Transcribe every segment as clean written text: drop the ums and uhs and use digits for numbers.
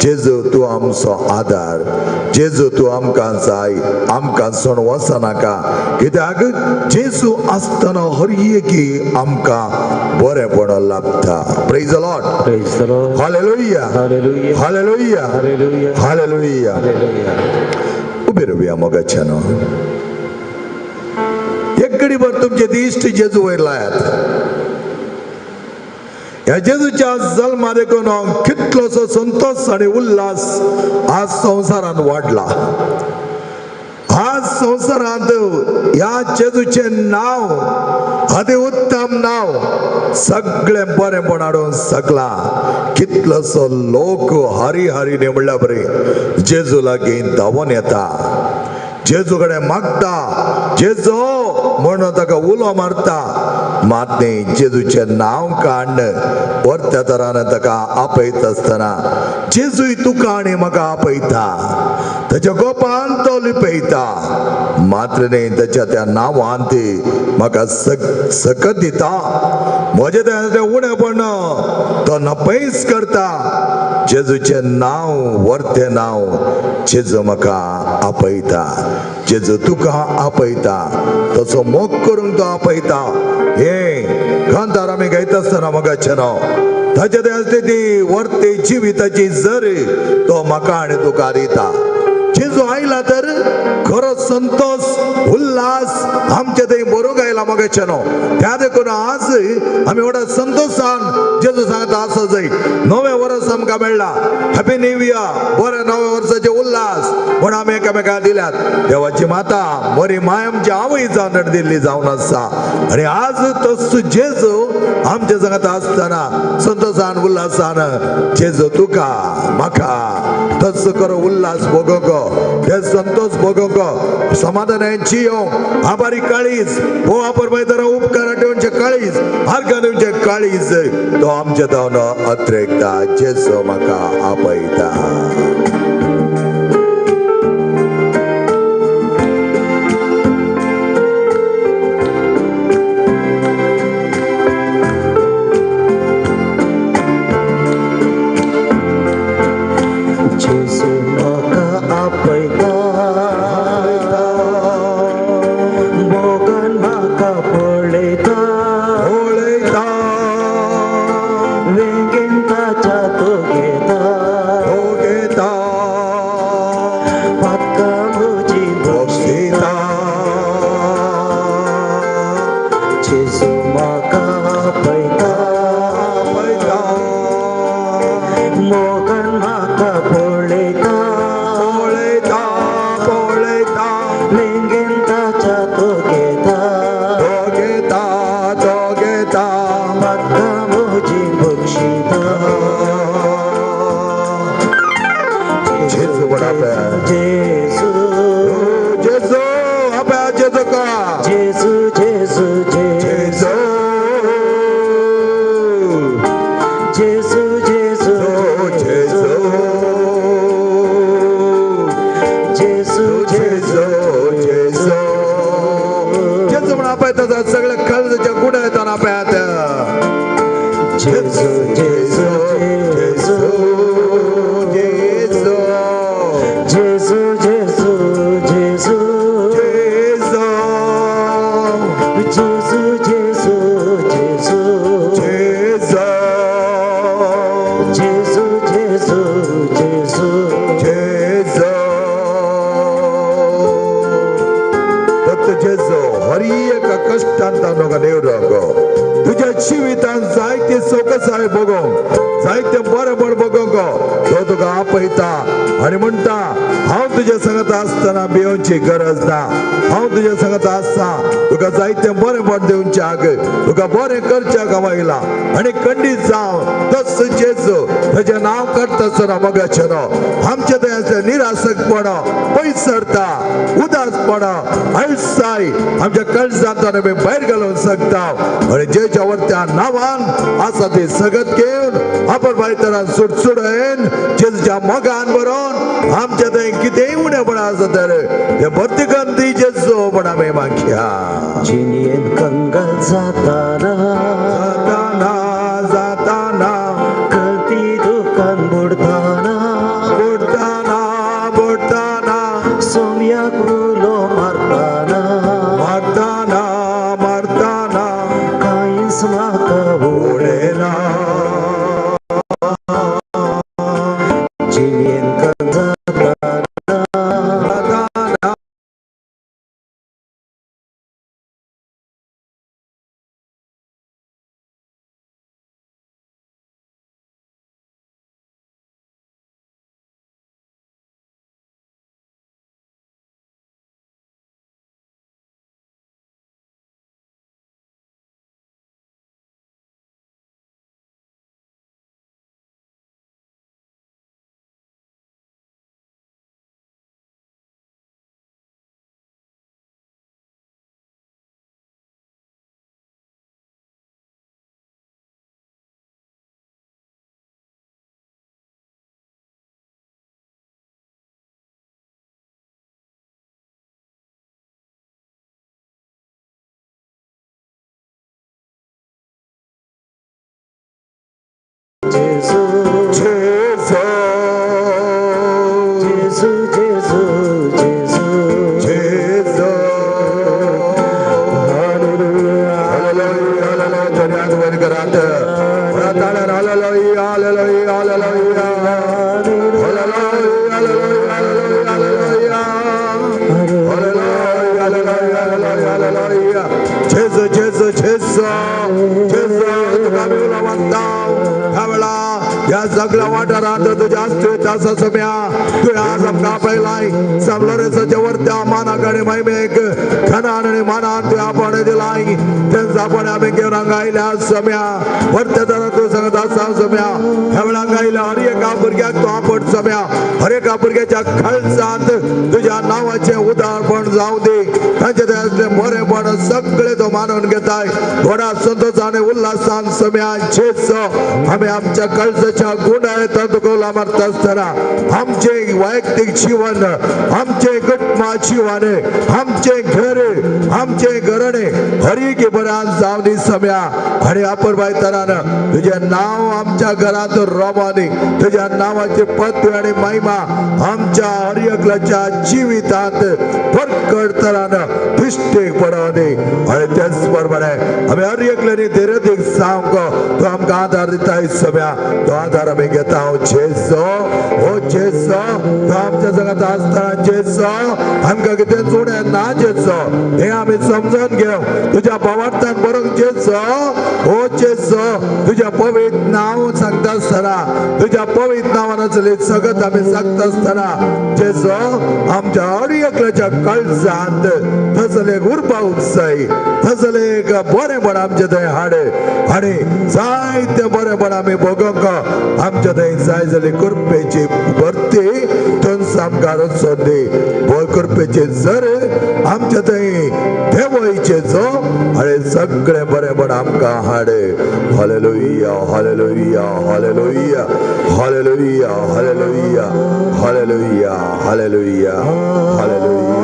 जेजू तूं आमचो आदार, जेजू तूं आमकां जाय, आमकां सोड वचनाका. कित्याक जेजू आसतना हर एकी आमकां बरेंपण लाभता. Praise the Lord. Praise the Lord. Hallelujah. Hallelujah. Hallelujah. Hallelujah. Hallelujah. Hallelujah. उबे रावया मोगाच्यानो. एक घडीभर तुमचे दिश्ट जेजू वयर लायात. ह्या जेजूच्या जल्मा देखून कितलोसो संतोष आनी उल्हास आज संवसारांत वाडला. आज संवसारांत ह्या जेजूचें नांव अति उत्तम नांव सगळें बरेंपण हाडून सगळा. कितलोसो लोक हरी हरी म्हणल्या बरी जेजू लागीं धांवून येता, जेजू कडेन मागता, जेजू म्हणून ताका उलो मारता. मात न्ही जेजूचें नांव काडून परत्या तरान ताका आपयता आसतना जेजूय तुका आनी म्हाका आपयता, ताच्या गोपान तो लिपयता. मात्र न्ही ताच्या त्या नांवान ती म्हाका सकत दिता, म्हजें तें उणेपण तो नपयस करता. जेजूचें नांव वर्तें नांव, जेजू म्हाका आपयता, जेजू तुका आपयता, तसो मोग करूंक तो आपयता. हे कांतार आमी गायता आसतना मोगाचें नांव ताचे तें आसली ती वर्ते जिविताची जर तो म्हाका आनी तुका दिता. जेजू आयला तर खरो संतोष उल्हास आमचे थंय बरोवंक आयला मोगाचें नांव. त्या देखून आज आमी व्हडा संतोशान जेजू सांगता आसा जाय. नवें वर्स आमकां मेळ्ळा, हॅपी न्यू इयर, बरें नव्या वर्साचे उल्हास म्हण आमी एकामेकांक दिल्यात. देवाची माता बरी माय आमची आवय जावन दिल्ली जावन आसा. आनी आज तसो जेजू आमच्या सांगता आसतना संतोशान उल्हासान जेजू तुका म्हाका तसो खरो उल्हास भोगोवंक, ते संतोष भोगोवंक, समाधानान जियोंक, आभारी काळीज हो आपण तर उपकार ठेवचे काळीज, आर्गां दिवचें काळीज तो आमच्या धांवन अत्रेकता. जेजू म्हाका आपयता. जेजू म्हाका आपयता, मोगान म्हाका पळयता, पळयता, वेंगेन ताच्या तो घेता, तो घेता, पातकां म्हजीं बक्षिता. जेजू म्हाका आपयता, आपयता, मोगान म्हाका पळयता, पळयता, पळयता, वेंगेन ताच्या तो घेता, तो घेता, तो घेता, पातकां म्हजीं बक्षिता. जेजू म्हणा जेजू जेजू आपया जेजू का जेजू जेजू जेजू जेजू जेजू जेजू जेजू जेजू जेजू जेजू म्हणा आपयता. सगळ्या काळजाच्या गुण्या येताना आपयात. जेजू जेजू जेजू जेजू जेजू जेजू जेजू जेजू जेजू जेजू जेजू जेजू जेजू जेजू जेजू जेजू. दत्त जेजू हर एका कश्टांत नोका देवराक तुज्या जिवितांत जायते सोकसाय भोगोवंक, जायते बरेंपण भोगोवंक तो तुका आपयता आनी म्हणटा हांव तुज्या सांगता आसतना भियोवची गरज ना, हांव तुज्या सांगता आसता, तुका जायते बरेंपण दिवच्याक, तुका बरें करच्याक हांव आयला. आनी खंडीत जावं तस जेजू ताजें नांव काडटा आसतना मोगाचें नांव आमचे थंय आसलें निरासकपण पयस सरता, उदासपण आळसाय आमच्या काळजांत आमी भायर घालूंक शकता. आनी जेच्या वरत्या नांवान आसा ती सगत घेवन आपण भायतरान सुटसुडून जेजूच्या मोगान बरोवन आमच्या थंय कितेंय उणेपण आसा तर ते भरती करून दी जेजू म्हण आमी मागया. जिणेंत कंगाल जाताना, जाताना, जाताना, कळती दुकान बुडताना, जिणेंत जाताना जेजू जेजू जेजू जेजू जेजू जेजू. Hallelujah hallelujah hallelujah. धन्यवाद वर करात प्रार्थना. Hallelujah hallelujah hallelujah hallelujah hallelujah hallelujah hallelujah hallelujah hallelujah hallelujah. जेजू जेजू जेजू जेजू तुका आमी उलोवंता ह्या वेळा ह्या सगळ्या वाठारांत तुज्या अस्तित्व आसा सम्या. तुवें आज आमकां आपयलाय सान लोरेंसाच्या वरत्या मानाक आनी महिमेक खनान आनी मानान तुवें आपोवणें दिलाय. तेंच आपोवणें आमी घेवन हांगा आयल्या सम्या. वरत्या दारांत तूं सांगत आसा सम्या. ह्या वेळा हांगा आयल्या हर एका भुरग्याक तूं आपट सम्या. हर एका भुरग्याच्या कळसांत तुज्या नांवाचें उदारपण जावं दी. तांचे थंय आसलें बरेंपण सगळें तूं मानून घेताय व्हडा संतोशान आनी उल्हासान सम्या. जेजू आमी आमच्या कळसाच्या गुणायत तुका मारता आसतना आमचे वैयक्तीक जीवन, आमचे कुटुंबा जीवन, आमचे घर, आमचे घराणे हर एक बऱ्यान जावं दी सम्या. आनी अपुरबाय तरान तुजें नांव आमच्या घरांत रोमानी तुज्या नांवाची पदवी आनी महिमा आमच्या हर एकल्याच्या जिवितांत परकट तरान दिश्टीक पडोवं दी. आनी तेच प्रमाणे आमी हर एकल्यानी धीरदीक सामको तूं आमकां आदार दिताय सम्या. तो आदार आमी घेता. जेजू हो जेजू तूं आमच्या संगात आसतना जेजू आमकां कितें उणें ना जेजू हें आमी समजून घेवं. तुज्या भावार्थान बरोवंक जेजू हो जेजू तुज्या पवित्र नांव सांगता आसतना तुज्या पवित्र नांवान आसली सगळं आमी सांगता आसतना जेजू आमच्या हर एकल्याच्या कळसांत तसले एक उर्बा उपसाय, तसले एक बरेंपण आमचे थंय हाड आनी जायते बरेंपण आमी भोगोवंक आमच्या थंय जाय जाली कृपेची भरती थंयच आमकां रचोन दी. कृपेचे जर आमच्या थंय देवयचे जो आनी सगळें बरेंपण आमकां हाड. Hallelujah hallelujah hallelujah hallelujah hallelujah hallelujah hallelujah hallelujah. Hallelujah hallelujah hallelujah.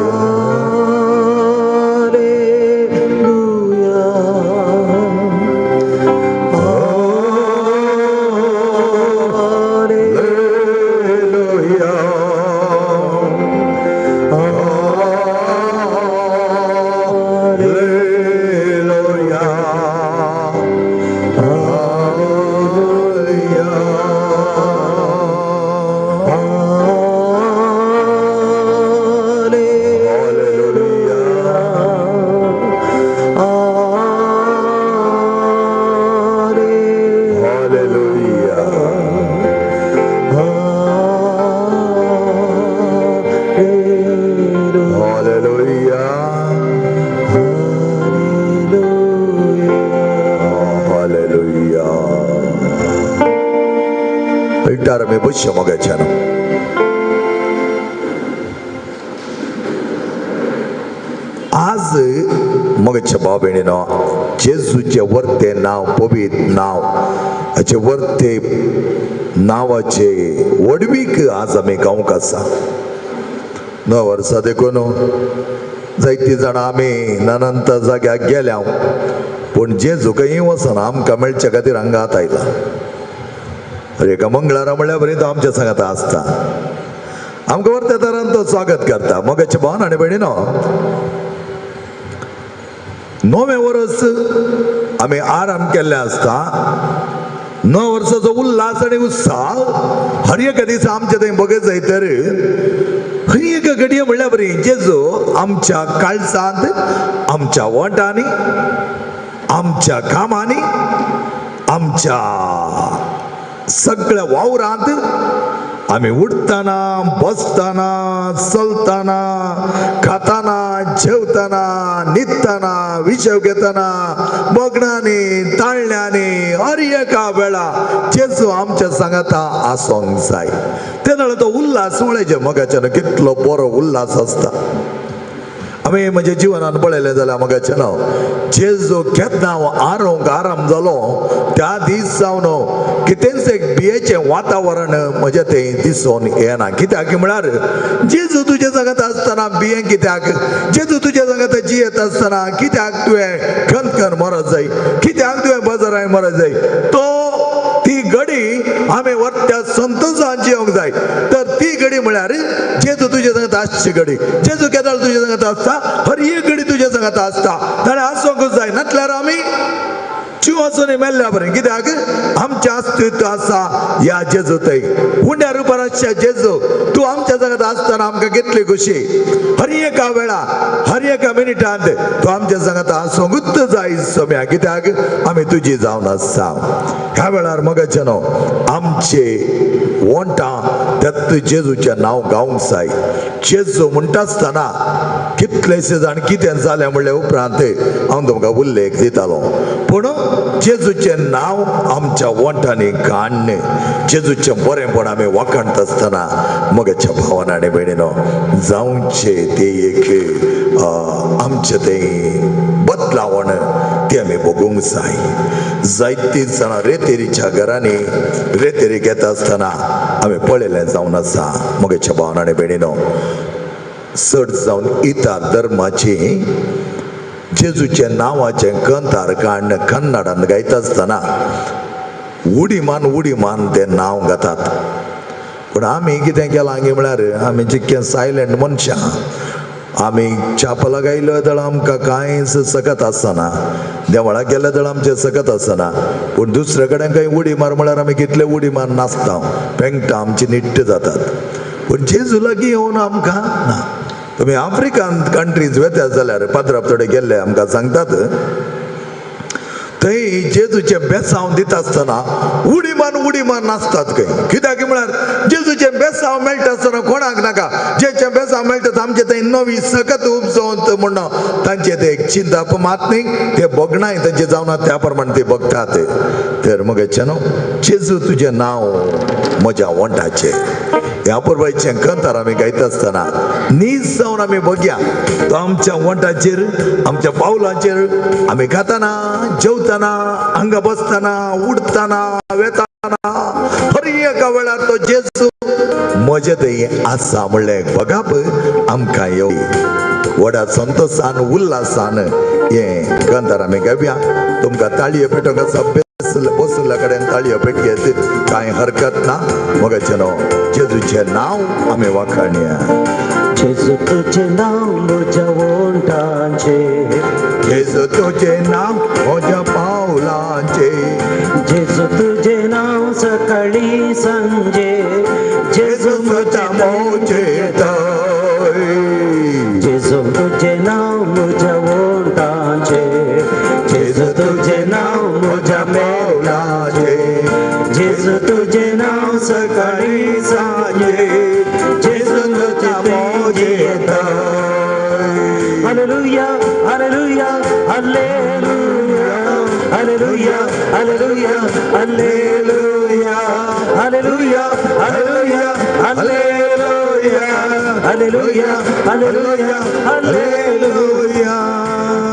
Hallelujah hallelujah. Hallelujah. Hallelujah. Alt आमी बसया मोगाच्यान. आज मोगाच्या भाव भयणीनो जेजूचे वर्ते नांव पवित्र नांव हाचे वर्ते नांवाचे व्हडवीक आज आमी गावंक आसा. 9 वर्सां देखून जायतीं जाणां आमी नानांत जाग्याक गेल्या पूण जेजू खंय वचना आमकां मेळचे खातीर हांगा आतां आयला. एका मंगळारा म्हणल्यार बरी तो आमच्या सांगात आसता. आमकां वरत्या तरान तो स्वागत करता. मोगाचे भावन आनी भयणीनो 9वें वर्स आमी आराम केल्लें आसता. 9 वर्साचो उल्हास आनी उत्साह हर एका दिसा आमच्या थंय बघत जाय तर हर एका घडये म्हणल्यार बरी जेजू आमच्या काळजांत, आमच्या वोंटांनी, आमच्या कामांनी, आमच्या सगळ्या वावरांत आमी उठताना, बसताना, चलताना, खाताना, जेवताना, न्हिदताना, विशेव घेताना, बगणांनी, ताळण्यांनी, हर एका वेळा जेजू आमच्या सांगाता आसोंक जाय. तेन्ना तो उल्हास म्हळ्याचे मगाच्यान कितलो बरो उल्हास आसता. आमी म्हज्या जिवनान पळयलें जाल्यार मगाचें नांव जेजू केन्ना आरोंक आराम जालो त्या दीस जावन कितेंच एक बियेचें वातावरण म्हजें तें दिसून येना. कित्याक म्हळ्यार जेजू तुज्या सांगात आसतना बियें कित्याक, जेजू तुज्या सांगात जियेत आसतना कित्याक तुवें खनखन मरत जाय, कित्याक तुवें बाजारांत मरत जाय. तो ती घडी आमी वट्ट्या संतोशान जियोंक जाय. तर ती घडी म्हळ्यार जेजू तुज्या सांगात आसची घडी. जेजू केदाळ तुज्या सांगात आसता, हर एक घडी तुज्या सांगात आसता, ताणें आसूंकच जाय. नातल्यार आमी जीव आसून मेल्ल्या बरें. कित्याक आमचें अस्तित्व आसा ह्या जेजू थंय उंड्या रुपार आसच्या जेजू तूं आमच्या सांगात आसतना आमकां कितली खुशी. हर एका वेळा, हर एका मिनिटांत तूं आमच्या सांगात आसूंकूच जाय सोम्या, कित्याक आमी तुजी जावन आसा. ह्या वेळार मगाचें न्हू आमचे वोंटां त्यात जेजूचें नांव गावंक जाय. जेजू म्हणटा आसतना कितलेशे जाण कितें जालें म्हणल्या उपरांत हांव तुमकां उल्लेख दितालो, पूण जेजूचें नांव आमच्या वोंटांनी काडणें, जेजूचें बरेंपण आमी वाखाणता आसतना मगाच्या भावान आनी भयणीनो जावचें तें एक आमचें तें बदलावण तें आमी भोगूंक जाय. जायतीं जाणां रेतेरीच्या घरांनी रेतेरी घेता आसतना आमी पळयलें जावन आसा. मगाच्या भावान आनी भयणीनो चड जावन इतर धर्माची जेजूच्या नांवाचें कंतार काडून कन्नडान गायता आसतना उडी मान उडी मान तें नांव गातात. पूण आमी कितें केलां गी म्हळ्यार आमी जितकें सायलंट मनशां, आमी चापला गायलो जाल्यार आमकां कांयच सकत आसना, देवळाक गेले जाल्यार आमचें सकत आसना, पूण दुसरे कडेन खंय उडी मार म्हळ्यार आमी कितले उडी मार नाचता, पेंगटा, आमची निट्ट जातात. पूण जेजू लागीं येवन आमकां ना. तुमी आफ्रिकन कंट्रीज वेता जाल्यार पाद्राप थोडे गेल्ले आमकां सांगतात थंय जेजूचें बेसांव दिता आसतना उडी मार उडी मार नाचतात खंय. कित्याक म्हळ्यार जेजूचें बेसांव मेळटा आसतना कोणाक नाका, जेचें बेसांव मेळटा आमचें थंय नवी सकत उपजोवन म्हण तांचें तें एक चिंतप मात न्ही, ते बगणाय तांचें जावना त्या प्रमाणे ते बगतात. तर मगेचें न्हू जेजू तुजें नांव म्हज्या वोंटाचें ह्या परबायचें कंतार आमी गायता आसतना नीज जावन आमी बघया तो आमच्या वोंटाचेर, आमच्या पावलांचेर आमी खाताना, जेवताना, हांगा बसतना, उठताना, वेताना हर एका वेळार तो जेजू म्हजे थंय आसा म्हणलें बघप आमकां येव व्हडा संतोशान उल्हासान हें कंतार आमी गावया. तुमकां ताळयो पेटोवंक आसा, बसुल्ल्या कडेन ताळयो पेटयेत, कांय हरकत ना. मगाचें न्हू जेजूचें नांव आमी वाखाणया. जेजू तुजें नांव म्हज्या वोंटांचेर, जेजू तुजें नांव म्हज्या पावलांचेर, जेजू तुजें नांव सकाळीं सांजे, जेजू म्हज्या मोजें थंय, जेजू तुजें नांव म्हज्या वोंटांचेर, जेजू तुजें नांव म्हज्या पावलांचेर, जेजू तुजें नांव सकाळीं सांजे, जेजू तुज्या मोजें थंय. Hallelujah, hallelujah, hallelujah, hallelujah, hallelujah, hallelujah, hallelujah, hallelujah, hallelujah, hallelujah, hallelujah, hallelujah.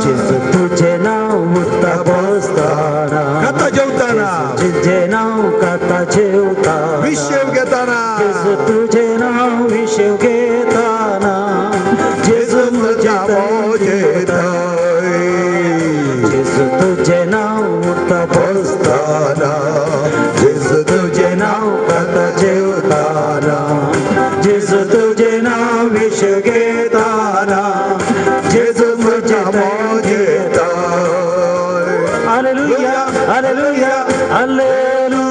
जेजू तुजें नांव उठता बसतना, खाता जेवताना, तुजें नांव खाता जेवताना, विशेव घेताना, जेजू तुजें नांव विशेव घेताना, जेजू तुज्या मोजें थंय, जेजू तुजें नांव उठता बसतना, जेजू तुजें नांव खाता जेवताना, जेजू तुजें नांव विशेव घेताना, जेजू तुज्या मोजें थंय. Hallelujah, hallelujah, hallelujah,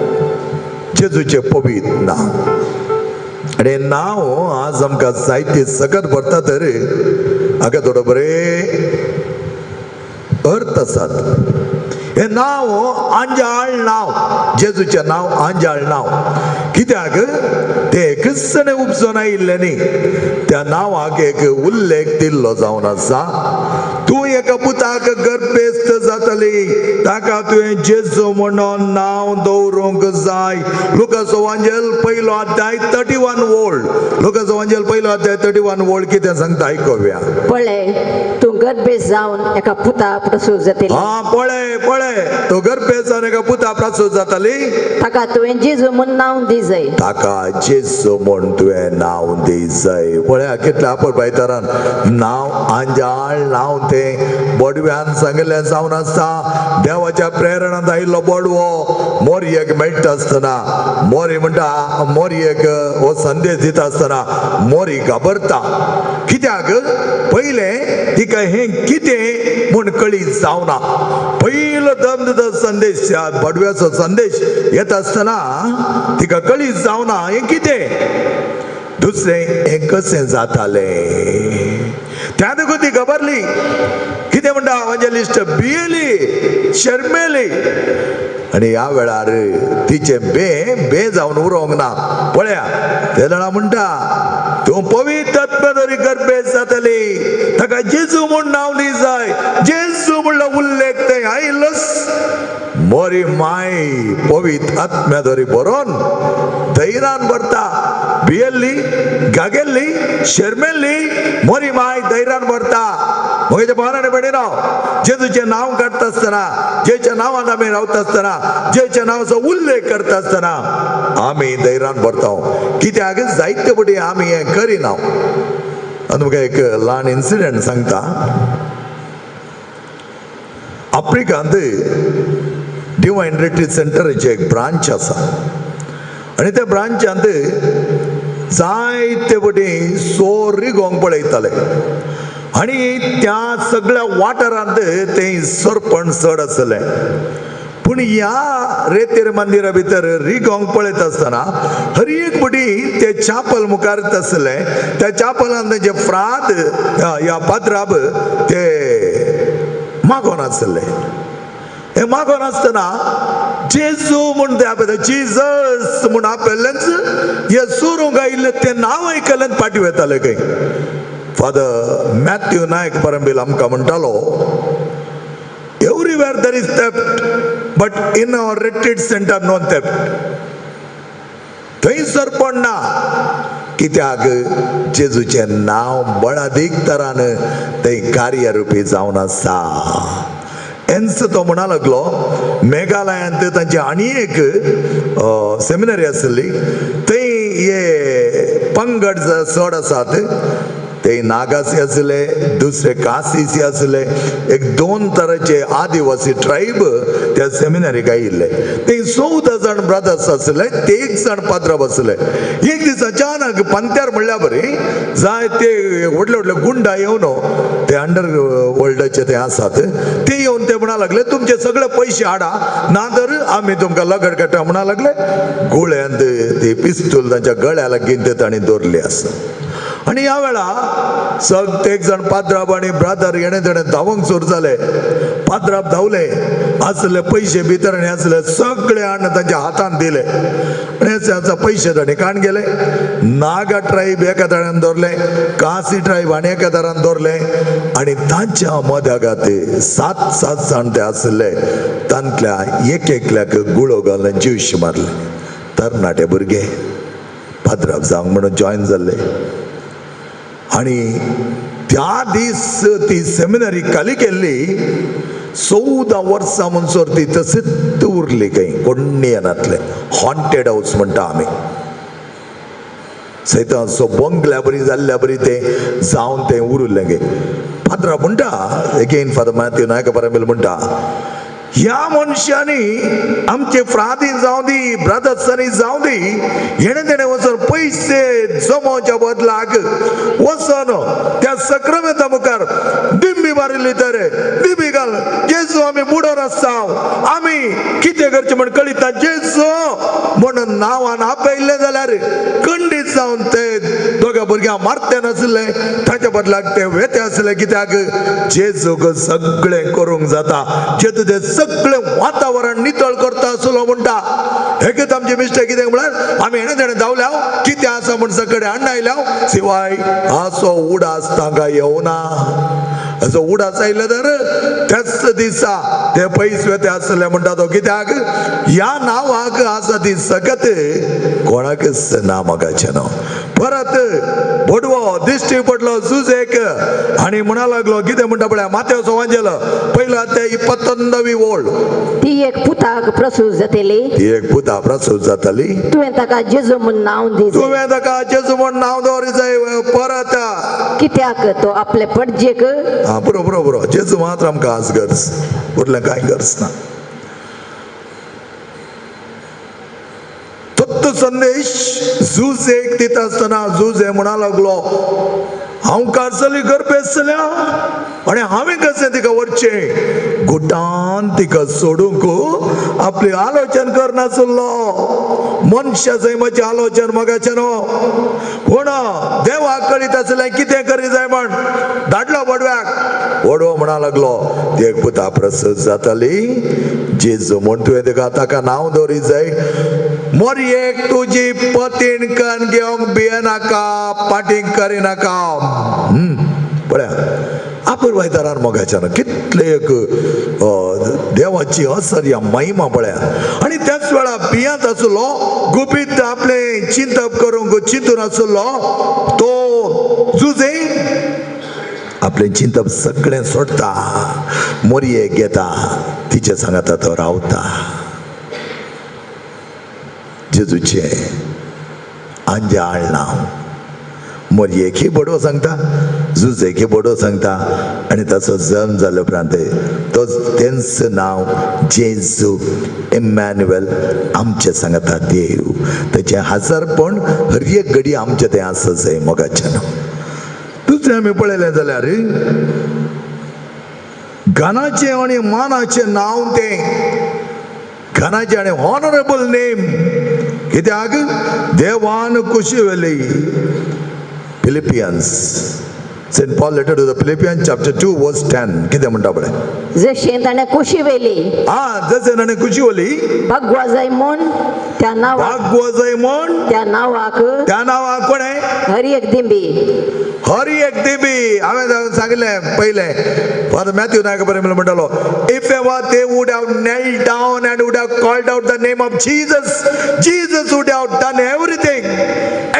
जेजूचें पवित्र नांव. आनी नांव आज आमकां जायते सगत भरता तर हाका थोडो बरें अर्थ आसात. हें नांव आंजाळ नांव, जेजूचें नांव आंजाळ नांव. कित्याक तें एकच उपजोन आयिल्लें न्ही, त्या नांवाक एक उल्लेख दिल्लो जावन आसा. तूं एका पुताक गर्भेस्त जातली, ताका तुवें जेजू म्हणून नांव दवरूंक जाय. लुकाचो वांजेल पयलो अध्याय 31 वोळ. लुकाचो वांजेल पयलो अध्याय 31 वोळ कितें सांगता आयकुया. पळय तूं गर्भेस्त जावन एका पुता प्रसूत जातली. हा पळय पळय तूं गर्भेस्त जावन एका पुता प्रसूत जातली, ताका तुवें जेजू म्हूण नांव दी जाय. ताका जेजू म्हूण तुवें नांव दी जाय. पळया कितल्या आपण भायतरान नांव आंजाळ नांव तें बोडव्यान सांगिल्लें जावन आसता. देवाच्या प्रेरणांत आयिल्लो बोडवो मोरयेक मेळटा आसतना मोरी म्हणटा, मोरयेक हो संदेश दिता आसतना मोरी घाबरता. कित्याक पयलें तिका हें कितें म्हूण कळीत जावना. पयलो दम दिता संदेश, बोडव्याचो संदेश येता आसतना तिका कळीत जावना हें कितें. दुसरें हें कशें जातालें त्या देखून ती घाबरली. कितें म्हणटा एवांजेलिस्ट, भियेली, शर्मेली. आनी ह्या वेळार तिचें बे बे जावन उरोंक ना. पळया तेदळा म्हणटा तूं पवित्र आत्म्या गर्भेस्त जातली, ताका जेजू म्हूण नांव दी जाय. जेजू म्हणलो उल्लेख थंय आयलोच. मोरी माय पवित्र आत्म्या दरी बरोवन धैर्यान भरता. भियेल्ली, गागेल्ली, शर्मेल्ली मोरी माय धैर्यान भरता. म्हगेच्या भावान भयणीनो, जेजूचें नांव काडटा आसतना, जेच्या नांवान आमी रावता आसतना, जेच्या नांवाचो उल्लेख करता आसतना आमी धैर्यान भरता. कित्याक जायते फावटी आमी हें करिना. आनी तुमकां एक ल्हान इन्सिडंट सांगता. आफ्रिकांत डिवायन रिट्रीट सेंटराचें एक ब्रांच आसा आनी त्या ब्रांचांत जायते पटी सोर रिगोंक पळयताले आनी त्या सगळ्या वाठारांत ते सरपण चड आसले. पूण ह्या रेतेर मंदिरा भितर रिगोंक पळयत आसतना हर एक पटी ते चापल मुखार आसले. त्या चापलान तेंचे फ्राद ह्या पात्राब ते मागोन आसले. हे मागोन आसतना जेजू म्हूण ते आपयता, जिजस म्हूण आपयल्लेंच हे सुरूंक आयिल्लें तें नांव आयकल्लें फाटीं वताले खंय. फादर मॅथ्यू नायक परंबील आमकां म्हणटालो, everywhere there is theft but in our retreat centre no theft. थंयसर पण ना, कित्याक जेजूचें नांव बळादीक तरान थंय कार्यरुपी जावन आसा. एन्स तो म्हणा लागलो, मेघालयांत तांची आनी एक सेमिनरी आसली, थंय हे पंगड चड आसात, ते नागासी आसले, दुसरे कासीसी आसले, एक दोन तरांचे आदिवासी ट्रायब त्या सेमिनारीक आयिल्ले. ते 14 जाण ब्रदर्स आसले, ते एक जाण पाद्राब आसले. एक दीस अचानक पंत्यार म्हणल्या बरी जाय ते व्हडले व्हडले गुंडा येवन ते अंडर वर्ल्डाचे ते आसात ते येवन ते म्हणा लागले, तुमचे सगळे पयशे हाडा ना तर आमी तुमकां लगड काडटा म्हणा लागले. गुळ्यांत ती पिस्तूल तांच्या गळ्या लागीं ते तांणी दवरली आसा. आनी ह्या वेळा सग एक जाण पाद्राब आनी ब्रादर येणे तेणे धांवंक सुरू जाले. पाद्राब धांवले, आसले पयशे भितर आनी आसले सगळे हाडून तांच्या हातान दिले आनी पयशे तांणी काण गेले. नागा ट्रायब एका दारान दवरले, कासी ट्रायब आनी एका दारान दवरले आनी तांच्या मद्यागात 7-7 जाण ते आसले. तांतल्या एक एकल्याक गुळो घालून जीवशी मारले. तरणाटे भुरगे पाद्राब जावंक म्हणून जॉयन जाल्ले. आनी त्या दीस ती सेमिनरी खाली केल्ली. 14 वर्सां म्हणसर ती तशीच उरली, खंय कोण्णी येनातले. हॉन्टेड हावस म्हणटा आमी, सैतांचो बंगल्या बरी जाल्ल्या बरी तें जावन तें उरिल्लें गे. पाद्रा म्हणटा, एगेन फादर मॅथ्यू नायक परंबील म्हणटा, ह्या मनशांनी आमचे फ्रादी जावं दी, ब्रदर्सांनी जावं दी, हेणे तेणे वचून पयशे जमोवच्या बदलाक वचून त्या सक्रमेंता मुखार दिंबी मारिल्ली तर दिंबी घाल, जेजू आमी बुडोन आसता, आमी कितें करचें म्हण कळिता, जेजू म्हणून नांवान आपयल्लें जाल्यार खंडीत जावन ते दोगा भुरग्यांक मारते नासले, ताच्या बदलाक ते वेते आसले. कित्याक जेजूक सगळें करूंक जाता, जेजू ते सगळें वातावरण नितळ करता आसलो म्हणटा. हेकच आमचे मिस्टेक कितें म्हळ्यार आमी हेणे तेणे धांवल्या कितें आसा म्हण सगळे हाडून आयल्या, शिवाय असो उडास तांकां येवना. असो उडास आयलो तर त्याच दिसा ते पयस वेते आसले म्हणटा तो. कित्याक ह्या नांवाक आसा ती सकत कोणाकच ना मगाचें नांव. परत भोडवो दिश्टी पडलो जुजेक आनी म्हणा लागलो, कितें म्हणटा पळया, मातेव सोवांजेल पयला ते 21वी ओळ. ती एक पुताक प्रसूत जातली, ती एक पुता प्रसूत जातली, तुवें ताका जेजू म्हूण नांव दी, तुवें ताका जेजू म्हूण नांव दवरी जाय. परत कित्याक तो आपले पडजेक. हा बरो बरो बरो, जेजू मात्र आमकां आज गरज, उरलें कांय गरज ना. तत्व संदेश जुजेक दिता आसतना जुजे म्हणा लागलो, हांव कारसली गर्भेसल्या आनी हांवें कशें तिका व्हरचें, गुटान तिका सोडूंक आपली आलोचन करनासलो. मनशा सैमाचें आलोचन मगाचें न्हू, पूण देवाक कळीत आसलें कितें करी जाय म्हण. धाडलो बडव्याक, वडवो म्हणा लागलो, ती एक पुता प्रसूत जाताली, जेजू म्हूण तुवें तिका ताका नांव दवरी जाय. मोरयेक तुजी पतीण कन घेवंक भियेनाका, पाटींग करिनाका. पळया आपुरबायदारान मोगाच्यान कितले एक देवाची असर या महिमा पळया. आनी त्याच वेळा भियांत आसलो, गुपीत आपलें चिंतप करूंक चिंतून आसलो तो जुजे आपलें चिंतप सगळें सोडटा, मोरयेक घेता, तिचे सांगाता तो रावता. जेजूचें आंजाळ नांव मोरयेक ही बडवो सांगता, जुजे की सांगता आनी ताचो जल्म जाले उपरांत तो तेंच नांव जेजू इमॅन्युएल आमचें सांगता देव. तेचें हजारपण हर एक घडी आमचें तें आसा जाय मोगाच्यान. दुसरें आमी पळयलें जाल्यार गानाचें आनी मानाचें नांव तें घनाचें आनी ऑनरेबल नेम कित्याक देवान कुशी वेली. Philippians Saint Paul letter to the Philippians chapter 2 verse 10 कितें म्हणटा पळय. जशें ताणें कुशी वेली, हा जशें ताणें कुशी वेली, भगवा जाय म्हूण त्या नांवाक, भगवा जाय म्हूण त्या नांवाक, त्या नांवाक कोण आहे? हर एक दिंबी, हर एक दिंबी. हांवें सांगिल्लें पयलें फादर मॅथ्यू नायक बरें म्हणटालो, if ever they would have knelt down and would have called out the name of Jesus, Jesus would have done everything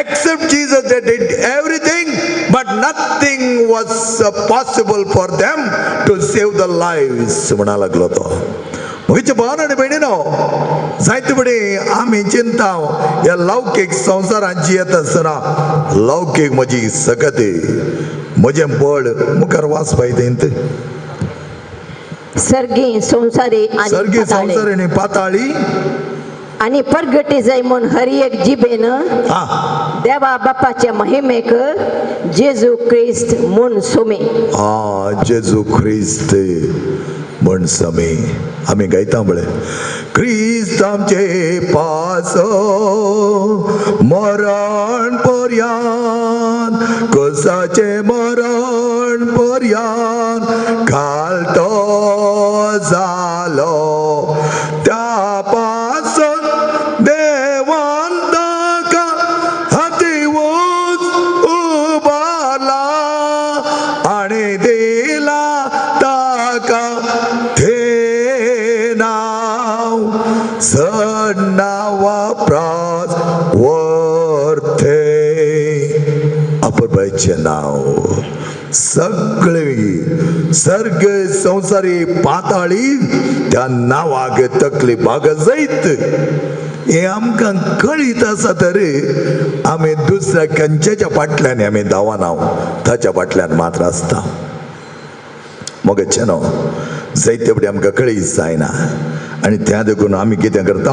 except Jesus. They did everything but nothing was possible for them to save the lives म्हणा लागलो तो. म्हजे भाव आनी भयणीनो, जायते फुडें आमी चिंता ह्या लौकीक संवसारांत जियेत आसतना लौकीक म्हजी सकत म्हजें बळ मुखार वाचपाय तें सर्गी संवसारी सर्गी संवसारी आनी पाताळी आनी परगटी जाय म्हूण हर एक जिबेन देवा बापाच्या महिमेक जेजू क्रिस्त म्हूण सोमी. हा जेजू क्रिस्त म्हण समी. आमी गायता पळय, क्रिस्त आमचे पासो मरण पर्यान, कोसाचे मरण पर्यान घालतो जालो, त्या पासून देवान ताका हाती ऊंच उबारला आनी दिला ताका ते नांव चड नांवा प्रास वर्थे. अपुरबायेचें नांव सगळे सर्ग संवसारी पाताळी त्या नांवाक तकली बाग जैत. हें आमकां कळीत आसा तरी आमी दुसऱ्या खंयच्याच्या फाटल्यान आमी धांवना, ताच्या फाटल्यान मात्र आसता. मोगाचें न्हू जायते फुडें आमकां कळीत जायना आनी त्या देखून आमी कितें करता,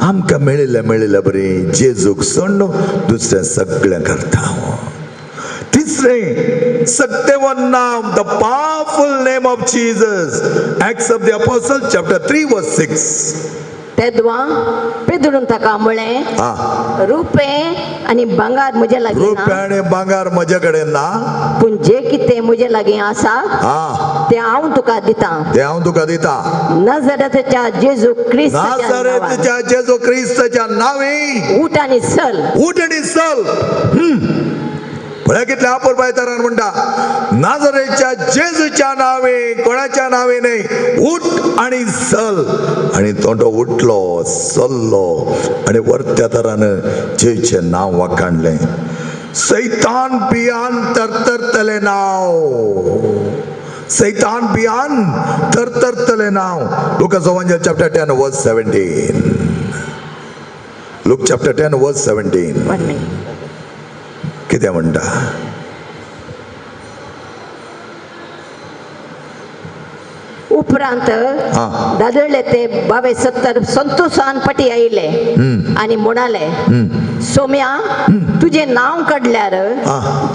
आमकां मेळिल्लें मेळिल्लें बरें जेजूक सोडून दुसरें सगळें करता. तिसरें सत्यवान नाम, the powerful name of Jesus. Acts of the apostle chapter 3 verse 6. तेदवा पेदरून ताका म्हळें, रुपें आनी भांगर म्हजे लागीं ना, रुपें आनी भांगर म्हजे कडेन ना, पूण जें कितें म्हजे लागीं आसा तें हांव तुका दितां, तें हांव तुका दितां. नाझरेथच्या जेजू क्रिस्ताच्या, नाझरेथच्या जेजू क्रिस्ताच्या नांवे उठ आनी चल, उठ आनी चल. पळय कितल्या अपुरबाय तरान म्हणटा, नाझरेथच्या जेजूच्या नावे, कोणाच्या नावे न्हय, उठ आनी चल. आनी तोंडो उठलो, चल्लो आनी वरत्या तरान जेजूचें नांव वाखाणलें. सैतान बियान तरतरतलें नांव, सैतान बियान तरतरतलें नांव. लुकास एवांजेल chapter 10 verse 17. Luke chapter 10 verse 17 कितें म्हणटा? उपरांत दादरले ते 2270 संतोषान पटी आयले आनी म्हणाले, सोम्या तुजें नांव काडल्यार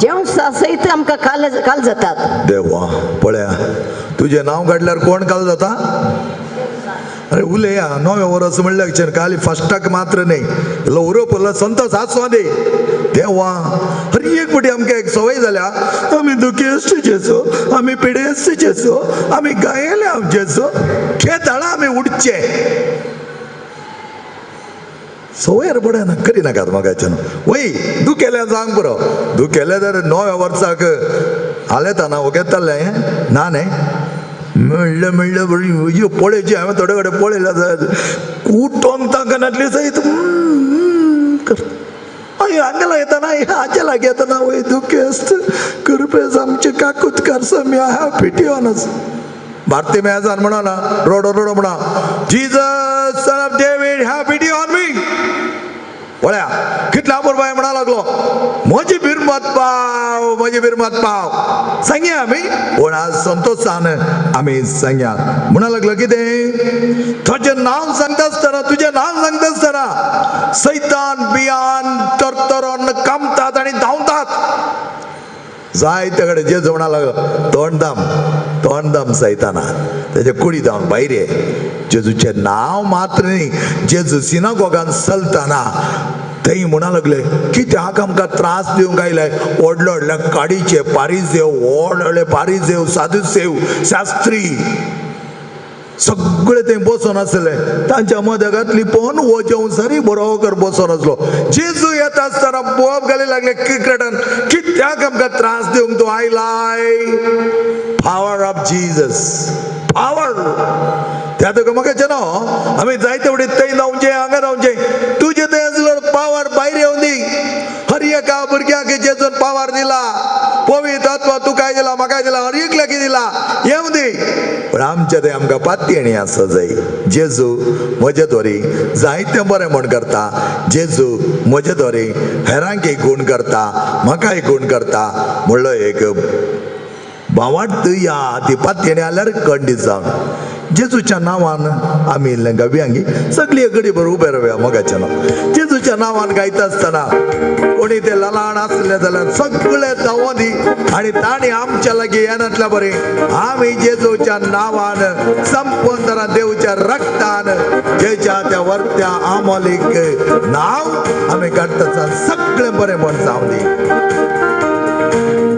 जेवसा सयत आमकां काल जातात. देवा पळया, तुजें नांव काडल्यार कोण काल जाता? अरे उलया नवें वर्स म्हणल्यार खाली फस्टाक मात्र न्हय, इल्लो उरोप इल्लो संतोष आसूं दी. देवा हर एक फावटी आमकां एक संवय जाल्या, आमी दुखेस्त जेजो, आमी पिडेस्त जेजो, आमी गायले हांव जेजो, खेताळा आमी उडचे संवयर पडना. करी नाकात म्हाकाच्यान वय दुखेल्यार सांग पुरो, दुखेल्यार तर नव्या वर्साक हालेता ना ओगेतालें ना न्हय म्हणलें म्हणलें बरी पळयची. हांवें थोडे कडेन पळयल्या उठोंक तांकां सयत हांगा येतना हाचे लागीं येतना वय दुखेस्त कृपेस आमचे काकूत करसो मी have pity on us. भारती मेजान म्हणा ना, रोडो रोडो म्हणा, Jesus son of David have pity on me. पळया कितल्या अपुरबाय म्हणा लागलो, म्हजी बिरमत पाव, म्हजी म्हजी बिरमत पाव सांगया आमी. पूण आज संतोशान आमी सांगया. म्हणा लागलो कितें, तुजें नांव सांगता आसतना, तुजें नांव सांगता आसतना सैतान बियान तरतरून कामतात आनी धांवतात. जायते कडेन जेजू म्हणा लागलो तोंडदाम तोंडदाम सैताना तेजे कुडी धांवन भायर ये. जेजूचें नांव मात्र न्ही, जेजू सिनागोगान चलतना थंय म्हणा लागले कित्याक आमकां त्रास दिवंक आयले, व्हडले व्हडले काडीचे पारिजेव, व्हड व्हडले पारिजेव, साधुसेव, शास्त्री सगळे थंय बसून आसले. तांच्या मदगात लिपोवन हो जेवण बरोबर बसून आसलो. जेजू येता आसतना बोब घाली लागले क्रिकेटान, कित्याक आमकां त्रास दिवंक तूं आयलाय. Power of Jesus, power. त्या तुका म्हाका न्हू आमी जायते फुडें थंय धांवचें हांगा धांवचें, तुजें थंय आसलो पावर भायर येवन दी. हर एका भुरग्याक जेजून पावर दिला, पवित्र आत्मा तुकाय दिला, म्हाकाय दिला, हर एकल्याक दिला, येवं दी. पण आमच्या थंय आमकां पातयेणी आसा जाय. जेजू म्हजे दोरी जायतें बरें म्हण करता, जेजू म्हजे दोरी हेरांक गुण करता, म्हाकाय गुण करता म्हणलो एक भावार्थ या ती पातयेणी आल्यार कंडीत जावन जेजूच्या नांवान आमी इल्लें गावया सगळी घडी बरोबर उबे रावया मोगाच्या नांव. जेजूच्या नांवान गायता आसतना कोणी ते लहान आसले जाल्यार सगळे धांवो दी आनी तांणी आमच्या लागीं येनातल्या बरें आमी जेजूच्या नांवान संपंदरा देवच्या रक्तान जेच्या त्या वरत्या आमोलीक नांव आमी काडटा, सगळें बरें म्हण जावं दी.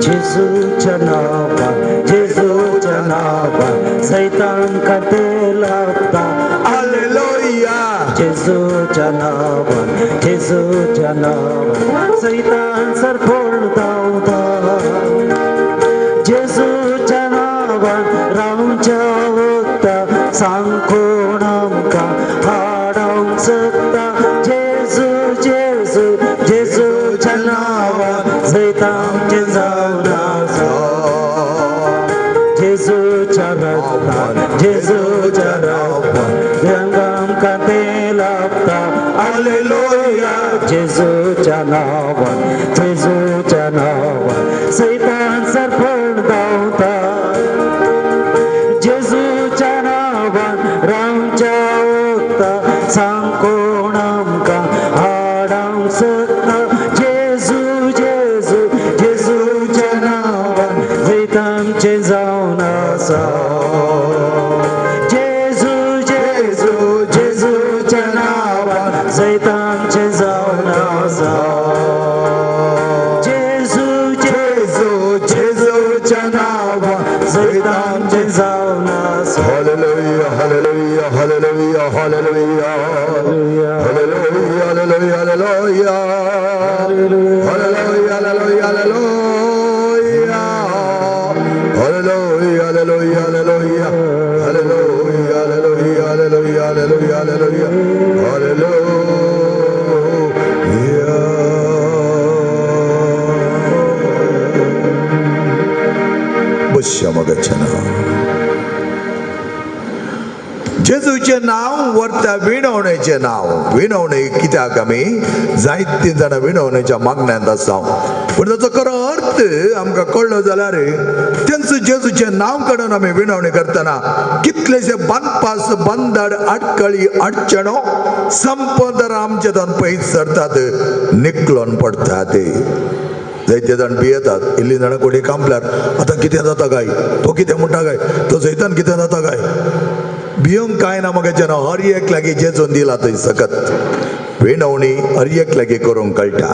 जेजूच्या नांवान, जेजूच्या नांवान सैतान काते लागता. हालेलुया. जेजूच्या नांवान, जेजूच्या नांवान सैतान सरपोण धांवता. जेजूच्या नांवान रावच्या वता सांग कोण आमकां हाडोवंक शकता. जेजू जेजू जेजूच्या नांवान सैतानचें जावन आसा. जेजूच्या रक्तान, जेजूच्या रक्तान रंग आमकां तें लाभता. हालेलुया. जेजूच्या नांवान, जेजूच्या नांवान सैतान सरपण धांवता. जेजूच्या नांवान रावच्या वता सांग कोण आमकां हाडोवंक शकता. जेजू जेजू जेजूच्या नांवान जैतांचें जावन आसा. जेजू जेजू जेजूच्या नांवान जैतांचें जावन आसा. जेजू जेजू जेजूच्या नांवान जैतांचें जावन आसा. Hallelujah, hallelujah, hallelujah, hallelujah, hallelujah, hallelujah, hallelujah, hallelujah, hallelujah, hallelujah, hallelujah, hallelujah, hallelujah, hallelujah, hallelujah, hallelujah, hallelujah, hallelujah. बश्या मगाच्या नांव, जेजूचें नांव वरता विणवणेचें नांव. विणवणे कित्याक आमी जायतीं जाणां विणवणेच्या मागण्यांत आसा, पूण ताचो खरो अर्थ आमकां कळ्ळो जाल्यार तेंचो जेजूचें नांव काडून आमी विणवणी करतना कितलेशे बांदपास बंदड आडकळी अडचणो संपदर आमचे दोन पयस सरतात, निकलोन पडटात. जायते जाण भियेतात, इल्लीं जाणां कोणी कांपल्यार आतां कितें जाता काय, तो कितें म्हणटा काय, तो जैतान कितें जाता काय, भियोंक कांय ना मगाचें नांव. हर एक लागीं जेजून दिला थंय सकत विणवणी हर एक लागीं करूंक कळटा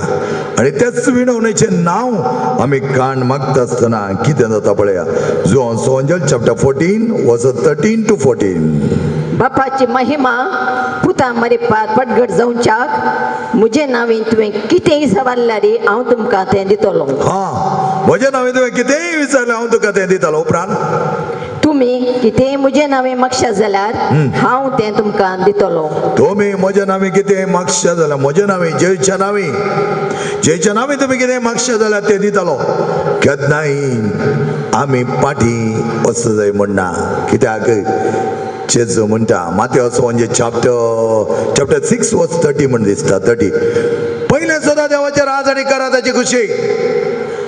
आनी त्याच विणवणेचें नांव आमी काण मागता आसतना कितें जाता पळया. जुवांव सोंजल चॅप्टर 14 वर्स 13 to 14. बापाची महिमा पुता मरे पटगट जावच्याक म्हजे नांवें तुवें कितेंय सवारल्यार हांव तुमकां तें दितलो. हां, म्हजे नांवें तुवें कितेंय विचारलें हांव तुका तें दितलो. उपरांत तुमी कितेंय म्हजे नांवें मागशात जाल्यार हांव तें तुमकां दितलो. तुमी म्हज्या नांवें कितें मागशात जाल्यार, म्हज्या नांवें, जेच्या नांवें, जेच्या नांवें तुमी कितें मागशात जाल्यार तें दितलो. केन्नाय आमी पाटी वचूं जाय म्हणना. कित्याक जेजू म्हणटा मातेवस म्हणजे चॅप्टर 6 वर्स 30 म्हण दिसता. 30 पयलें सदां देवाचें राज आनी करा ताची खुशी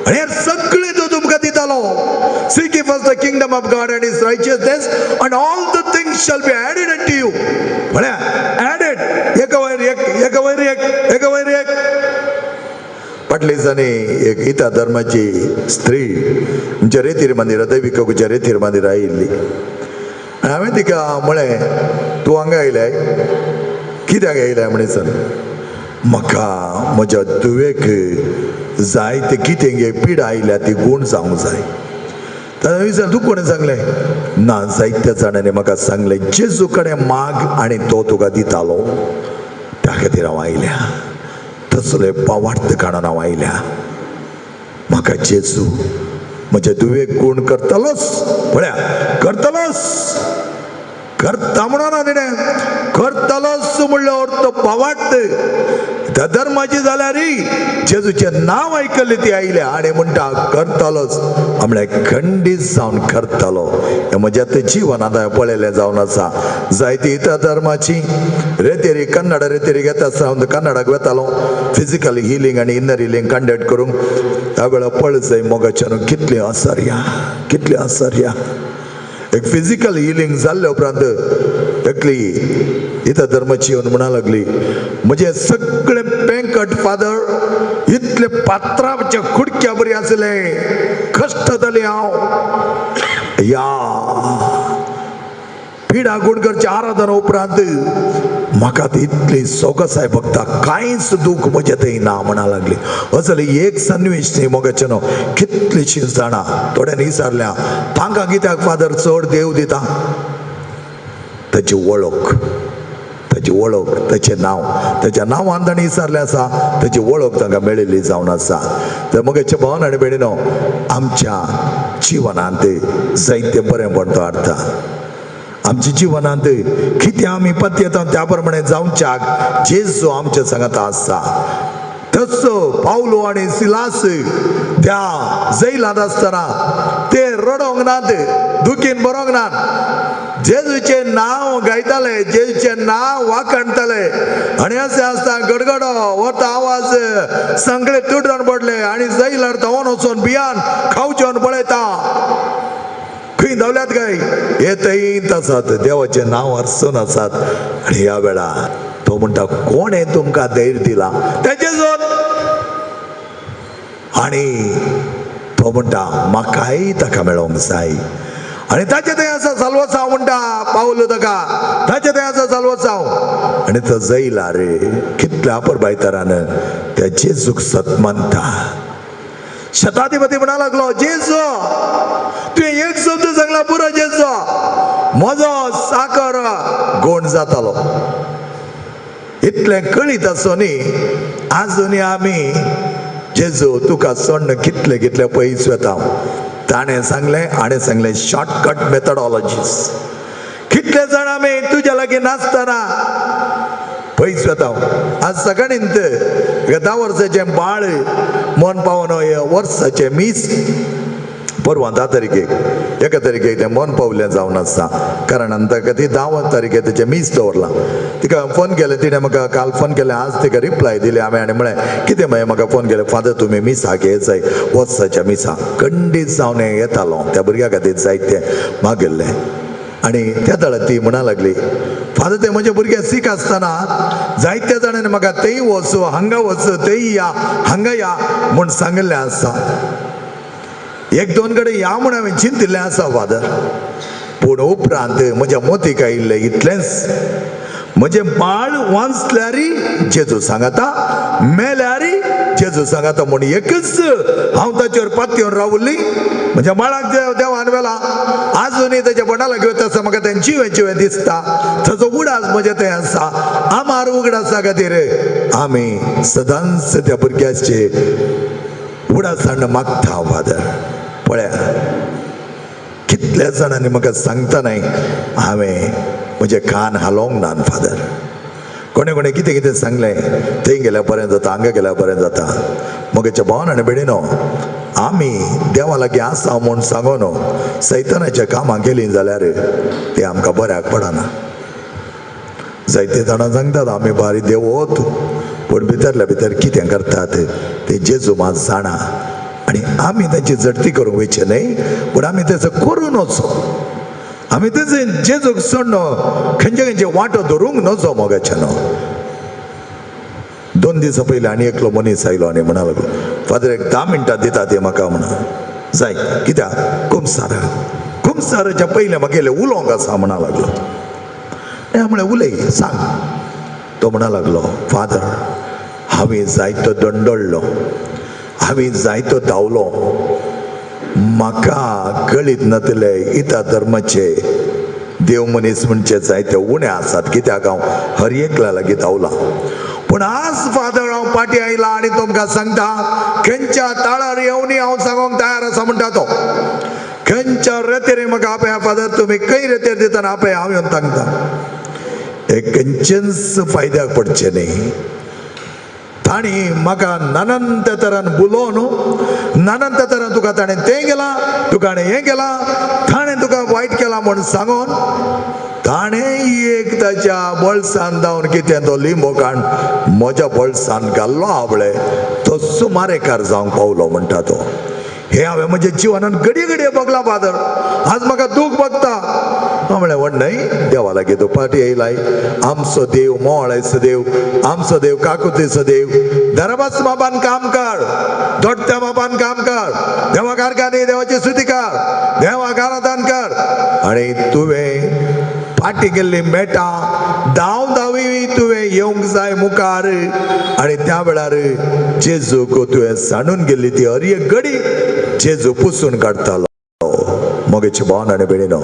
आनी हे सगळे तो तुमकां दितालो. Seek ye first the kingdom of God and his righteousness, and all the things shall be added unto you. म्हळ्यार added, एका वयर एक, एका वयर एक, एका वयर एक. फाटल्या दिसांनी एक इता धर्माची स्त्री आमच्या रेतीर मंदिरा, दैविक रेतीर मंदिरा आयिल्ली आनी हांवें तिका म्हळें, तूं हांगा आयल्याय कित्याक आयल्याय म्हणीसन? म्हाका म्हज्या धुवेक जाय ते कितें गे पिडा आयल्या ती गूण जावंक जाय. ताणें विचारलें, तूं कोणें सांगलें? ना, जायत्या जाणांनी म्हाका सांगलें जेजू कडेन माग आनी तो तुका दितालो, त्या खातीर हांव आयल्या, तसले पावार्थ काडून हांव आयल्या. म्हाका जेजू म्हज्या धुवेक गूण करतलोच, पळया करतलोच, करता म्हणून ना तिणें, करतलोच म्हणल्यार अर्थ पावार्थ. त्या धर्माची जाल्यार जेजूचें नांव आयकल्लें ती आयल्या आनी म्हणटा करतलोच, म्हळ्यार खंडीत जावन करतलो. हें म्हज्या ते जिवनांत हांवें पळयलें जावन आसा. जायती इतर धर्माची रेतेरी कन्नड रेतेरी घेता आसतना हांव कन्नडाक वेतालो फिजिकल हिलींग आनी इनर हिलींग कंडक्ट करूंक. त्या वेळार पळय मोगाच्यान कितलें आसर्या, कितलें आसर्या. एक फिजिकल हिलींग जाल्ले उपरांत एकली इतर धर्माची येवन म्हणा लागली, म्हजें सगळें बँकट फादर इतले पात्राच्या कुडक्या बरी आसले, कश्ट जालें हांव. ह्या पिडा गुणकरच्या आराधना उपरांत म्हाका इतली सोगसाय भोगता, कांयच दूख म्हजें थंय ना म्हणा लागली. असले एक सन्वेश न्ही मोगाचें न्हू, कितलीशीं जाणां थोड्यांनी विचारल्या तांकां कित्याक फादर चड देव दिता? ताची वळख, ताची वळख, ताचें नांव, ताच्या नांवान ताणें विचारलें आसा, ताची वळख तांकां मेळिल्ली जावन आसा. तर म्हगेचे भावन आनी भयणीनो, आमच्या जिवनांत जायते बरेंपण तो हाडटा. आमच्या जिवनांत कितें आमी पत्यता त्या प्रमाणे जावच्याक जेजू आमच्या सांगाता आसा. तसो पावलो आनी सिलास त्या जैलांत आसतना ते रडोंक नात, दुखीन बरोंक नात, जेजूचें नांव गायताले, जेजूचें नांव वाखाणताले. आनी अशें आसता गडगडो वता आवाज सगळे तुटून पडले आनी जैलार धांवन वचून भियान खावच्यान पळयता खंय धांवल्यात काय, हे थंयच आसात, देवाचें नांव आसून आसात. आनी ह्या वेळार तो म्हणटा, कोणें तुमकां धैर्य दिलां? तेजें जोन. आनी तो म्हणटा म्हाकाय ताका मेळोंक जाय. आनी ताचें थंय आसा साल्वासांव म्हणटा पावलो ताका, ताचें थंय आसा साल्वासांव. आनी तो जैलार कितल्या अपुरबायतरान त्या जेजूक सत्मानता. शताधिपती म्हणा लागलो, जेजू तुवें एक शब्द सांगला पुरो, जेजू म्हजो साकर गोण जातालो. इतलें कळीत आसून आजुनूय आमी जेजू तुका सोडून कितले कितले पयस वता. ताणें सांगलें, हाणें सांगलें, शॉर्टकट मेथडॉलॉजीस. कितले जाण आमी तुज्या लागीं नासतना पयस वता. आज सकाळींत 10 वर्साचें बाळ मन पावन वर्साचें मीस परवां 10 तारखेक 1 तारखेक तें मन पावलें जावन आसा. कारण ताका ती 10 तारखेक तेचें मीस दवरलां. तिका फोन केलें, तिणें म्हाका काल फोन केलें, आज तिका रिप्लाय दिली हांवें आनी म्हळें कितें मागीर म्हाका फोन केलें, फादर तुमी मिसाक येत जाय, वर्साच्या मिसा खंडीत जावन येतालो त्या भुरग्या खातीर जायतें मागिल्लें. आनी त्या वेळार ती म्हणा लागली, फादर ते म्हजे भुरगे सीख आसतना जायत्या जाणांनी म्हाका थंय वच, हांगा वच, थंय या, हांगा या म्हूण सांगिल्लें आसा. 1-2 कडेन या म्हूण हांवें चिंतिल्लें आसा फादर, पूण उपरांत म्हज्या मोतीक आयिल्लें इतलेंच, म्हजें बाळ वाचल्यारी जेजू सांगाता, मेल्यारी जेजू सांगाता म्हूण एकच हांव ताचेर पातयेवन रावली. म्हज्या बाळाक देवान व्हेला, आजुनूय ताच्या बणाला घेवता आसा, म्हाका तें जिवें जिवें दिसता, ताचो उगडास म्हजें थंय आसा. आमार उगडासा खातीर आमी सदांच त्या भुरग्याचे उगडासान मागता फादर. पळया कितल्या जाणांनी म्हाका सांगता न्हय, हांवें म्हजे कान हालोवंक ना फादर. कोणें कोणें कितें कितें सांगलें, थंय गेल्यार बरें जाता, हांगा गेल्यार बरें जाता. म्हगेच्या भावान आनी भयणीनो, आमी देवा लागीं आसा म्हूण सांगून सैतानाच्या कामां केलीं जाल्यार तें आमकां बऱ्याक पडना. जायते जाणां सांगतात आमी बारी देवत, पूण भितरल्या भितर कितें करतात तें जेजू मात जाणा. आनी आमी तांची झडती करूंक वयचें न्हय, पूण आमी तेचो करूं नजो. आमी तेजे जेजूक सोडून खंयचे खंयचे वांटो धरूंक नजो मोगाचें न्हू. 2 दिसां पयलीं आनी एकलो मनीस आयलो आनी म्हणा लागलो, फादर एक 10 मिनटां दिता ते म्हाका. म्हणा जाय कित्याक? कुमसार कुमसाराच्या पयलें म्हागेलें उलोवंक आसा म्हणा लागलो. हांवें म्हळें उलय सांग. तो म्हणा लागलो, फादर हांवें जायतो दंडडलो, हांवें जायतो धांवलो, म्हाका कळीत नातले इता धर्माचे देव मनीस म्हणचे जायते उणे आसात, कित्याक हांव हर एकल्या लागीं धांवला. पूण आज फादर हांव पाटी आयला आनी तुमकां सांगता, खंयच्या ताळार येवनी हांव सांगूंक तयार आसा म्हणटा तो. खंयच्या रेतेर म्हाका आपया फादर, तुमी खंय रेतेर दितना आपया, हांव येवन सांगता. हे खंयचेच फायद्याक पडचें न्ही. तांणी म्हाका नानांत तरान बुलोवन नानांत तरान तुका ताणें तें केलां, तुका हाणें हें केलां, ताणें तुका वायट केलां म्हूण सांगून ताणें एक ताच्या बळसान धांवन कितें तो लिंबो काण म्हज्या बळसान घाल्लो आवळे, तो सुमारेकार जावंक पावलो म्हणटा तो. हें हांवें म्हज्या जिवनान घडये घडये भोगलां फादर, आज म्हाका दूख भोगता. हांव म्हळें व्हड न्हय, देवा लागीं तूं पाटी येयलाय. आमचो देव मोळायचो देव, आमचो देव काकुतीचो देव. दरबास मापान काम कर, दोट्ट्या मापान काम कर, देवा कारखानी देवाची स्तुती कर, देवा आराधन कर. आनी तुवें फाटी गेल्ली मेटा धांव धांवी तुवें येवंक जाय मुखार. आनी त्या वेळार जेजूक तुवें सांडून गेल्ली ती हर एक घडी जेजू पुसून काडटालो. मोगेचे भावन आनी भयणीनो,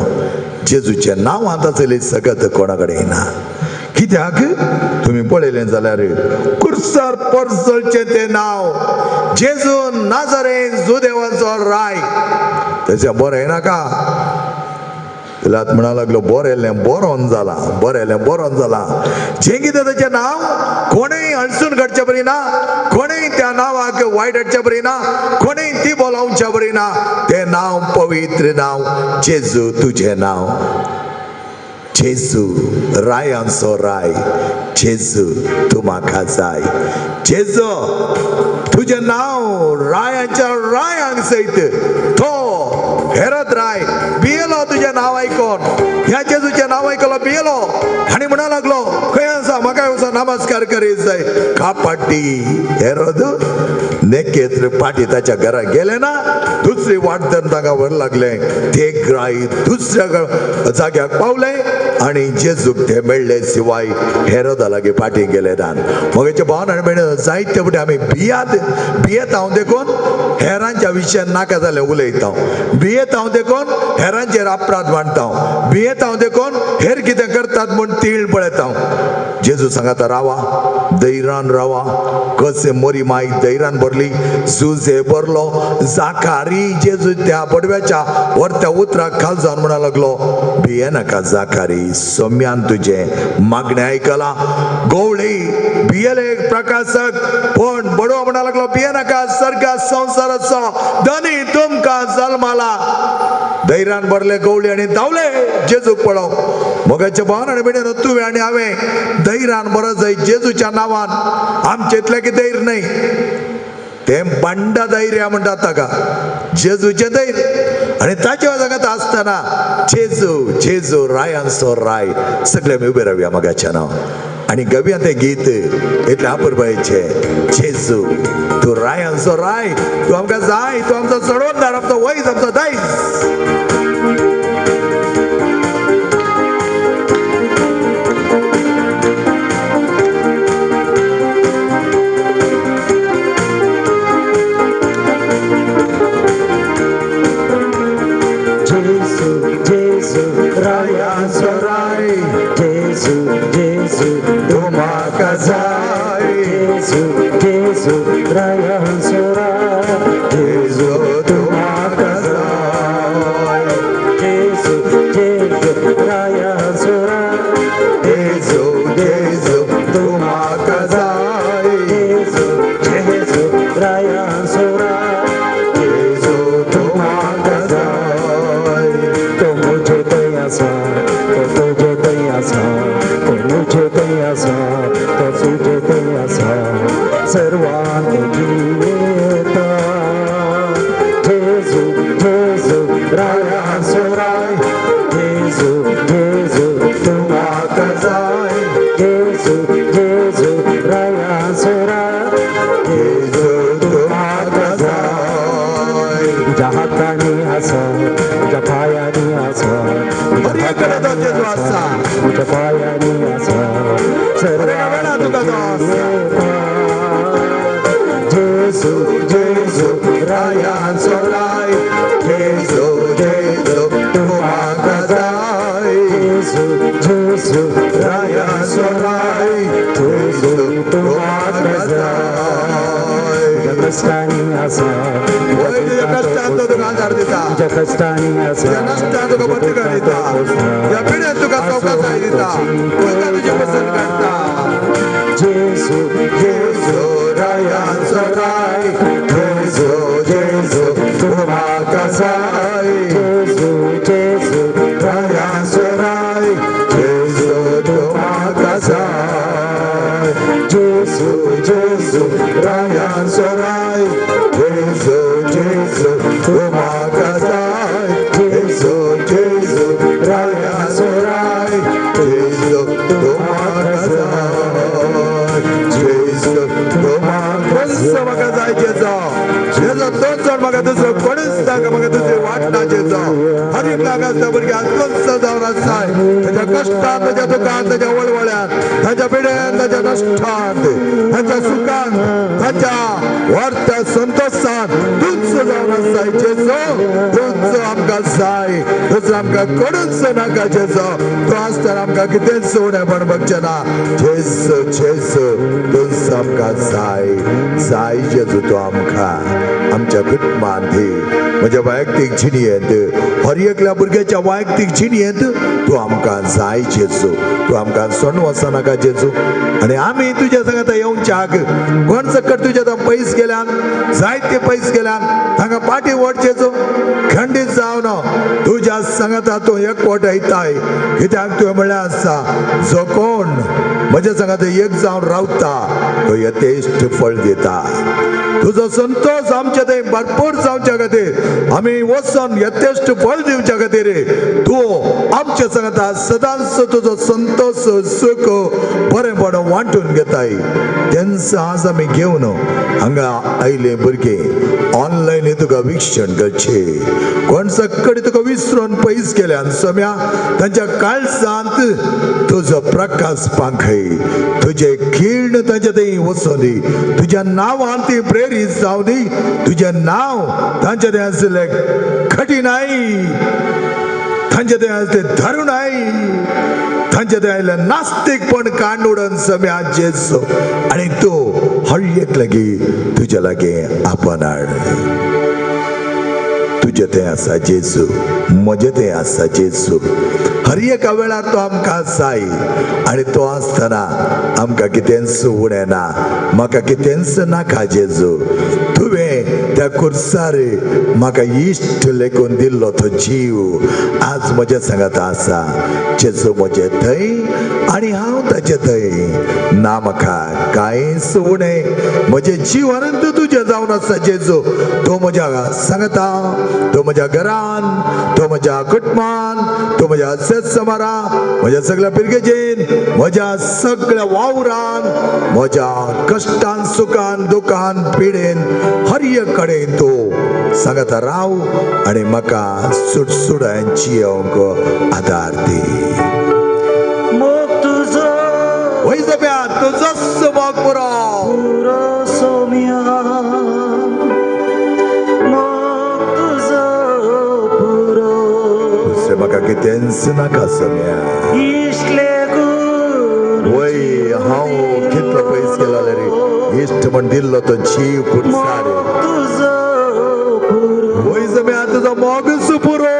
जेजूचें नांव आतां चली सगत कोणा कडेन ना. कित्याक तुमी पळयलें जाल्यार कुर्सार परजळचें तें नांव जेजू नाजरेन जुदेवाचो राय. तशें बरें नाका पिलात म्हणा लागलो, बरें बरोवन जाला, बरें बरोवन जाला. जें कितें ताचें नांव कोणेय अडचून काडचे बरी ना, कोणेय त्या नांवाक वायट हाडचे बरी ना, कोणेय ती बोलावच्या बरी ना. तें नांव पवित्र नांव जेजू, तुजें नांव जेजू, रायांचो राय जेजू, तूं म्हाका जाय जेजू. तुजें नांव रायांच्या रायांक सयत तो हेरत राय भियेलो तुजें नांव आयकोन. ह्या जेजूचें नांव आयकलो भियेलो आनी म्हणा लागलो, खंय आसा म्हाका वचोन नमस्कार करीत जाय. कापाटी हेरोद नेकेत्र पाटी ताच्या घरा गेले ना, दुसरी वाट धरून तांकां व्हर लागले. ते ग्राय दुसऱ्या जाग्याक पावले आनी जेजूक ते मेळ्ळे शिवाय हेरोदा लागीं पाटी गेले दान. मगेचे भावन आनी भयणी, जायते फावटी आमी भियात भियेत हांव देखून हेरांच्या विशयान नाका जालें उलयता, भियेत हांव देखून हेरांचेर अपराध मांडटा, भियेत हांव देखून हेर कितें करतात म्हूण तीळ पळयता. जेजू सांगता, रावा धैर्यान रावा. कसे मोरी माई धैर्यान भरली, जुजे भरलो जाकारी. जेजू त्या बडव्याच्या वरत्या उतराक खाल जावन म्हणा लागलो, भिये नाका जाकारी, सोम्यान तुजें मागणें आयकलां. गोवळी भियेले प्रकाशक, पण बडवा म्हणा लागलो, भिये नाका, सर्गा संवसाराचो धनी तुमकां जल्माला. धैर्यान भरले गवळी आनी धांवले जेजूक पळोवंक. मोगाचे भावन आनी भयणीनो, तुवें आनी हांवें धैर्यान बरो जाय जेजूच्या नांवान. आमचे इतलें की धैर्य न्हय, तें बंडा धैर्य म्हणटात ताका, जेजूचें धैर्य. आनी ताच्या जगात आसतना जेजू जेजू रायांचो राय. सगळे आमी उबे रावया मोगाच्या नांव आनी गवया तें गीत इतलें अपुरबायेचें. जेजू तूं रायांचो राय, तूं आमकां जाय, तूं आमचो चडवणदार, आमचो वैज, आमचो दायज. सर्वांत जियेता. हर एक कडेन तो जेजू आसा. म्हज्या पांयांनी आसा. हर एका वेळार तुका तो आसा. जेजू जेजू रायांचो राय, जेजू जेजू तूं म्हाका जाय. जेजू जेजू रायांचो राय, जेजू तूं म्हाका जाय. म्हज्या कश्टांनी आसा. वय तुज्या कश्टान तो तुका आदार दिता. म्हज्या कश्टांनी आसा. तुज्या नश्टान तुका बदल दिता. तुज्या पिड्यान तुका चवकसाय दिता. तुका तुजें पसंत काडटा. जेजू जेजू रायांचो राय, जेजू जेजू तूं म्हाका जाय. जेजू जेजू रायांचो राय, जेजू तूं म्हाका जाय. जेजू जेजू रायांचो राय, जेजू जेजू तूं म्हाका जाय. जेजू जेजू रायांचो राय, जेजू तूं म्हाका जाय. जेजू तूं म्हाका जाय. जेजू जेजू दोन जाण म्हाका दुसरो कोणूच नाका, म्हाका दुसरी वाट ना जेजू. हर एक नाका आसता भुरग्यांक दोनसो जावन आसाय. ताच्या कश्टान, ताच्या दुखान, ताच्या वळवळ्यान, ताच्या पिडेन, ताच्या नश्टान, ताच्या सुखान, ताच्या वाडत्या संतोशान तूंच जावन आसाय जेजू. तूंच आमकां जाय, दुसरो आमकां कोणूच नाका जेजू. तूं आसतना आमकां कितेंच उणेपण बगचें ना. जेजू जेजू तूंच आमकां जाय. जाय जेजू तूं आमकां आमच्या कुटुंबांत, म्हज्या वैयक्तीक जिणेंत, हर एकल्या भुरग्याच्या वैयक्तीक जिणेंत तूं आमकां जाय जेजू. तूं आमकां सोडून वचनाका जेजू. आनी आमी तुज्या सांगाता येवच्याक कोण सकट तुज्या आतां पयस गेल्यान, जायते पयस गेल्यान, तांकां पाटी वट जेजू. खंडीत जावन तुज्या सांगाता तूं एकवट येताय. कित्याक तुवें म्हणलें आसा, जो कोण म्हज्या सांगाता एक जावन रावता तो यथेश्ट फळ दिता. तुजो संतोष आमच्या थंय भरपूर जावच्या खातीर, आमी वचून यथेश्ट फळ दिवच्या खातीर तूं आमच्या सांगाता सदांच तुजो संतोष सुख बरेंपण वांटून घेताय. तेंच आज आमी घेवन हांगा आयले भुरगे ऑनलायन तुका विक्षण करचे. कोण सकडी तुका विसरून पयस गेल्यान सम्या, तांच्या काळजांत तुजो प्रकाश पांखय, तुजे खीण तांच्या थंय वचूं दी. तुज्या नांवान ती प्रेरीत जावं दी. तुजें नांव तांच्या थंय आशिल्लें कठीणाय, तांच्या थंय आसलें धरुणाय, तांच्या थंय आयिल्लें नास्तीकपण कांडून सम्या जेजू. आनी तूं हर एक लागीं तुज्या लागीं आपण हाड. तुजें तें आसा जेजू, म्हजें तें आसा जेजू. हर एका वेळार तो आमकां जाय. आनी तो आसतना आमकां कितेंच उणें ना, म्हाका कितेंच नाका जेजू. तुवें त्या कुर्सार म्हाका इश्ट लेखून दिल्लो तो जीव आज म्हज्या सांगाता आसा. जेजू म्हजे थंय आनी हांव ताचे थंय ना, म्हाका कांयच उणें. म्हजें जीव अनंत तुजें जावन आसा जेजू. तो म्हज्या सांगाता, तो म्हज्या घरान, तो म्हज्या कुटुंबान, तो म्हज्या समारा, म्हज्या सगळ्या पिरगेजेन, म्हज्या सगळ्या वावरान, म्हज्या कश्टान, सुखान, दुखान, पिडेन, हर एक कडेन तो सांगाता राव आनी म्हाका सुटसुडान जियोंक आदार दी. मोग तुजो वय जप्या तुजोच मोग पुरो. पुरो सोम्या, मोग तुजो पुरो. दुसरें म्हाका कितेंच नाका सम्या. इश्टले गुण वय हांव कितलो पयस गेलो रे, इश्ट म्हण दिल्लो तो जीव कुर्सार. मोग तुजो पुरो. वय जम्या तुजो मोगच पुरो.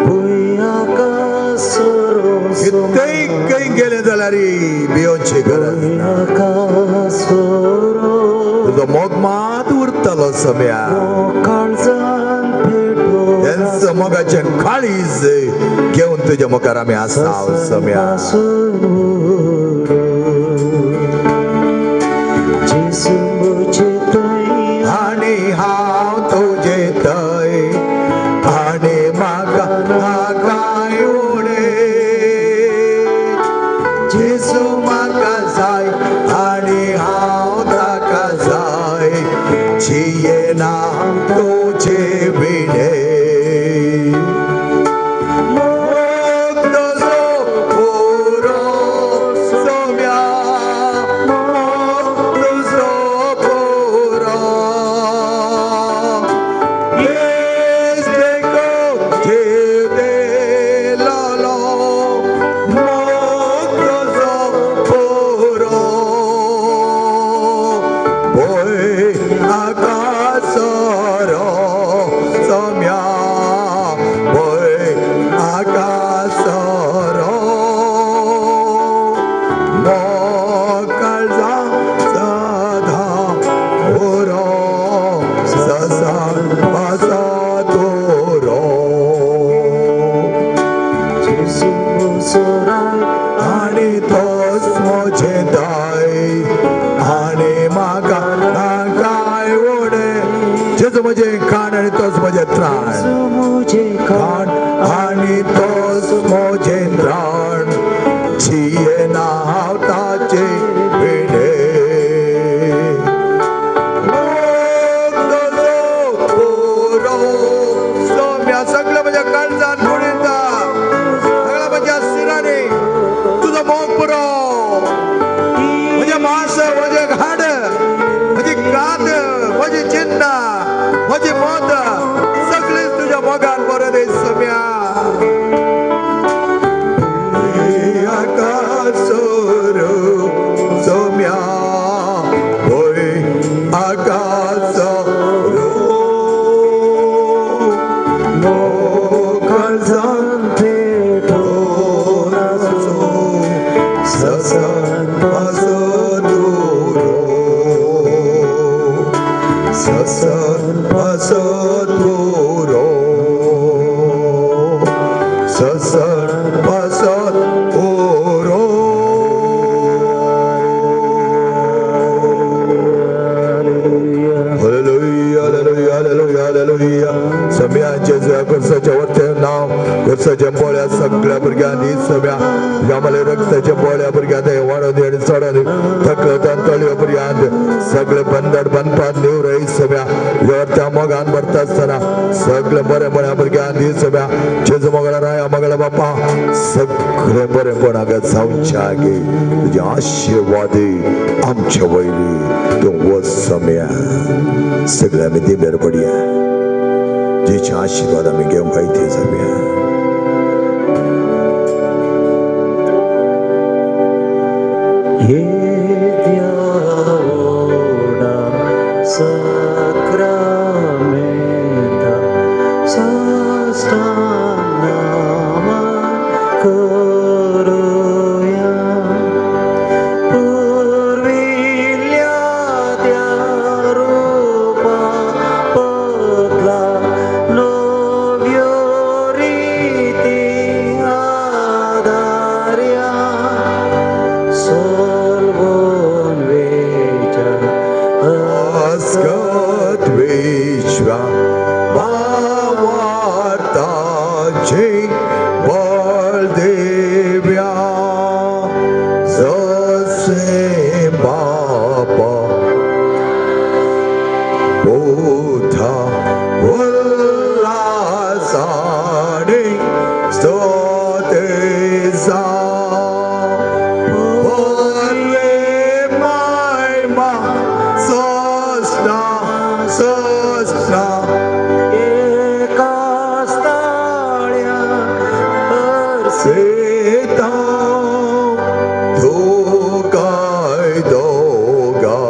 भूंय आकाश सोरो कितेंय खंय गेलें जाल्यार भियोवची गरज ना. आकाश सोरो. तुजो मोग मात उरतलो सम्या. काळजान पेटो तेंच मोगाचें काळीज घेवन तुज्या मुखार आमी आसा सम्या. जेजू म्हजे थंय आनी हांव तुजे थंय, आनी म्हाका कांय उणें. जेजू म्हाका जाय आनी हांव ताका जाय. जियेना तुजे विणे. मोग आणि तोच म्हजे दाय आणि म्हाका काय उणें. जेजू म्हजें खाण आनी तोच म्हजें त्राण, खाण आनी तोच म्हजें त्राण, जियेना हांव ताचे विणे. सगळं म्हज्या काळजान कुडींता, सगळ्या म्हज्या सिरांनी तुजो मोग पुरो. म्हजें मांस, म्हजें हाड, म्हजी कात, म्हजी चिन्ना, म्हजी मत सगळीच तुज्या मोगान बरें दी सम्या. सोम्या होय आकासोरो काळजान पेटोन ससन पासो ससन पासो ससन पासो ओरो. Hallelujah, hallelujah, hallelujah, hallelujah. सम्याचे कुर्साच्या वरते नाव कुर्साच्या पोळ्या सगळ्या भुरग्यांनी सम्या आम्हाला रक्ताच्या पोळ्या भुरग्यांत वाडोवन दी आनी चडोवन दी. थकलतान तळयो भुरग्यांत सगळे बंदड बांदपात निवरय सम्या. त्या मोगान भरता आसतना सगळे बरें बऱ्या भुरग्यांनी सम्या. जेजू मोगळा राया मोगळा बापा सगळे बरेंपणाक जावच्या गे. तुजे आशिर्वादी आमचे वयली तूं वच सम्या. सगळे आमी दिंबेर पडया, जेचे आशिर्वाद आमी घेवंक आयते जावया. Sacramenta sastanama करूया पुर्विल्ल्या त्या रूपा बदला नव्यो रिती आदार्या सलवून वेच्या अस्कत विश्वा भावार्थाचे बळदेव्या जसे बापा पुता उल्हासाने स्तुतीचा बोलवे महिमा सस्ना सस्ना एका स्थाळ्या सीता धोकाय दोगा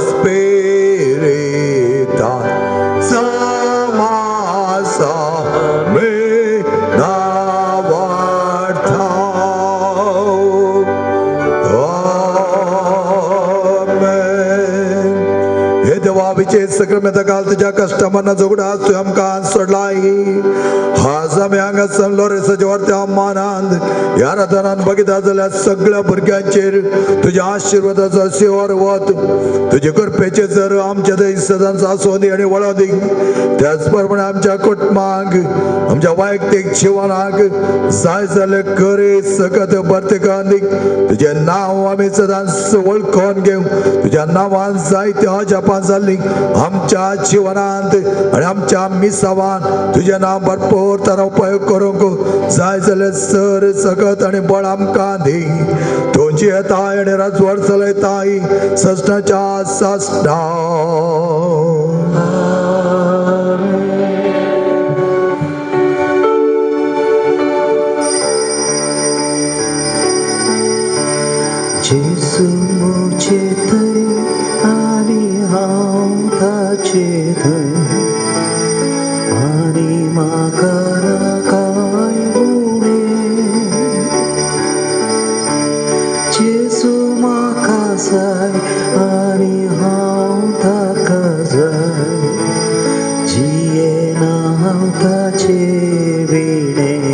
स्पिरिता समासा मे नावार्था. आमेन. हे देवा विचे सक्रमेता काल तुझ्या कस्टमरना जोगडा तूं आमकां सोडलाय. आज आमी हांगा लोरेसाच्या वरत्या मानान ह्या रातनान बघिता जाल्यार सगळ्या भुरग्यांचेर तुज्या आशिर्वादाचो शिवर वत. तुजे कृपेचे जर आमच्या थंय सदांच आसूं दी आनी वळों दी. त्याच प्रमाणे आमच्या कुटुंबाक, आमच्या वैयक्तीक जिवनाक जाय जाल्यार करी सकत भरती दी. तुजें नांव आमी सदांच वळखून घेवं. तुज्या नांवान जायत्यो अजापां जाल्लीं आमच्या जिवनांत आनी आमच्या मिसावान. तुजें नांव भरपूर तरा उपयोग करूंक जाय जाल्यार सर सकत आनी बळ आमकां दी. तुजी येताय आनी राजवट चलयताय ससनाच्या ससना. जेजू म्हजे थंय आनी हांव ताचे थंय आनी म्हाका काय उणें. जेजू म्हाका जाय आनी हांव ताका जाय, जियेना हांव ताचे विणें.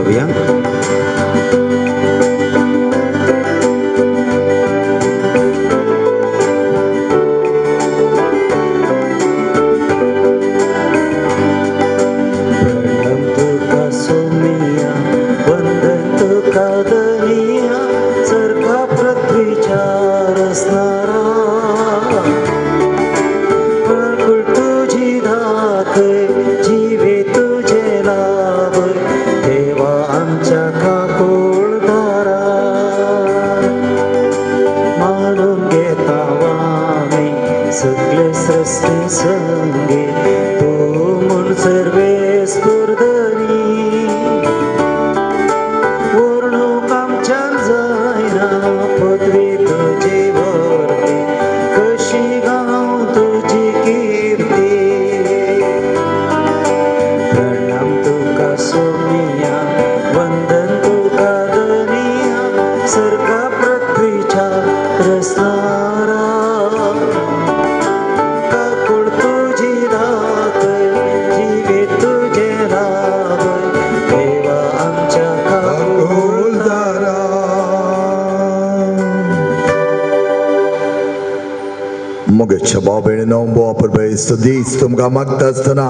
गावया. प्रणम तुका सोमिया, वंदन तुका धनिया, सर्गा पृथ्वीच्या रसणारा. प्रकुळ तुझी धाक, जीवे तुझे लाभ, देवा आमच्या काकुळदारा. मानून घेता आमी सगळे सृष्टी संगे, तूं म्हूण सर्वेस्पर धनी. वर्णूक आमच्यान जायना पदवी तुजी वर्ती, कशी गांव तुजी कीर्ती. प्रणाम तुका सोमिया, वंदन तुका धनिया, सर्गा पृथ्वीच्या रसणारा. काकुळ तुझी धाक, जीवे तुझे लाभ, देवा आमच्या काकुळदारा. मोगेच्या भाव भयणीनो, भाव दीस तुमकां मागता आसतना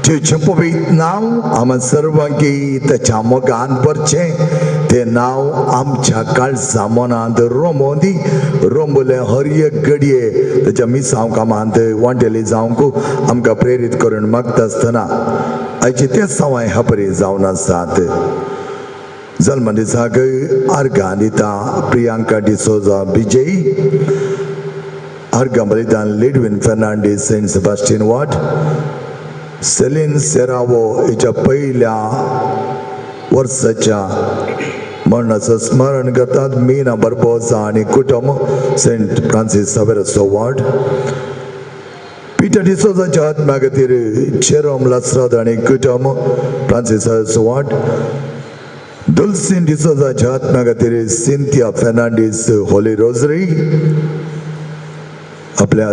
जेजूचें पवित्र नांव आमी सर्वांकी ताच्या मोगान भरचें. तें नांव आमच्या काळजा मनांत रोमोवन दी. रोंबले हर एक घडये ताच्या मिसांव कामांत वांटेली जावंक आमकां प्रेरीत करून मागता आसतना आयचे ते सवाय हापरी जावन आसात. जल्म दिसाक आर्गां दिता प्रियांका डिसोजा विजयी, आर्गां बलिदान Lidwin Fernandes Saint Sebastian ward, Celine Serrao हिच्या पयल्या वर्साच्या मरणाचो स्मरण करतात. मीना बर्बोसा आनी कुटुंब सेंट फ्रांसीस सावेराचो वॉर्ड, पिटर डिसोजाच्या आत्म्या खातीर जेरोम लास्राद आनी कुटुंब फ्रांसीस सावेराचो वॉर्ड, दुलसीन डिसोजाच्या आत्म्या खातीर सिंथिया फेर्नांडीस होली रोजरी. आपल्या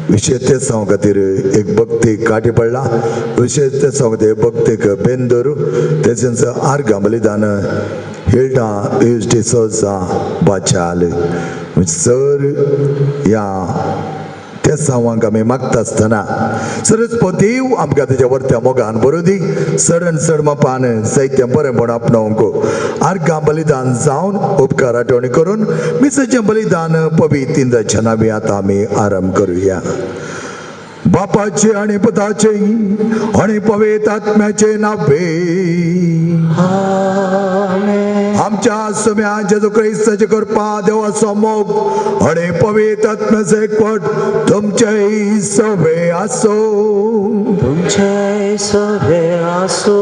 विशेष तेसांव खातीर एक भक्ती काटी पडला. विशेष तेसांव खातीर भक्तीक बेंदूर तेचेंच आर्गां बलिदान हिल्डा एस डिसोजा बाचाल. सर ह्या तेसांवांक आमी मागता आसतना सरच देव आमकां तेच्या वरत्या मोगान बरोवं दी. चड चड मापान जायतें बरेंपण आपणावंक आर्गां बलिदान जावन उपकार आठवणी करून मिसाचें बलिदान पवित्र इंद्राच्या नांवी आतां आमी आरंभ करुया. बापाचे आनी पुताचे आनी पवित्र आत्म्याचे नावे आमच्या सुम्या जेजू क्रिस्ताचे कृपा, देवाचो मोग आनी पवित्र आत्म्याचो एकवट तुमचेय सवे आसो. तुमचेय सवे आसो.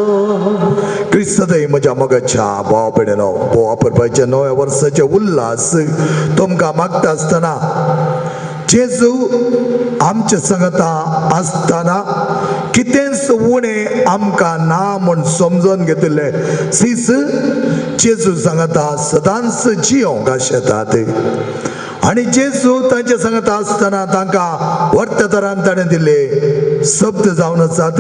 क्रिस्तदय म्हज्या मोगाच्या भाव भयणीनो, भाव परबाच्या नव्या वर्साचे उल्हास तुमकां मागता आसतना जेजू आमच्या संगता आसतना कितेंच उणें आमकां ना म्हूण समजून घेतिल्लें सीस जेजू सांगता सदांच जियोंक आशेतात. आनी जेजू तांच्या सांगता आसतना तांकां वर्त तरान ताणें दिल्ले शब्द जावन आसात,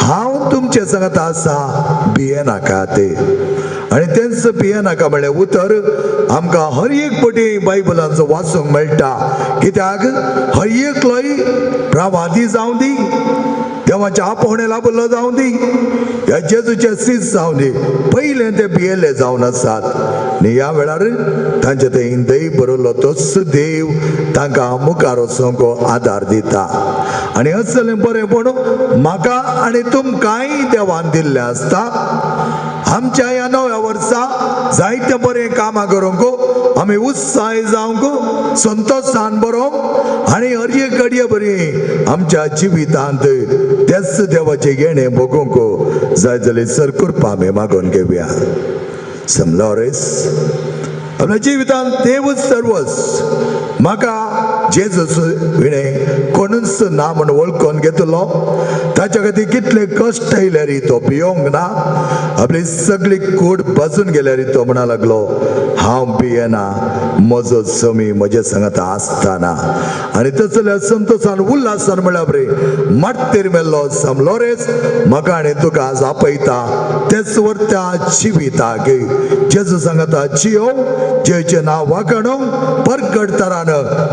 हांव तुमचे सांगता आसा भियेनाकात. आनी तेंच भियेनाका म्हणलें उतर आमकां हर एक पटी बायबलांचो वाचूंक मेळटा. कित्याक हर एकलोय प्रवादी जावं दी, देवाच्या आपोवणे लाभलो जावं दी, ह्या जेजूचे सीस जावं दी, पयलें ते भियेल्ले जावन आसात. आनी ह्या वेळार तांचे थंय दय बरयलो तोच देव तांकां मुखार वचूंक आदार दिता. आनी असलें बरेंपण म्हाका आनी तुमकांय देवान दिल्लें आसता. आमच्या ह्या नव्या वर्सा जायते बरें कामां करूंक आमी उत्साही जावंक, संतोशान बरोवंक आनी हर एक घडये बरी आमच्या जिवितांत तेच देवाचें येणें भोगूंक जाय जाल्यार सर कृपा आमी मागून घेवया. समलोरेस आपल्या जिवितांत देवच सर्वस म्हाका जेजूस विणें कोणूच ना म्हूण वळखून घेतलो. ताच्या खातीर कितले कश्ट येयल्यार तो भियोंक ना. आपली सगळी कूड बाजून गेल्यार तो म्हणा लागलो, हांव भियेना म्हजो समी म्हजे सांगात आसतना. आनी तसल्या संतोशान उल्हासान म्हळ्यार बरे माटतेर मेल्लो समलोरेस म्हाका आनी तुका आज आपयता तेच वरत्या जिविताक. जेजू सांगता जियो जेचें नांव वागणूंक परगट तरान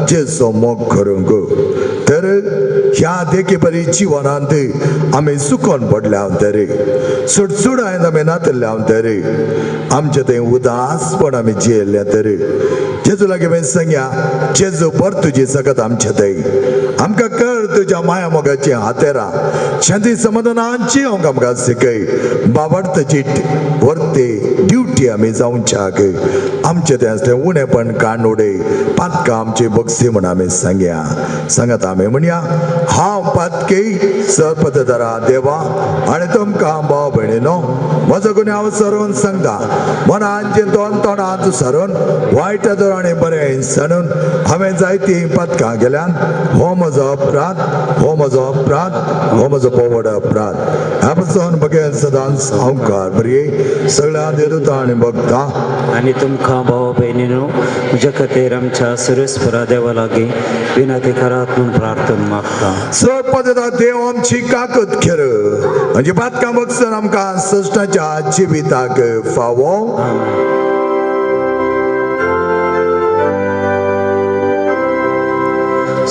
जेजो मोग करूंक. तर ह्या देखी बरी जिवनांत आमी सुकोन पडल्या तरी सुडसुडायन आमी नातल्या तरी आमचें थंय उदासपण आमी जियेल्ल्या तरी जेजू लागीं आमी सांगया जेजू बर तुजी सगत आमचे थंय आमकां कर तुज्या माया मोगाची हातेरां शांती समाधानाची हांव आमकां शिकय बाबडतची वर्ते ड्युटी आमी जावच्याक आमचें तें आसलें उणेपण काण उडय पातकां आमची बक्षी म्हण आमी सांगया. सांगात आमी म्हणया हांव पातकी सरपतदारा देवा आनी तुमकां भाव भयणीनो म्हजो गुन्यांव सरून सांगता मनान चिंतून तोंडांत सरून वायट दर आनी बरें सणून हांवें जायतीं पातकां केल्यान. हो म्हजो अपराध, हो म्हजो अपराध, हो म्हजो पोवड अपराध. ह्या पासून बगेन सदांच हांवकार बरी सगळ्या देवता आनी भक्ता आनी तुमकां भाव भयणीनो म्हज्या खातीर आमच्या सुरेस्परा देवा लागीं विनंती करात म्हूण प्रार्थना मागता. सरपदा देव आमची काकत खेर म्हणजे पातकां बगसर आमकां सश्टाच्या जिविताक फावो.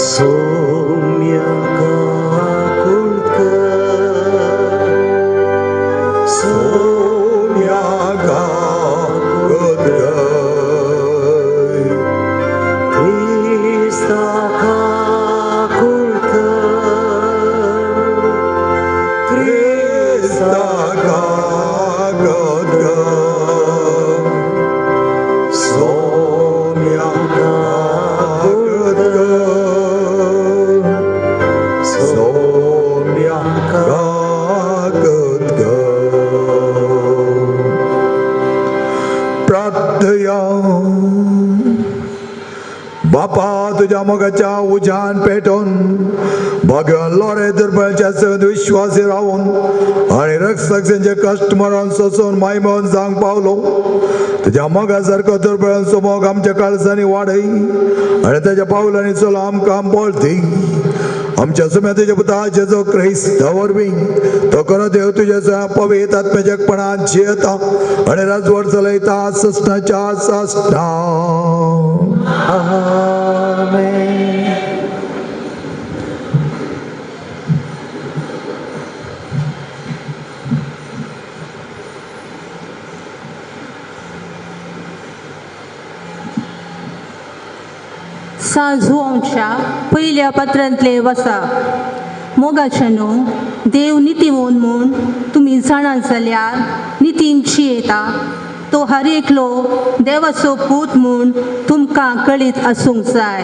सौम्य काकुळकर सौम्य काकुळकर क्रिस्ता काकुळकर क्रिस्ता काकुळकर सौम्य काकुळकर सौम्य काकुळकर. प्रार्थया. बापा तुझ्या मोगाच्या उज्यान पेटोवन भगवान लोरे दुर्बळच्या सेवेंत विश्वासी रावून आनी रक्षकांचे कश्ट मरण सोसून मायमोन जावंक पावलो. तुझ्या मोगा सारको दुर्बळांचो मोग आमच्या काळजांनी वाडय आनी ताच्या पावलांनी चलो आमकां बळ दी. आमच्या सुम्या तुज्या पुता जेजो क्रिस्त वरवीं तो खरो देव तुज्या पवित्र आत्म्याच्यापणान जियेता आनी राजवट चलयता ससनाच्या ससना. आमेन. साजुआंच्या पयल्या पत्रांतले वसा. मोगाच्यानो देव नितीवोन म्हूण तुमी जाणा जाल्यार नितीन जियेता तो हर एकलो देवाचो पूत म्हूण तुमकां कळीत आसूंक जाय.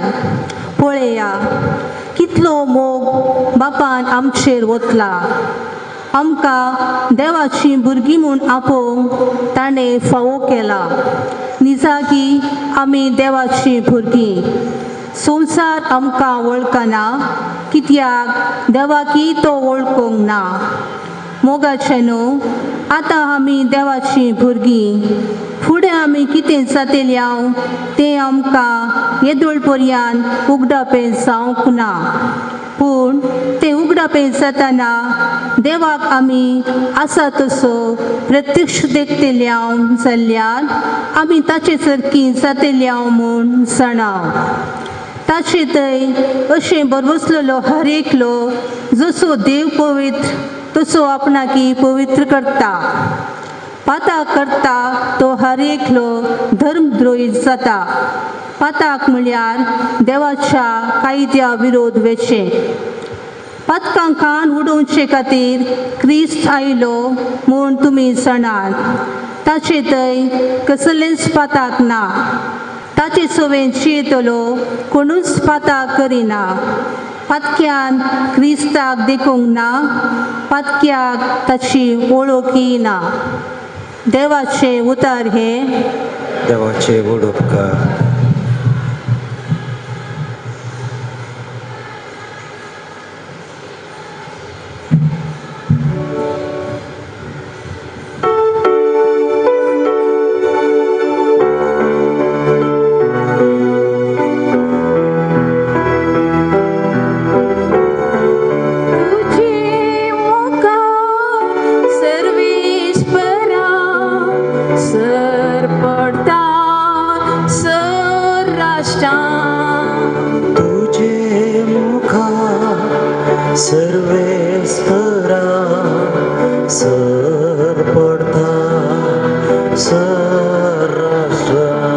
पळया कितलो मोग बापान आमचेर वतला. आमकां देवाचीं भुरगीं म्हूण आपोवंक ताणें फावो केला. निजागी आमी देवाचीं भुरगीं. संवसार आमकां वळखना कित्याक देवाकी तो वळखूंक ना. मोगाचें न्हू आतां आमी देवाचीं भुरगीं. फुडें आमी कितें जातले हांव तें आमकां येदोळ पर्यंत उगडापें जावंक ना. पूण तें उगडापें जातना देवाक आमी आसा तसो प्रत्यक्ष देखतले हांव जाल्यार आमी ताचे सारकी जातले हांव म्हूण जाणा. ताचे थंय अशें बरवसलेलो हर एकलो जसो देव पवित्र तसो आपणाकी पवित्र करता. पाताक करता तो हर एकलो धर्मद्रोही जाता. पाताक म्हळ्यार देवाच्या कायद्या विरोध वेचें. पातकां कान उडोवचे खातीर क्रिस्त आयलो म्हूण तुमी जाणात. ताचे थंय कसलेंच पाताक ना. ताचे सवें जियेतलो कोणूच पाताक करिना. पातक्यान क्रिस्ताक देखूंक ना. पातक्याक ताची वळखी ना. देवाचें उतर हें देवाचे व्हड उपकार. राष्ट्रां. तुझे मुखा सर्वेस्परा सर पडता सर राष्ट्रां.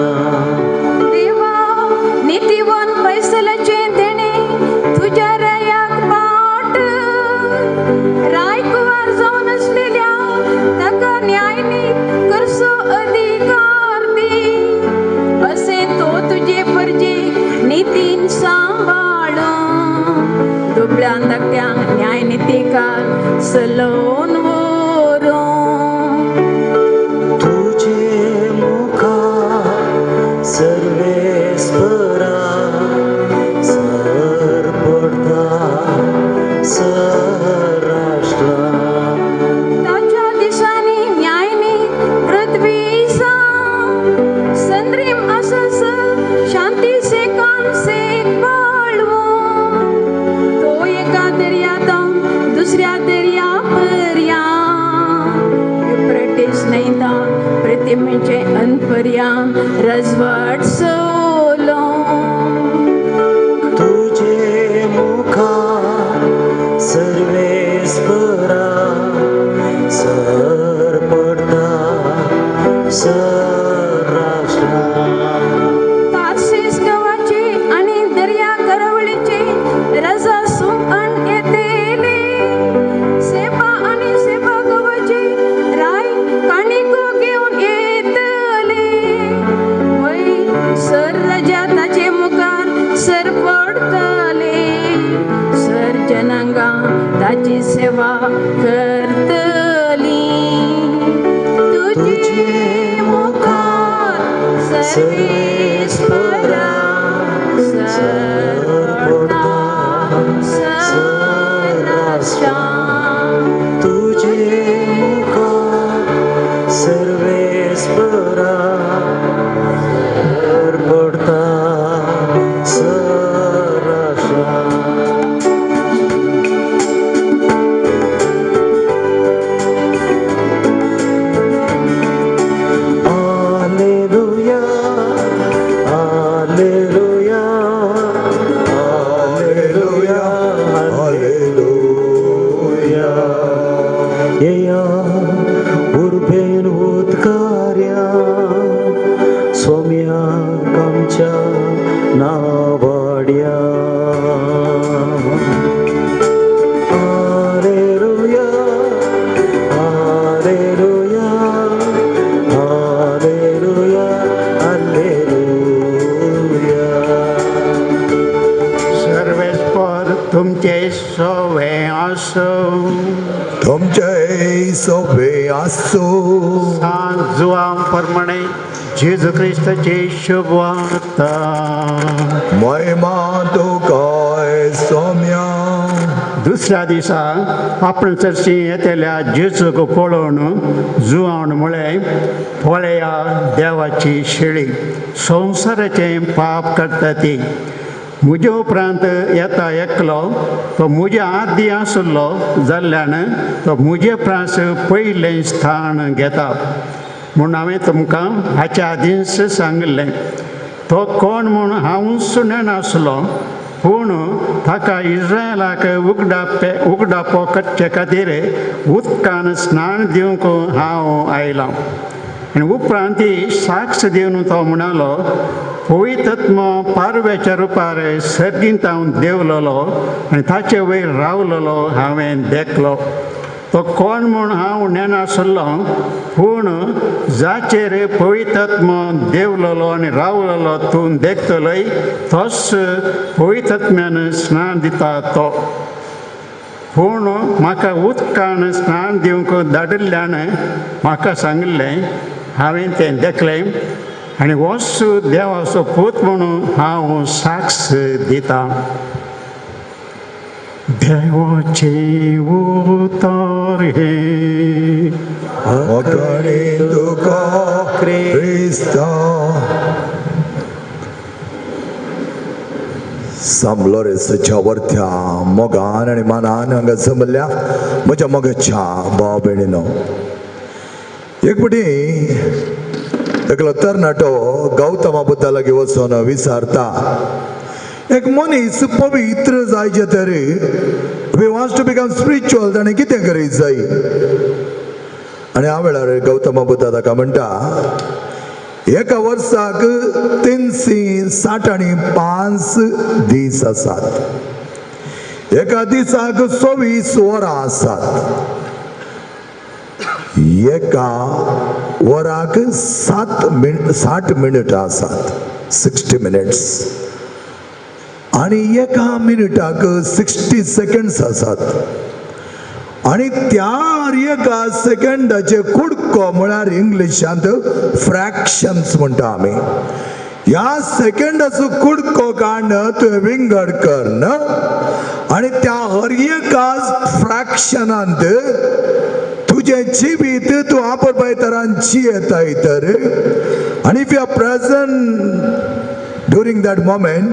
देवा नितीवन फैसलाचें देणें तुज्या रायाक पाट, रायकुवार जावन आसलेल्या ताका न्यायनीत करचो अधिकार दी, अशें तो तुजे परजेक नितीन सांबाळूं, दुबळ्यां धाकट्यांक न्यायनितीकार सलोवन व्हरूं. तुझे मुखा सर्वेस्परा सर पडता सर राष्ट्रां. ताच्या दिसांनी न्यायनीत पृथ्वी जावं, संद्रीम आसासर शांती सेकान सेक बाळवूं, तो एका दर्या तावन दुसऱ्या दर्या पर्यां, युफ्रेटीस न्हंयता प्रतिमेचे अनपर्यां रजवट सोलों. तुझे मुखा सर्वेस्परा सर पडता सर राष्ट्रां. तार्सीस गांवाचे आनी दर्या करवळीचे रजा सुमन येतेले, सेपा आनी सेपा गांवाचे राय काणिको घेवन येतले, वय सर रजा ताचे मुखार सर पडटले, सर जनांगां ताची सेवा करतली. तुजे मुखार सर्वेस्परा सर पडता सर राष्ट्रां. तुझे मुखा सर्वेस्परा सर पडता sir राष्ट्रां. Alleluia, alleluia, alleluia, alleluia. येया उर्बेन उद्गार्या सोम्याक आमच्या नावाड्या. Alleluia, alleluia, alleluia, alleluia. सर्वेस्पर तुमचे सोवे आसो, तुमचे सोवे आसो. सांत जुआंव प्रमाणे जेजू क्रिस्ताची शुभ वार्ता. महिमा तुका सोम्या. दुसऱ्या दिसा आपण चर्ची येतल्या जेजूक पळोवन जुआवन म्हळें, पळया देवाची शेळी, संवसाराचें पाप करता ती. म्हजे उपरांत येता एकलो, तो म्हजे आदीं आशिल्लो जाल्ल्यान तो म्हजे प्रास पयलें स्थान घेता म्हूण हांवें तुमकां हाच्या आदींच सांगिल्लें. तो कोण म्हूण हांवूच नेणासलो, पूण ताका इस्रायलाक उगडापो करचे खातीर उदकान स्नान दिवंक हांव आयलां. आनी उपरांत ती साक्ष दिवन तो म्हणालो, पवित्र पारव्याच्या रुपार सर्गींत हांव देंवलोलो आनी ताचे वयर रावलोलो हांवें देखलो. तो कोण म्हूण हांव नेणासलो, पूण जाचेर पवित्र देंवलोलो आनी रावलोलो तूं देखतलोय, तोच पवित्रत्म्यान स्नान दिता तो. पूण म्हाका उदकान स्नान दिवंक धाडिल्ल्यान म्हाका सांगिल्लें, हांवें तें देखलें आनी होच देवाचो पूत म्हणून हांव साक्ष दितां. देवाचें उतर हें. अकणी तुका क्रिस्ता. सांबलोरेसच्या वरत्या मोगान आनी मानान हांगा जमल्या म्हज्या मोगाच्या भाव भयणीनो, एक फावटी एकलो तरणाटो गौतमा बुद्धा लागीं वचून विचारता, एक मनीस पवित्र जायचे तरी we wants to become spiritual ताणें कितें करीत जाय? आनी ह्या वेळार गौतमा बुद्धा ताका म्हणटा, एका वर्साक 365 दीस आसात, एका दिसाक 24 वरां आसात, एका वराक 60 मिनटां आसात, 60 मिनट्स, आनी एका मिनटाक 60 सेकंड्स आसात, आनी त्या एका सेकंडाचे कुडको म्हळ्यार इंग्लिशांत फ्रॅक्शन्स म्हणटा आमी. ह्या सेकंडाचो कुडको काडून तुवें विंगड कर आनी त्या हर एका फ्रॅक्शनांत तुजें जिवीत तूं आपरपाय तरान जियेताय तर, आनी if you are present during that moment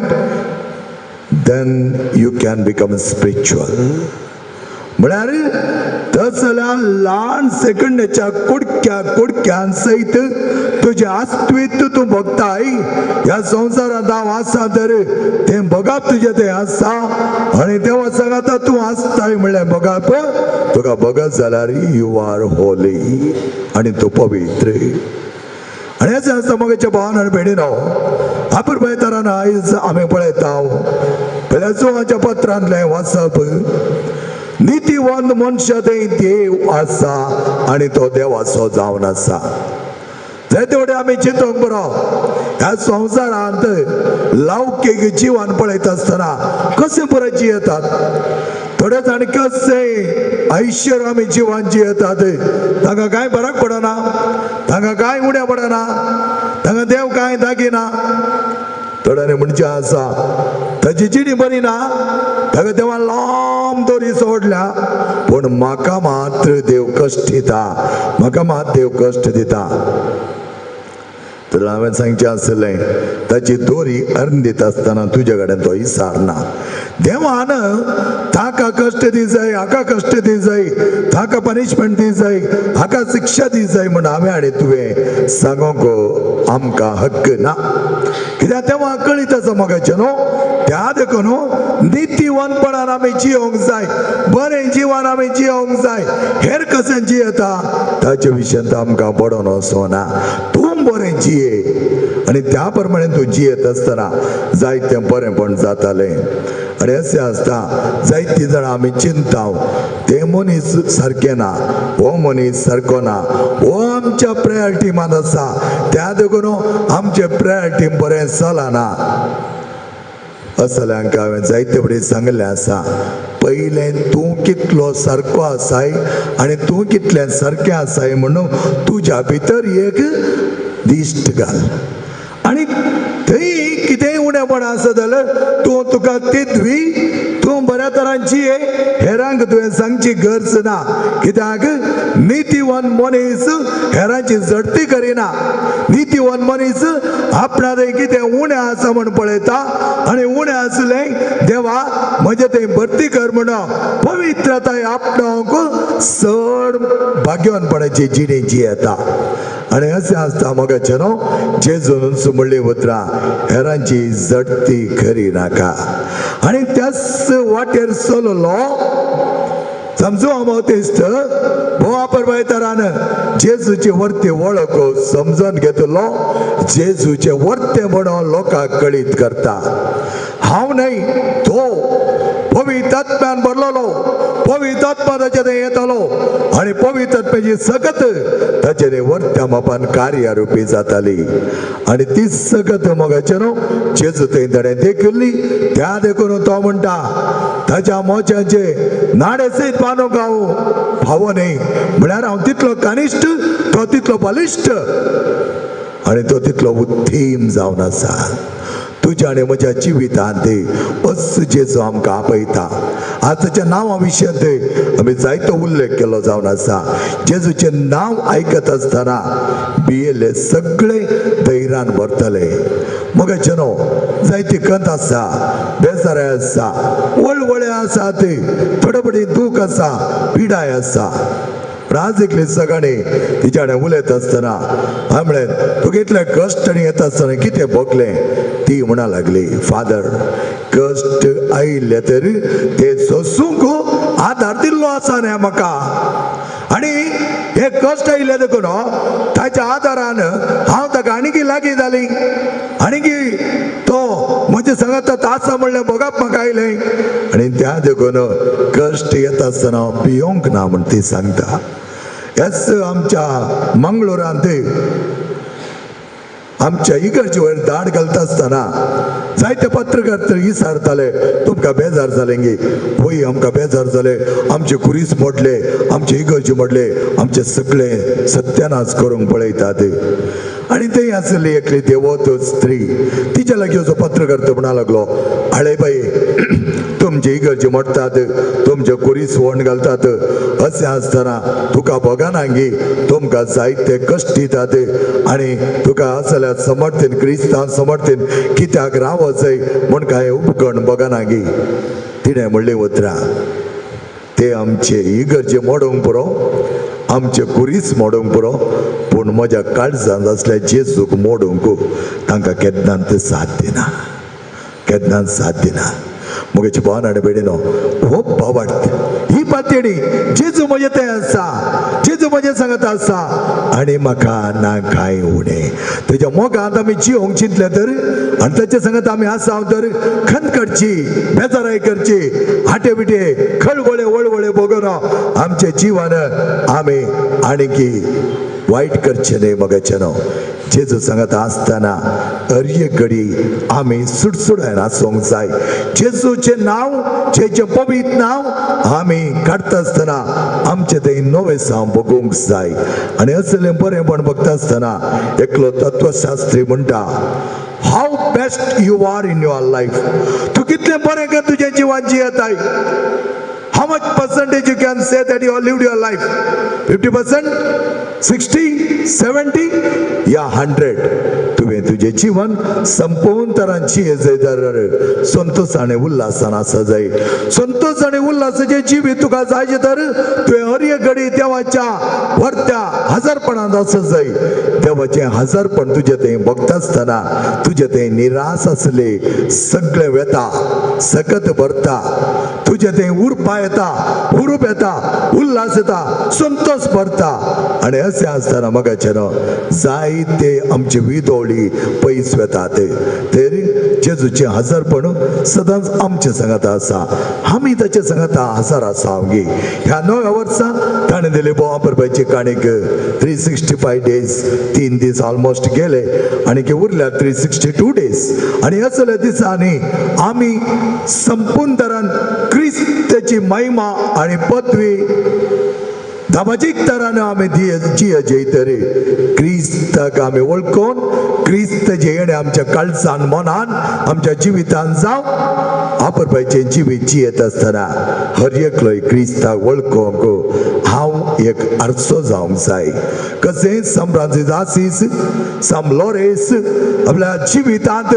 then you can become spiritual. म्हळ्यार तसल्या ल्हान सेकंडाच्या कुडक्या कुडक्यान सयत तुजें अस्तित्व तूं भोगताय. ह्या संवसारांत हांव आसा तर तें भोगप तुजें तें आसा आनी देवा सांगता तूं आसताय म्हणल्यार भोगप तुका भोगत जाल्यार you are Holi आनी तूं पवित्र. आनी हें आसता म्हज्या भावान आनी भयणीनो, आपुरबाय तरान आयज आमी पळयता पयल्या जुवाच्या पत्रांतलें वाचप, नितीवंत मनशा थंय देव आसा आनी तो देवाचो जावन आसा. जायते वटेन आमी चिंतूंक बरो ह्या संवसारांत लौकीक जिवन पळयता आसतना कशें बरें जियेतात, थोडे जाण कशें ऐश्वर आमी जिवन जियेतात, तांकां कांय फरक पडना, तांकां कांय उणें पडना, तांकां देव कांय दाखयना. थोड्यांनी म्हणचें आसा ताची जिणी बरी ना, ताका देवान लांब दोरी सोडल्या, पूण म्हाका मात्र देव कश्ट दिता, म्हाका मात देव कश्ट दिता. तर हांवें सांगचें आसलें ताची दोरी अर्न दिता आसतना तुजे कडेन तो विचारना. देवान ताका कश्ट दी जाय, हाका कश्ट दी जाय, ताका पनिशमेंट दी जाय, हाका शिक्षा दी जाय म्हूण हांवें आनी तुवें सांगूंक आमकां हक्क ना. कित्याक तेव्हा कळीत आसा मोगाचें न्हू, त्या देखून नितीवंतपणान आमी जियोंक जाय, बरें जिवन आमी जियोंक जाय. हेर कशें जियेता ताचे विशयांत आमकां पडोन वचना. तूं बरें जिये आनी त्या प्रमाणे तूं जियेत आसतना जायतें बरेंपण जातालें. आनी अशें आसता जायतीं जाणां आमी चिंता ते मनीस सारकें ना, हो मनीस सारको ना, हो आमच्या प्रेयर टिमान आसा, त्या देखून आमचें प्रेयर टीम बरें चलना. असल्यांक हांवें जायते फुडें सांगलें आसा, पयलें तूं कितलो सारको आसाय आनी तूं कितलें सारकें आसाय म्हणून तुज्या भितर एक दिश्ट घाल, आनी थंय कितेंय उणेपण आसा जाल्यार तूं तुका तितवी तूं बऱ्या तरान जिये, हेरांक तुवें सांगची गरज ना. कित्याक नितीवन मनीस हेरांची झडती करिना, नितीवन मनीस आपणा कितें उणें आसा म्हूण पळयता आनी उणें आसलें देवा म्हजें तें भरती कर म्हणून पवित्रताय आपणाक चड भाग्यवानपणाची जिणी जियेता. आनी अशें आसता मोगाचें न्हू, जेजून म्हणली उतरां हेरांची झडती करी नाका. आनी त्याच वाटेर चललो समजू हांव तेस्त भोव परबायतरान जेजूची वर्ती वळख समजून घेतलो, जेजूचे वर्ते म्हणून लोकांक कळीत करता. हांव न्हय तो पवित्र आत्म्यान भरलेलो, पवित्र आत्मा ताचे येतालो आनी पवित्र आत्म्याची सकत ताचे वर्त्या मापान कार्यारुपी जाताली आनी ती सकत मोगाचें न्हू जेजू थंय ताणें देखिल्ली. त्या देखून तो म्हणटा ताच्या मोच्याचे नाडे सयत बांदूंक हांव फावो न्हय, म्हळ्यार हांव तितलो कनिश्ठ, तो तितलो बलिश्ठ आनी तो तितलो उत्तीम जावन आसा. तुज्या आनी म्हज्या जिवितांत असो जेजू आमकां आपयता. आज ताच्या नांवा विशयांत आमी जायतो उल्लेख केलो जावन आसा. जेजूचें नांव आयकत आसतना भियेल्ले सगळे धैर्यान भरतले. मोगाचें न्हू, जायती खंत आसा, बेजाराय आसा, वळवळे आसा, ते थोडे थोडे दूख आसा, पिडाय आसा. आज एकली सकाळी तिच्या कडेन उलयता आसतना हांवें म्हळें तुका इतले कश्ट आनी येता आसतना कितें भोगलें? ती म्हणा लागली, फादर कश्ट आयिल्ले तर ते सोसूंक आदार दिल्लो आसा न्ही म्हाका, आनी हे कश्ट आयिल्ले देखून ताच्या आदारान हांव ताका आणकी लागीं जाली, आणकी तो म्हजे सांगात आसा म्हणलें भोगप म्हाका आयलें, आनी त्या देखून कश्ट येता आसतना हांव पियोंक ना म्हण ती सांगता. हेच आमच्या मंगळुरांत आमच्या इगर्जे वयर दाड घालता आसतना जायते पत्रकार तर विचारताले, तुमकां बेजार जालें गे? पळय आमकां बेजार जाले, आमचे कुरीस मोडले, आमचे इगर्जे मोडले, आमचे सगळे सत्यानाश करूंक पळयतात. आनी थंय आसली एकली देवत स्त्री, तिच्या लागीं जो पत्रकार म्हणा लागलो, आळे बाई तुमचे इगर्जे मोडटात, तुमचे कुरीस वण घालतात, अशें आसतना तुका भोगना गी, तुमकां जायते कश्ट दितात आनी तुका आसल्यार समर्थन क्रिस्तांव समर्थन कित्याक रावचय म्हूण कांय उपकरण भोगना गी? तिणें म्हणलीं उतरां, ते आमचे इगर्जे मोडूंक पुरो, आमचे कुरीस मोडूंक पुरो, पूण म्हज्या काळजांत आसल्या जेजूक मोडूंक तांकां केन्नाच साथ दिना, केन्नाच साथ दिना. म्हगेचे भावन आनी भयणीनो, हो भावार्थ, ही पातयेणी जेजू म्हजें तें आसा, जेजू म्हजें सांगत आसा आनी म्हाका ना कांय उणें. तेज्या मोगांत आमी जिवंक चिंतलें तर आनी ताचे सांगत आमी आसा तर खंत करची, बेजाराय करची, आटे बिटे खळवळे वळवळे भोगून आमचे जिवन आमी आणकी वायट करचें न्हय. मगाचें न्हू जेजू सांगत आसतना हर एक घडी आमी सुडसुडायन आसूंक जाय. जेजूचें नांव, जेचें पवित्र नांव आमी काडटा आसतना आमचें तें नवें भोगूंक जाय. आनी असलें बरेंपण बघता आसतना एकलो तत्वशास्त्री म्हणटा, how best you are in your life, तूं कितलें बरें कर तुजें जिवन जियेताय. How much percentage you can say that you have lived your life? 50%, 60, 70 या 100? तुवें तुजें जीवन संपूर्ण तरान जियेत तर संतोष आनी उल्हासान आसा जाय. संतोष आनी उल्हासाचें जिवीत तुका जाय तर तुवें हर एक घडी देवाच्या व्हरत्या हजारपणांत आसा जाय. देवाचें हजारपण तुजें थंय भोगता आसतना तुजें थंय निराश आसले सगळें वेता, सकत भरता, तुजें थंय उरपा येता, हुरूप येता, उल्हास येता, संतोष भरता. आनी अशें आसतना मगाचें न्हू जायते आमचे विदोळी पयस वेतात. तर जेजूचें हजारपण सदांच आमचे सांगाता आसा, आमी ताचे सांगाता हजार आसा. आमगे ह्या नव्या वर्सा ताणें दिली बोवा परबाची काणीक 365 डेज, 3 दीस ऑलमोस्ट गेले आनी उरल्या 362 डेज. आनी असल्या दिसांनी आमी संपूर्ण तरान क्रिस्ताची महिमा आनी पदवी दाबाजीक तरान आमी जिये जयतरी. क्रिस्ताक आमी वळखून क्रिस्ताचें येणें आमच्या काळजान, मनान, आमच्या जिवितान जावं आपरपाचें जिवीत जियेत आसतना हर एकलोय क्रिस्ताक वळखूंक हांव एक आरसो जावंक जाय. कशें सम फ्रांसीस आसीस, सम लॉरेस आपल्या जिवितांत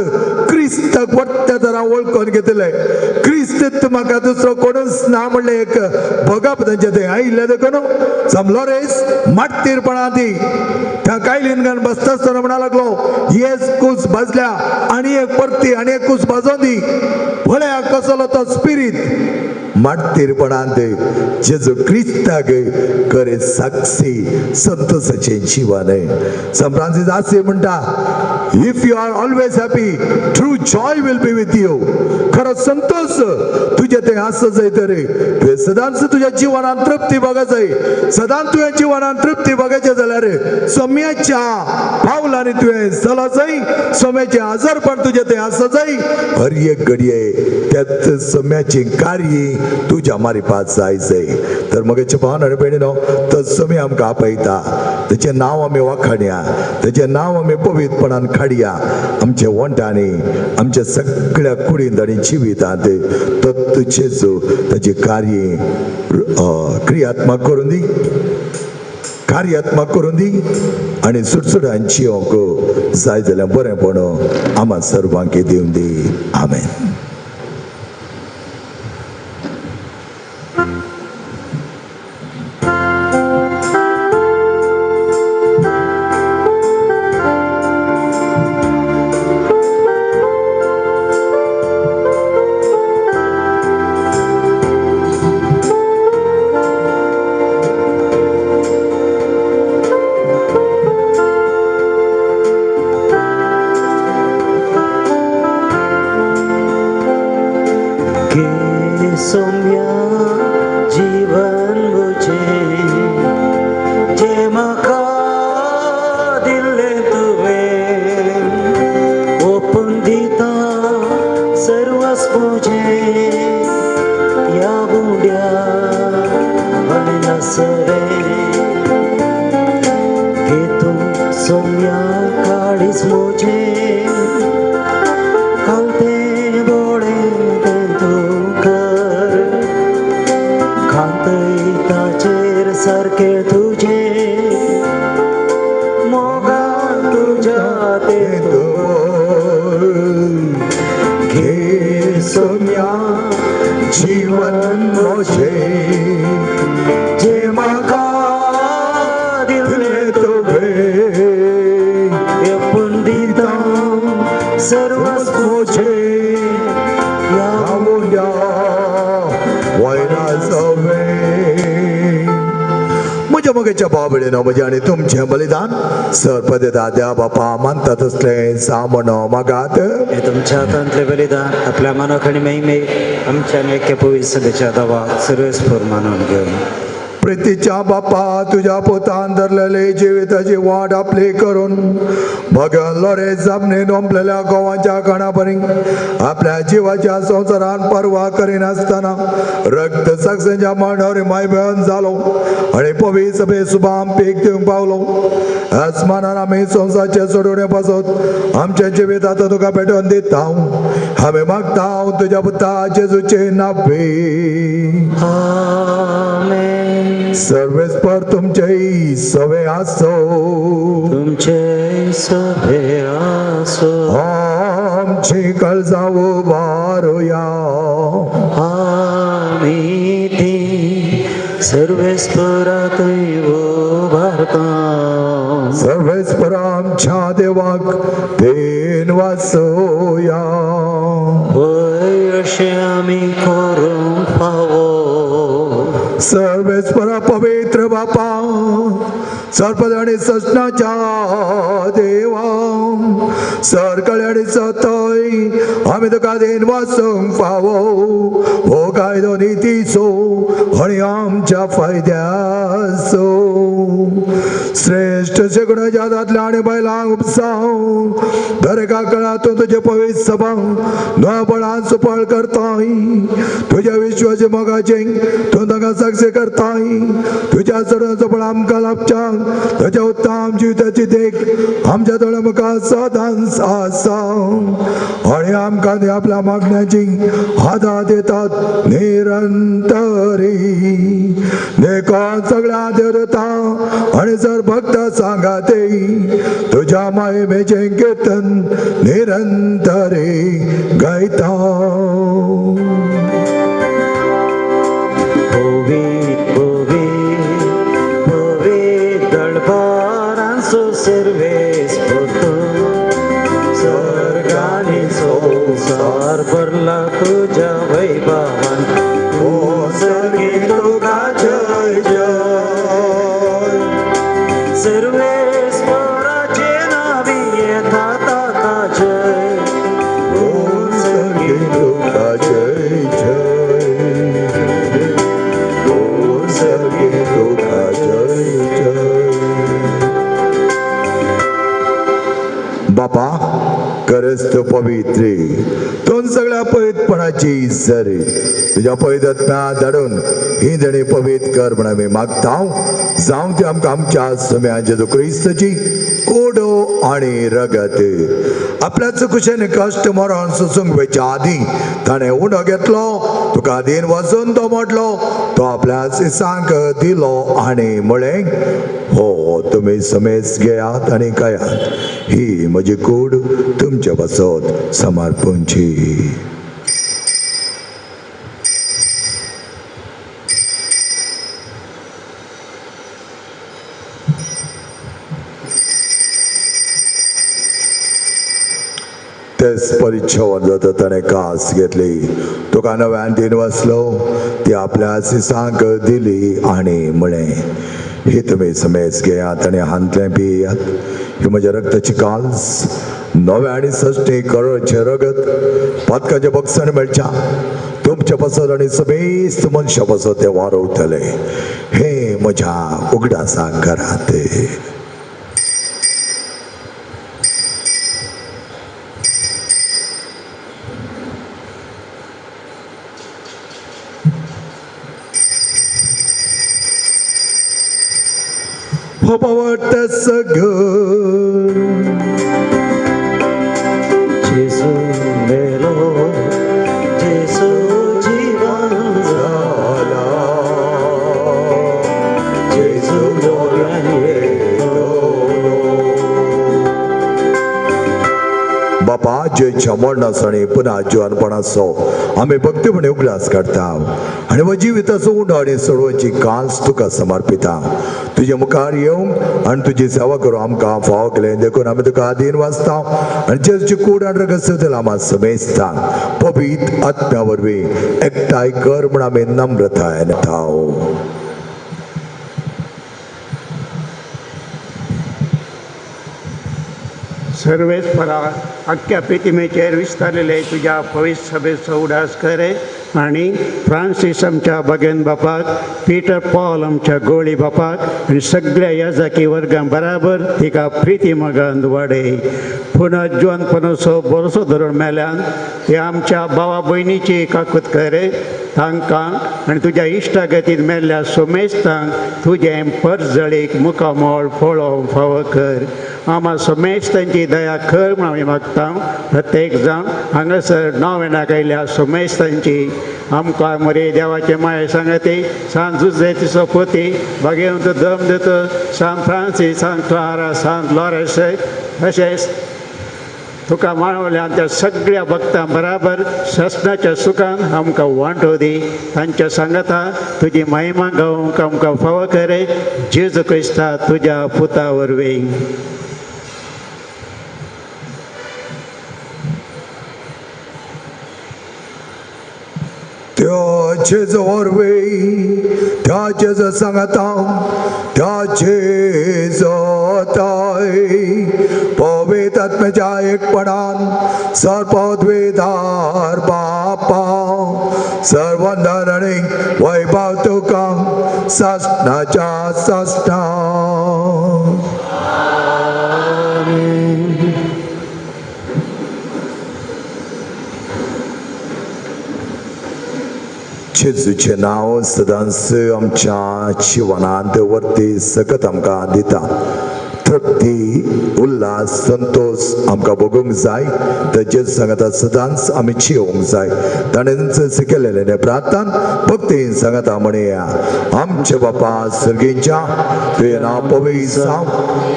क्रिस्ताक वट्ट्या तरा वळखून घेतले. क्रिस्त म्हाका दुसरो कोणूच ना म्हणलें एक भोगप तांचें थंय आयिल्लें देखून सम लॉरेस माटतीरपणा ती त्या कायलीन बसता आसतना म्हणा लागलो, येस कूस भाजल्या आनी एक परती आनी एक कूस भाजोन दी, पळया कसलो तो स्पिरीत. माटतीरपणांत जेजू क्रिस्ताक खरें साक्षी संतोषाचें जीवन. सम फ्रांसीस आसी म्हणटा, if you are always happy true joy will be with you. खरो संतोष तुजें थंय आसा जाय तर तुवें सदांच तुज्या जिवनान तृप्ती बघा जाय. सदांच तुवें जिवनान तृप्ती बघायचें जाल्यार सम्याच्या पावलांनी तुवें चला जाय, सम्याचें आजारपण तुजें थंय आसा जाय. हर एक घडये त्याच सम्याची कार्य तुज्या मारिपात जाय जाय. तर मगेचे भावन आनी भयणीनो, तो समी आमकां आपयता, तेचें नांव आमी वाखाणया, तेचें नांव आमी पवित्रपणान काडया. आमच्या वंटांनी, आमच्या सगळ्या कुडींत आनी जिवितांत तो जेजू ताची कार्य क्रियात्मक करून दी, कार्यात्मक करून दी आनी सुटसुटान जिवंक जाय जाल्यार बरेंपण आमा सर्वांक दिवन दी. आमेन. जीवन म्हजें जें म्हाका दिलें तुवें अर्पण दिता सर्वस्व म्हजें ह्या उंड्या वयल्या सवें. म्हज्या मोगेच्या बाबडेनो म्हजें आनी तुमचें बलिदान सरपदेता त्या बापा मानता तसलें सामनो मागात. हे तुमच्या हातांतले बलिदान आपल्या मनाक आनी महिमे आमच्या एके पवित्र सभेच्या दवाक सर्वेस्पर मानून घेवन. प्रितीच्या बापा तुज्या पोतान धरलेले जिविताची वाट आपली करून भगन लोरे जमनी नोंपलेल्या गोवाच्या कणापरी आपल्या जिवाच्या संवसारान पर्वा करिनासतना रक्त साक्षेच्या मांडावर मायबेन जालो आनी पवी सभे सुबाम पीक दिवंक पावलो. आसमानान आमी संवसारचे सोडवणे पासत आमच्या जिवितात तुका भेटोवन दिता. आमी मागता तुज्या पुता जेजूचे नावे. आमेन. सर्वेस्पर तुमचे सवे आसो. तुमचे सभे आसो. आमची काळजां उबारुया. आमी ती सर्वेस्परातय उबारता. सर्वेस्पर आमच्या देवाक then वाचोया. वय अशें आमी करूंक फावो. सर्वेस्पर पवित्र बापा सर्पद आनी ससनाच्या देवा सरकळे आनी सतय आमी तुका then वाचूंक फावो. हो कायदो नितीचो आनी आमच्या फायद्याचो. श्रेश्ठ शेगुणाच्या दादल्या आनी बायलांक उपसाव दरेका काळांत तुजे पवित्र सभा नवपणान सुफळ करताय. तुज्या विश्वाचे मोगाचे तूं तांकां साक्षी करताय. तुज्या चडोवचो पण आमकां लाभच्या तुज्या उत्तम जिविताची देख आमच्या दोळ्या मुखार सदांच आसा आनी आमकां ते आपल्या मागण्याची आदार दितात निरंतरी. देखून सगळ्या देवता आनी जर भक्त सांगाते तुज्या मायेचें कीर्तन निरंतरी गायता. संवसार भरला तुज्या वैभवान. ओ सर्गी तुका जय जय. सर्वेस्पराचे नावी येता ताका जय. ओ सर्गी तुका जय जय. ओ सर्गी तुका जय जय. बापा खरेंच तूं पवित्री तूं सगळ्या पवित्रपणाची सरी तुज्या पवित्र धाडून ही देणी पवित्र कर म्हण आमी मागता. जावं ती आमकां आमच्या सम्या जेजू क्रिस्ताची कोडो आनी रगत. आपल्या चुकुशेन कश्ट मरण सोसूंक वयच्या आदीं ताणें उंडो घेतलो तुका दिन वचून तो म्हटलो तो आपल्या सिसांक दिलो आनी म्हळें हो तुमी समेज घेयात आनी खायात. ही म्हजी कूड तुमचे पासत समर्पणची. तेच परिच्छवन जाता ताणें कास घेतली तुका नव्यान दिन वाचलो ती आपल्या सिसांक दिली आनी म्हळें ही तुमी समेज घेयात आनी हांतलें पियात. ही म्हज्या रक्ताची काल्स नव्या आनी सश्टी करोडचें रगत पातकाचें बक्षण मेळच्या तुमच्या पासत आनी समेस्त मनशां पासत तें वारवतलें. हें म्हज्या उगडासाक करात. हो पावट सगळं जेजू मेलो जेजू जिवन जाला जेजू मोग्यान येतलो. बापा जेच्या मरणाचो आनी पुनः जिवनपणाचो आमी भक्तीपणे उगडास काडटा आनी हो जिविताचो उंडो आनी सोडोवची कांस तुका समर्पिता. तुजे मुखार येवंक आनी तुजी सेवा करूं आमकां फावो केलें देखून आमी तुका आदीन वाचता आनी जेजूची कूड आनी रगत आमा समेस्तान पवित्र आत्म्या वरवीं एकठांय कर म्हूण आमी नम्रतायेन येता. सर्वेस्परा अख्ख्या प्रतिमेचेर विस्तारलेले तुज्या पवित्र सभेचो उडास करे आनी फ्रांसीस आमच्या बगेन बापाक, पिटर पॉल आमच्या गोळी बापाक आनी सगळ्या याजाकी वर्गां बराबर तिका प्रिती मगान वाडय. पुनः जिवनपणाचो बरोसो धरून मेल्यान ते आमच्या भावा भयणीची काकूत करे तांकां आनी तुज्या इश्टागतीन मेल्ल्या सोमेस्तांक तुजें परजळीक मुखामोळ पळोवंक फावो कर. आमा सोमेस्तांची दया कर म्हूण आमी मागता. प्रत्येक जाण हांगासर नवेनाक आयिल्ल्या सोमेस्तांची आमकां मरे देवाचे माये सांगती सांत जुझे तिचो पोती बागेवंत दम दितो सांत फ्रांसीस, सांत क्लारा, सांत लॉरेस तशेंच तुका मानवल्या आमच्या सगळ्या भक्तां बराबर ससनाच्या सुखान आमकां वांटो दी. तांच्या सांगता तुजी महिमा गावंक आमकां फावो करे जेजू क्रिस्ता तुज्या पुता वरवीं. त्या जेजू वरवीं, त्या जेजू सांगता, त्या जेजू ताय पवित्र आत्म्याच्या एकपणान सर्वद्वेदार बापा सर्वंदन आनी वैभव तुका सासणाच्या सासणा. जेजूचें नांव सदांच आमच्या जिवनांत वरती सकत आमकां दिता. तृप्ती, उल्हास, संतोष आमकां भोगूंक जाय. तर जेजू सांगता सदांच आमी जियोवंक जाय. ताणें शिकयलेलें प्रार्थन भक्तीन सांगता म्हणया. आमचे बापा सर्गींच्या, तुजें नांव पवित्र जावं,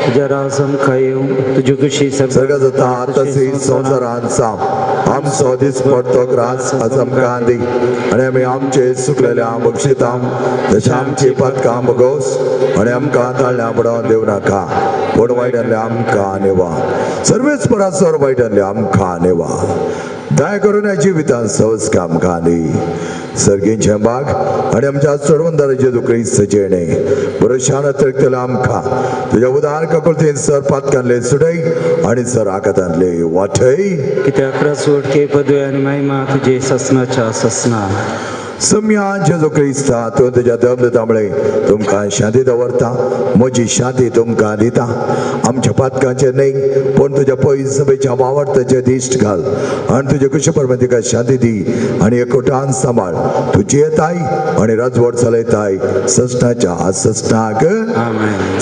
तुज्या राज आमकां येवं, तुजी खुशी सर्गांत जाता तशी संवसारांत जावं. आमचो दिसपडतो ग्रास आज आमकां दी आनी आमी आमचे सुकलेल्या बक्षिता तशें आमची पातकां भोगोस आनी आमकां ताळ्या पडोवन दिवं नाका, पूण वायटांतल्या आमकां नेवा. सर्वेच परासर वायटांतल्या आमकां नेवा. दया करून ह्या जिवितांत संस्कार आमकां दी. सर्गींचें बाग आनी आमच्या चडवंदार जेजू क्रिस्ताचें बरोशान अतिरिक्तल्या आमकां तुज्या उदार काकुळतीन सर पातकांतले सुडय आनी सर आकातांतले वाटय. कित्याक रासवटके पदवी आनी महिमा तुजे ससनाच्या ससना. सम्या जेजू क्रिस्ता तूं तुज्या दम दिता म्हळें तुमकां शांती दवरता, म्हजी शांती तुमकां दिता. आमच्या पातकांचें न्हय पूण तुज्या पयस सभेच्या वावरताचें दिश्ट घाल आनी तुजे कुशे प्रमाण तिका शांती दी आनी एकवटान सांबाळ. तुजी येताय आनी राजवट चलयताय ससनाच्या ससनाक.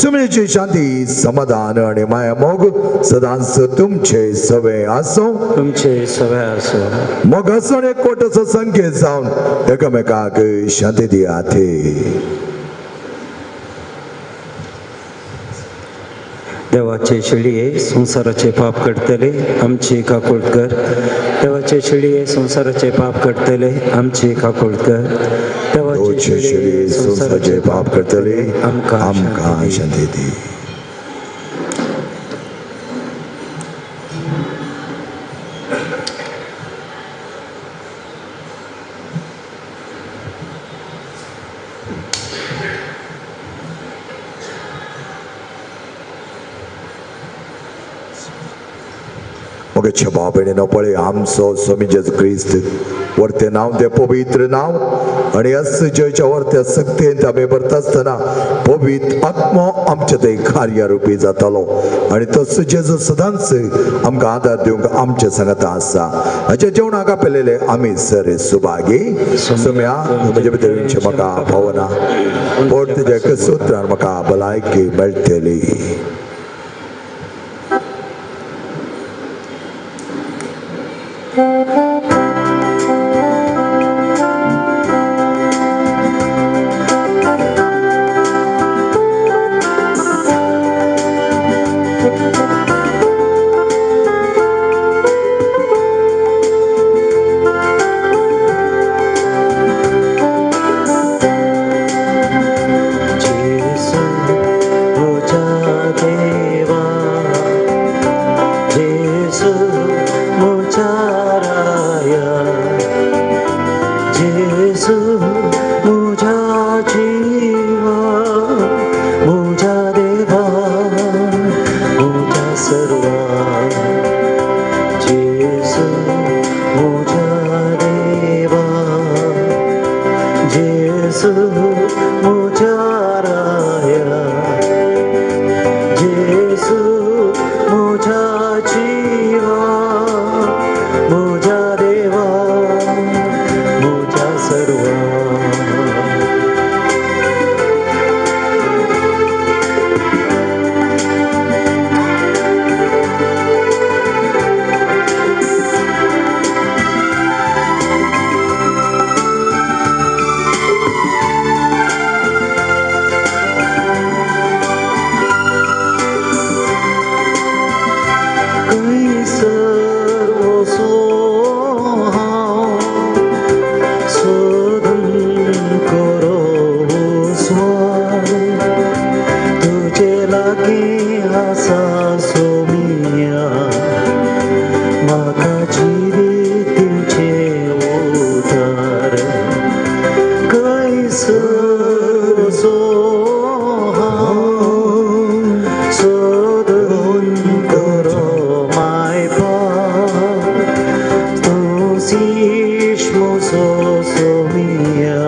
सुमनेची शांती, समाधान आनी माया मोग सदांच तुमचे सवे आसूं. तुमचे सवे आसूं. मोग आसून एकवटाचो संकेत जावन एकामेकाक शांती दियात. देवाचे शेळये संवसाराचे पाप काडटले आमची काकूळ कर. देवाचे शेळये संवसाराचे पाप काडटले आमची काकूळ कर. देवाचे शेळये संवसाराचे पाप काडटले आमकां शांती दी. मगे बाबेणीनो पळय आमचो स्वामी जेजू क्रिस्त वरतें नांव तें पवित्र नांव आनी अस जयच्या वरत्या सक्तेन आमी भरता आसतना पवित्र आत्मो आमच्या थंय कार्यारुपी जातालो आनी तसो जेजू सदांच आमकां आदार दिवंक आमच्या सांगाता आसा. हाच्या जेवणाक आपयलेले आमी सर सुभागी. सुम्या म्हजे भितर म्हाका पावना पूण तुज्या सुत्रान म्हाका भलायकी मेळटली. जेजू म्हज्या देवा, जेजू म्हज्या राया, जेजू म्हज्या जिवा, म्हज्या देवा, म्हज्या सर्वा. खंयसर वचूं हांव सोदून करो स्वार, तुजे लागीं आसा सोमिया, म्हाका जिवीत दिवचें उदार. खंयसर वचूं हांव सोदून करो माय पाप, तूं शीश म्हजो सोमिया,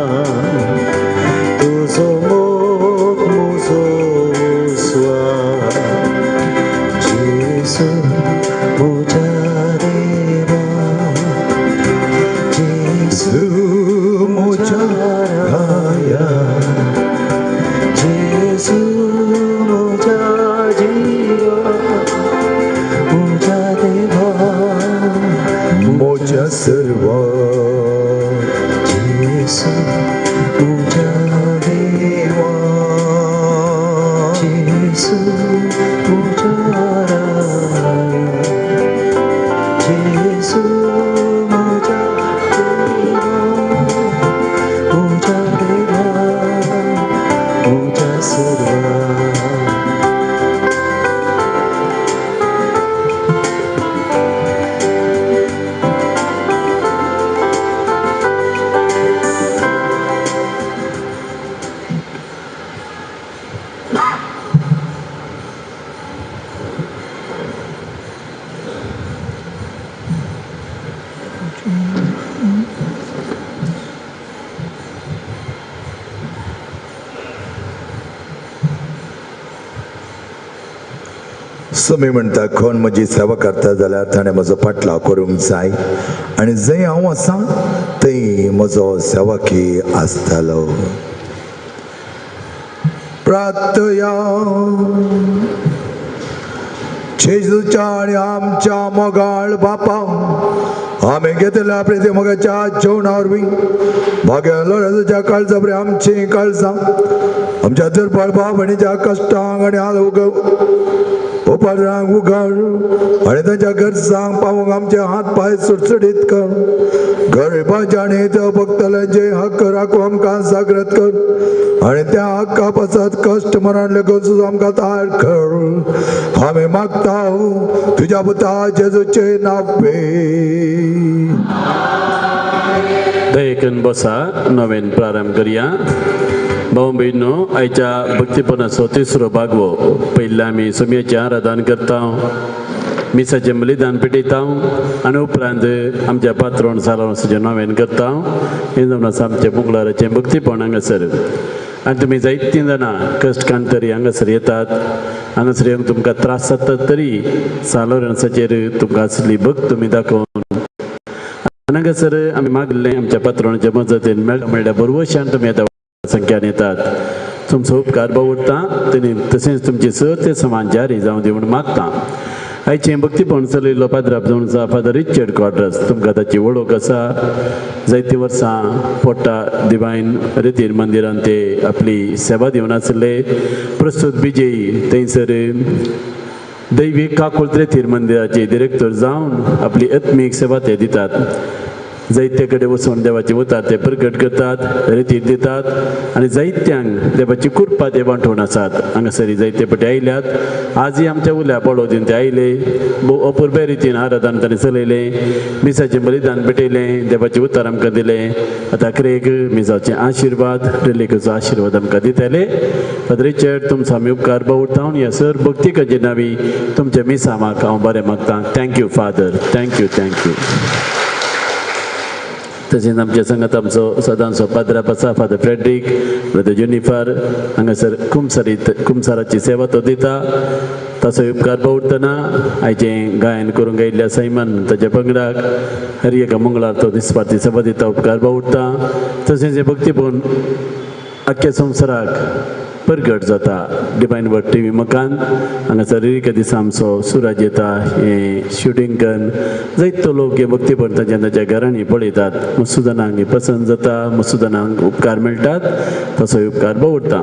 तुजो मोग म्हजो स्वार. जेजू म्हज्या देवा, जेजू म्हज्या राया, जेजू म्हज्या जिवा, म्हज्या देवा, म्हज्या सर्वा. जेजू म्हज्या देवा, जेजू म्हज्या राया, जेजू म्हज्या देवा, म्हज्या देवा, म्हज्या सर्वा. समी म्हणटा, कोण म्हजी सेवा करता जाल्यार ताणें म्हजो पाटलाव करूंक जाय, आनी जंय हांव आसा थंय म्हजो सेवकी आसतलो. प्रार्थया. जेजूच्या आनी आमच्या मोगाळ बापा, आमी घेतल्या प्रिती मोगाच्या जेवणा वरवीं भाग्या लोळ्याच्या काळजा बरी आमचीं काळजां आमच्या दुर्बळ भाव भयणीच्या कश्टांक आनी हाल उपरांक उगड आनी तांच्या गरजांक पावोवंक आमचे हात पांय सुटसुटीत कर. गरिबांचे आनी त्या भक्तल्यांचे हक्क राखूं आमकां जागृत कर आनी त्या हक्का पासत कश्ट मरण लेगून आमकां तयार कर. आमी मागता तुज्या पुता जेजूचे नांव. दयेकन बसा, नवीन प्रारंभ करया. भाव भयणो, आयच्या भक्तीपणाचो तिसरो भागवो. पयलीं आमी सोमयाचें आराधन करता, मिसाचें बलिदान पेटयता आनी उपरांत आमच्या पात्रोण सालांचें नवेन करता. हें जावन आसा आमचें मंगळाराचें भक्तीपण हांगासर. आनी तुमी जायतीं जाणां कश्ट काडून तरी हांगासर येतात, हांगासर येवंक तुमकां त्रास जातात तरी सालोरेन्साचेर तुमकां आसली भक्त तुमी दाखोवन आनी हांगासर आमी मागलें आमच्या पात्रोणाच्या मजतीन मेळटा म्हणल्यार बरवशान तुमी येता संख्यान येतात. तुमचो उपकार बावडटा तेणी तशेंच तुमची सर ते समान जारी जावं दी म्हूण मागता. आयचें भक्तीपण चलयल्लो पाद्राप जावन आसा फादर रिचर्ड क्वाड्रस. तुमकां ताची वळख आसा. जायतीं वर्सां पोटा दिवायन रितीर मंदिरान ते आपली सेवा दिवन आसले. प्रस्तूत विजयी थंयसर दैवीक काकुळट रेतीर मंदिराचे डिरेक्टर जावन आपली आत्मीक सेवा ते दितात. जायते कडेन वचून देवाची उतार ते प्रगट करतात, रितीर दितात आनी जायत्यांक देवाची कृपा ते वांटून आसात. हांगासर जायते पटी आयल्यात. आजय आमच्या उल्या पळोवदीन ते आयले, भोव अपुरबे रितीन आराधन तांणी चलयलें, मिसाचें बलिदान पेटयलें, देवाचे उतार आमकां दिलें. आतां अखेरेक मिसाचे आशिर्वाद, रिलेकाचो आशिर्वाद आमकां दितले. फादर रिचर्ड, तुमचो आमी उपकार बावुरता ह्या सर भक्तिकाचे नावी तुमच्या मिसामाक हांव बरें मागता. Thank you father, thank you, thank you. तशेंच आमच्या संगात आमचो सदांचो पाद्राप आसा, फादर फ्रेड्रीक, ब्रदर जुनिफर, हांगासर कुमसारीत कुमसाराची सेवा तो दिता. ताचो उपकार बावुरतना आयचें गायन करूंक आयिल्ल्या सैमान ताच्या पंगडाक हर एका मंगळार तो दिसपाची सेवा दिता, उपकार बावुरता. तशेंच हें भक्तीपण आख्ख्या संवसाराक परगट जाता. डिवायन वर्ड टी व्ही मकान हांगासर एका दिसा आमचो सुराज येता, हें शुटींग करून जायतो लोक हे भक्तीपण तांच्या तांच्या घरांनी पळयतात. मस्तू जाणांक हें पसंत जाता, मस्तू जाणांक उपकार मेळटात, तसो उपकार बावुरता.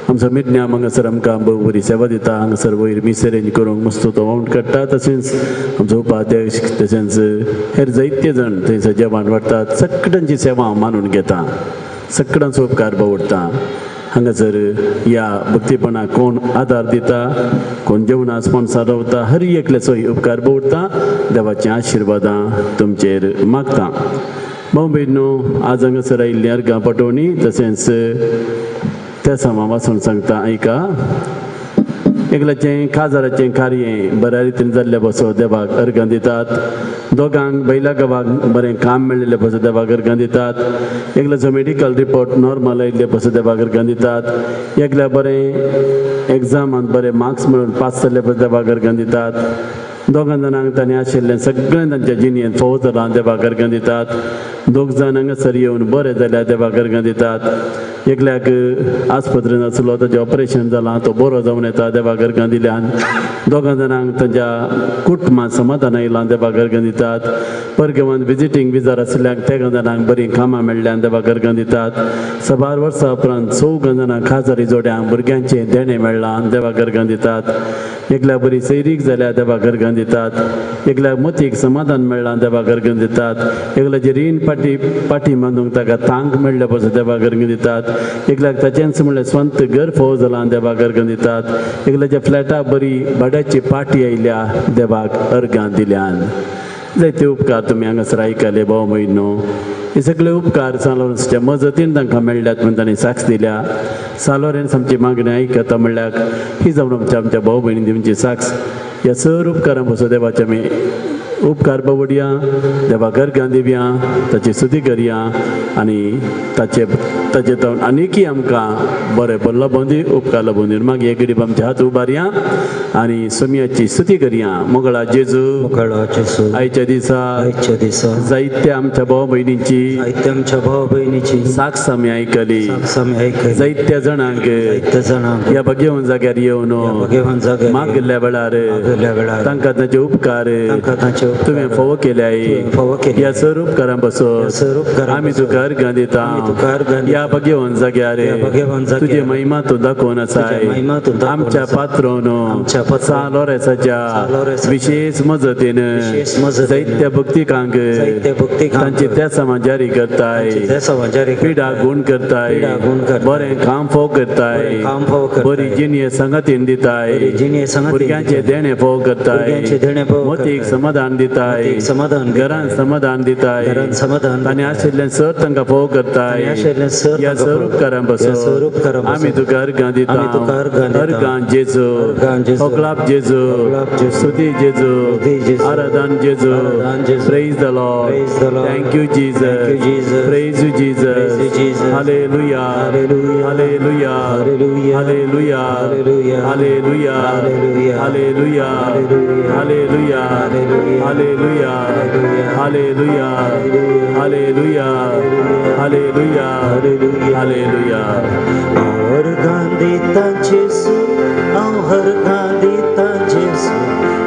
आमचो मिज्ञाम हांगासर आमकां बरी सेवा दिता. हांगासर वयर मीस अरेंज करूंक मस्त तो वावंट काडटा. तशेंच आमचो उपाध्यक्ष तशेंच हेर जायते जाण थंयसर जेवण वाडटात. सगळ्यांची सेवा हांव मानून घेता, सगळ्यांचो उपकार बावुरता. हांगासर ह्या भक्तीपणाक कोण आदार दिता, कोण जेवणा स्पॉन्सर रावता, हर एकल्याचो उपकार बावुरता. देवाचीं आशिर्वादां तुमचेर मागता. भाव भयणो, आज हांगासर आयिल्ली अर्गां पाटोवणी तशेंच त्या सामा वाचून सांगता आयका. एकल्याचें काजाराचें कार्य बऱ्या रितीन जाल्ल्या बसो देवाक अर्गां दितात. दोगांक बैला गांवाक बरें काम मेळिल्लें पसो देवाक अर्गां दितात. एकल्याचो मेडिकल रिपोर्ट नॉर्मल आयिल्ले पसो देवाक अर्गां दितात. एकल्या बरें एग्जामांत बरे मार्क्स मेळून पास जाल्ले पसो देवाक अर्गां दितात. दोगां जाणांक तांणी आशिल्लें सगळें तांच्या जिणेंत फोव जालां देवाक अर्गां दितात. दोग जाण हांगासर येवन बरें जाल्यार देवाक अर्गां दितात. एकल्याक आस्पत्रेन आसलो ताचें ऑपरेशन जालां, तो बरो जावन येता देवाक अर्गां दिल्यान. दोगां जाणांक तांच्या कुटुंबांत समाधान आयलां देवाक अर्गां दितात. परगांवांत विजिटींग विजार आशिल्ल्यांक तेगां जाणांक बरीं कामां मेळ्ळ्यान देवाक अर्गां दितात. साबार वर्सां उपरांत चौगां जाणांक खाजरी जोड्यांक भुरग्यांचें देणें मेळ्ळां देवाक अर्गां दितात. एकल्याक बरी सैरीक जाल्यार देवाक अर्गां दितात. एकल्याक मतीक समाधान मेळ्ळां देवाक अर्गां दितात. एकल्याचें रीण पाटी पाटी बांदूंक ताका तांक मेळ्ळ्या पसून देवाक अर्गां दितात. एकल्याक ताचेंच म्हणल्यार स्वंत घर फोव जालां देवाक अर्गां दितात. एकल्याच्या फ्लॅटा बरी भाड्याची पाटी आयल्या देवाक अर्गां दिल्यान. जायते उपकार तुमी हांगासर आयकले भाव भयणो. हे सगळे उपकार सालोरेन्सच्या मजतीन तांकां मेळ्ळ्यात म्हूण तांणी साक्ष दिल्या. सालोरेन्स आमची मागणी आयकता म्हणल्यार ही जावन आमच्या आमच्या भाव भयणी दिवची साक्ष. ह्या सर उपकारां पसून देवाचे आमी उपकार बावडया, देवाक अर्गां दिवया, ताची स्तुती करया आनी ताचे ताचे जावन आनीकय आमकां बरें लबोंदी उपकार लबोंदी. मागीर एक गरीब आमचे हात उबारया आनी सोमयाची स्तुती करया. मोगळा जेजू, मोगळा जेजू, आयच्या दिसा, आयच्या दिसा जायत्या आमच्या भाव भयणींची, जायत्या आमच्या भाव भयणीची साक्ष आमी आयकली, साक्ष आमी आयकली. जायत्या जाणांक, जायत्या जाणांक ह्या भगेवन जाग्यार येवन, भगेवन जाग्यार मागिल्ल्या वेळार, मागिल्ल्या वेळार तांकां तांचे उपकार, तांकां तांचे तुवें फोव केल्याय. ह्या सर उपकारां पसून आमी तुका अर्गां दिता. ह्या भगेवन जाग्यार तुजी महिमा तूं दाखोवन आसाय. आमच्या पात्रोन सालोरेसाच्या विशेष मजतीन जायत्या भक्तिकांक तांची तेसां जारी करताय, पिडा गुण करताय, बरें काम फोव करताय, बरी जिणये संगतीन दिताय, भुरग्यांचे देणें फोव करताय, मतीक समाधान दिताय, घरान समाधान दिताय, आनी आशिल्लें सर तांकां फोव करताय. ह्या सर उपकारां पसून आमी तुका अर्गां दिता. अर्गां जेजू, होगलाप जेजू, स्तुती जेजू, आराधन जेजू. Praise the Lord. Thank you Jesus. Praise you Jesus. Hallelujah, hallelujah, hallelujah, hallelujah, hallelujah, hallelujah, hallelujah, hallelujah, hallelujah, hallelujah, hallelujah. अर्गां दिता जेजू, हांव अर्गां दिता जेजू,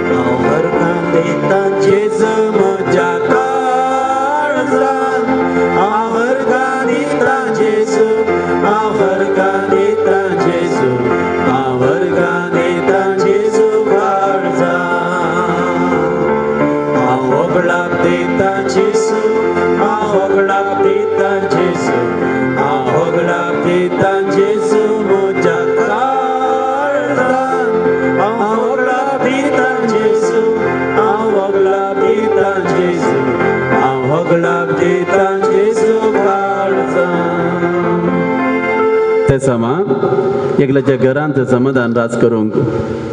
हांव अर्गां दिता जेजू म्हज्या काळजान, हांव अर्गां दिता जेजू, हांव अर्गां दिता जेजू, हांव अर्गां दिता जेजू काळजान, हांव होगळाप दिता जेजू, होगडाप दिता जेजू, हांव होगडाप दिता जेजू म्हज्या काळजान, हांव होगडाप दिता जेजू, हांव होगडाप दिता जेजू, हांव होगडाप दिता जेजू काळजान. तेसामा एकल्याच्या घरांत समाधान राज करूंक,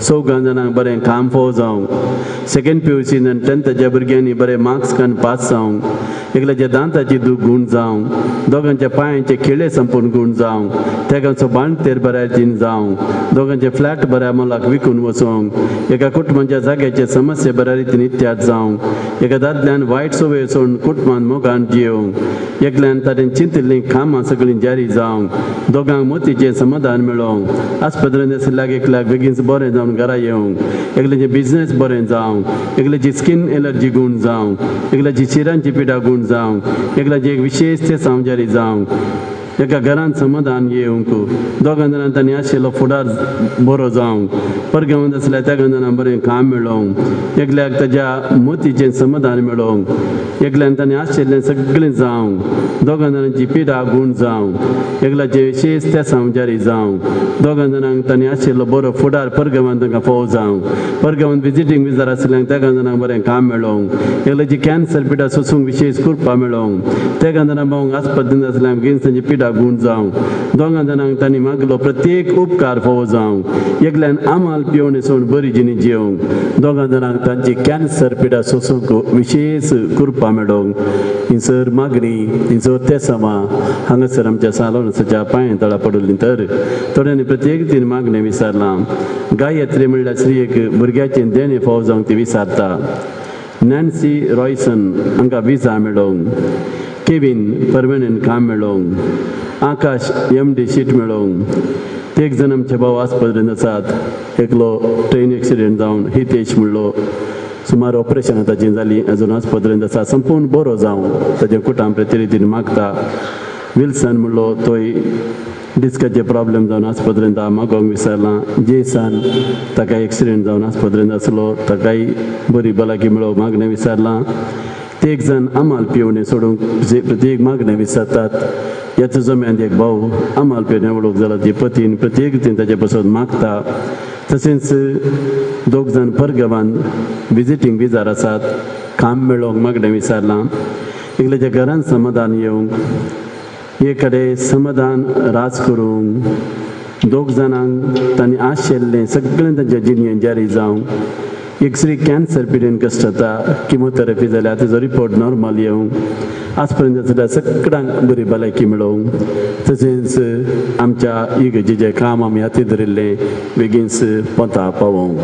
चौगां जाणांक बरें काम फोव जावंक, सेकेंड पी यू सीन आनी टेंथाच्या भुरग्यांनी बरे मार्क्स काडून पास जावंक, एकल्याच्या दांताची दूख गूण जावंक, दोगांच्या पांयांचे खिळे संपूर्ण गूण जावंक, तेगांचो बांदतेर बऱ्या रितीन जावंक, दोगांचे फ्लॅट बऱ्या मोलाक विकून वचोंक, एका कुटुंबाच्या जाग्याचे समस्या बऱ्या रितीन इत्याद जावंक, एका दादल्यान वायट संवय सोडून कुटुंबान मोगान जियोवंक, एकल्यान ताणें चिंतिल्लीं कामां सगळीं जारी जावंक, दोगांक मोतीचें समाधान मेळोवंक, आस्पत्रेंत आशिल्ल्याक एकल्याक बेगीन बरें जावन घरा येवंक, एकल्याचें बिजनेस बरें जावंक, एकल्याची स्कीन एलर्जी गूण जावंक, एकल्याची शिरांची पिडा गूण जावंक, एकल्याची एक विशेश ते जारी जावंक, एका घरांत समाधान येवंक, दोगां जाणां तांणी आशिल्लो फुडार बरो जावंक, परगांवांत आसल्यार त्या जाणां बरें काम मेळोवंक, एकल्याक ताज्या मोतीचें समाधान मेळोवंक, एकल्यान तांणी आशिल्लें सगळें जावंक, दोगां जाणांची पिडा गूण जावंक, एकल्याचे विशेश त्या जारी जावंक, दोगां जाणांक तांणी आशिल्लो बरो फुडार परगांवांत तांकां फोव जावंक, परगांवांत विजिटींग विजार आशिल्ल्यांक त्या जाणांक बरें काम मेळोवंक, एकल्याची कॅन्सर पिडा सोसूंक विशेश कृपा मेळोवंक, त्या जाणां भावंक आस्पत्रेंत आसल्यार बेगीन तांची पिडा गूण जावंक, दोगां जाणांक तांणी मागलो प्रत्येक उपकार फोव जावंक, एकल्यान आमाल पिवणे सोडून बरी जिणी जेवंक, दोगां जाणांक तांची कॅन्सर पिडा सोसूंक विशेश कृपा मेळोवंक, हिंसर मागणी हिंसर तेसामा हांगासर आमच्या सालोनसाच्या पांय तळा पडली तर थोड्यांनी प्रत्येक तीन मागणें विचारलां. गायत्री म्हणल्यार स्त्रियेक भुरग्याचें देणें फोव जावंक ती विचारता. नॅन्सी रॉयसन हांकां विजा मेळोवंक, केवीन परमनंट काम मेळोवंक, आकाश एम डी शीट मेळोवंक. एक जण आमचे भाव आस्पत्रेंत आसात, एकलो ट्रेन एक्सिडेंट जावन हितेश म्हणलो, सुमार ऑपरेशनां ताचीं जालीं, अजून आस्पत्रेंत आसा, संपूर्ण बरो जावं ताजें कुटां प्रतिरितीन मागता. विल्सन म्हणलो तोय डिस्काचे प्रॉब्लेम जावन आस्पत्रेंत मागोवंक विसरलां. जेसान ताका एक्सिडेंट जावन आस्पत्रेंत आसलो, ताकाय बरी भलायकी मेळोवंक मागणें विसरलां. ते एक जण आमाल पिवणें सोडूंक प्रत्येक मागणें विसरतात. ह्याच जम्यांत एक भाव आमाल पिवणें वळख जाला ती पतीन प्रत्येक रितीन ताचे पसून मागता. तशेंच दोग जाण परगांवान विजिटींग विजार आसात, काम मेळोवंक मागणें विसरलां. एकल्याच्या घरांत समाधान येवंक, एक कडेन समाधान राज करूंक, दोग जाणांक तांणी आशिल्लें सगळें तांच्या जिणेंत जारी जावंक, एक स्त्री कॅन्सर पिडेन कश्ट जाता, किमोथेरपी जाल्यार ताजो रिपोर्ट नॉर्मल येवंक, आज पर्यंत जाल्यार सगळ्यांक बरी भलायकी मेळोवंक, तशेंच आमच्या इगर्जेचें काम आमी हाती धरिल्लें बेगीनच पोंता पावोवंक.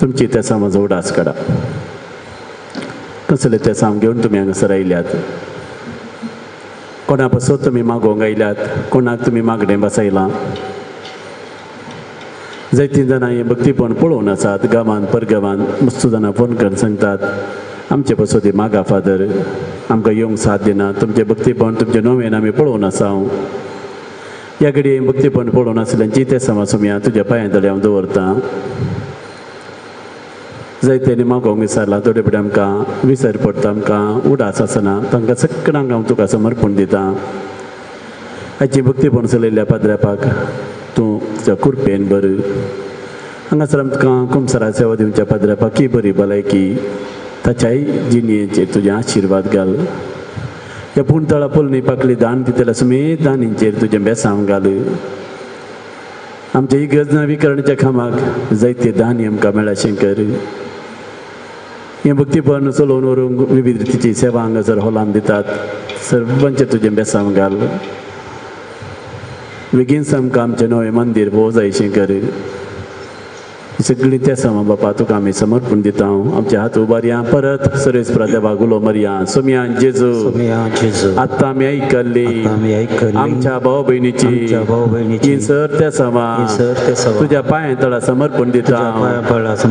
तुमची तेसां म्हजो उडास काडा. कसले तेसां घेवन तुमी हांगासर आयल्यात? कोणा पासत तुमी मागोवंक आयल्यात? कोणाक तुमी मागणें बसयलां? जायतीं जाणां हें भक्तीपण पळोवन आसात, गांवांत परगांवांत मस्त जाणां फोन करून सांगतात आमचे पासत मागा फादर, आमकां येवंक साथ दिना, तुमचें भक्तीपण तुमचें नवेन आमी पळोवन आसा. ह्या घडये भक्तीपण पळोवन आसल्यांची तें समासुमया तुज्या पांयां तडे हांव दवरतां. जायत्यांनी मागोवंक विसरलां, थोडे फुडें आमकां विसर पडटा, आमकां उडास आसना, तांकां सगळ्यांक हांव तुका समर्पण दितां. हाची भक्तीपण चलयल्ल्या पाद्र्यापाक तूं तुज्या कृपेन बर. हांगासर आमकां कुमसरा सेवा दिवच्या पाद्र्यापाक ही बरी भलायकी, ताच्याय जिणेचेर तुजे आशिर्वाद घाल. ह्या पुणतळा पोलनी पाकली दान दितल्या समेत दानींचेर तुजें बेसांव घाल. आमच्या इगर्ज नवीकरणाच्या कामाक जायते दानी आमकां मेळ्ळा शंकर. हें भक्तीपण चलोवन व्हरूंक विविध रितीची सेवा हांगासर हॉलान दितात, सर्वांचेर तुजें बेसांव घाल. बेगीन आमकां आमचें नवें मंदीर भोव जाय शंकर. सगळीं त्या समा बापा तुका आमी समर्पण दिता. आमचे हात उबारया परत सरेस प्राध्यापक उलो मरया. सोमया जेजू, आतां आमी आयकल्ली आमच्या भाव भयणीची सर त्या समा तुज्या पांया तळा समर्पण दिता.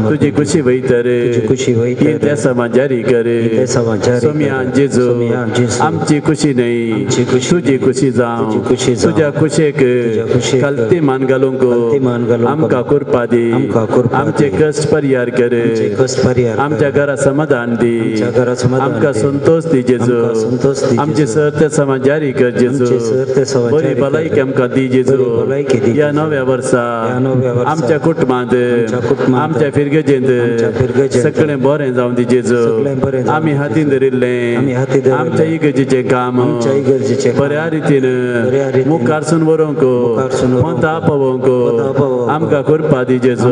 तुजी खुशी वयतर ही त्या समा जारी कर. सोमया जेजू, आमची खुशी न्हय तुजी खुशी जावं. तुज्या खुशेक कलती मान घालूंक आमकां कृपा दी. आमचे कश्ट परिहार कर, आमच्या घरा समाधान दी, आमकां संतोष दी जेजू, आमचे सर ते समाज जारी कर जेजू, बरी भलायकी आमकां दी जेजू। ह्या नव्या वर्सा आमच्या कुटुंबांत, आमच्या फिरगजेंत सगळें बरें जावन दी जेजू। आमी हातीन धरिल्लें आमच्या इगर्जेचें काम बऱ्या रितीन मुखारसून व्हरूंक, पंथा पावोवंक आमकां कृपा दी जेजू।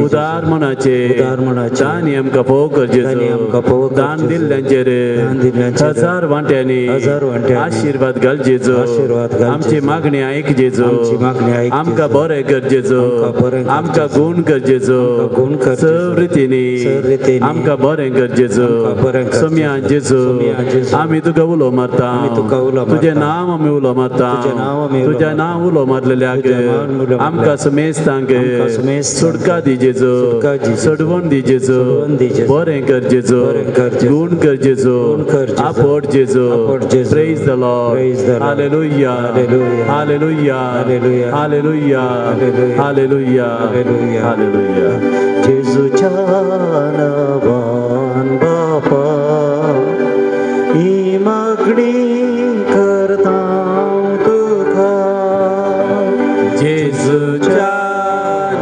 उदार मनाचे दानी आमकां फोव कर जेजू, दान दिल्ल्यांचेर हजार वांट्यांनी आशिर्वाद घाल जेजू। आमची मागणी आयक जेजू, आमकां बरें कर जेजू, आमकां गुण कर जेजू, सर्व रितीनी आमकां बरें कर जेजू। सोम्या जेजू, आमी तुका उलो मारता, तुजें नांव आमी उलो मारता, तुजें नांव उलो मारलेल्याक आमकां समेस्तांक सुटका दी जेजू, सडवण दी जेजू, बरें कर जेजू, गुण कर जेजू, आपोट जेजू। Praise the Lord. Hallelujah, hallelujah, hallelujah, hallelujah, hallelujah. जेजूच्या नावान बापा ही मागणी करता तुका, जेजूच्या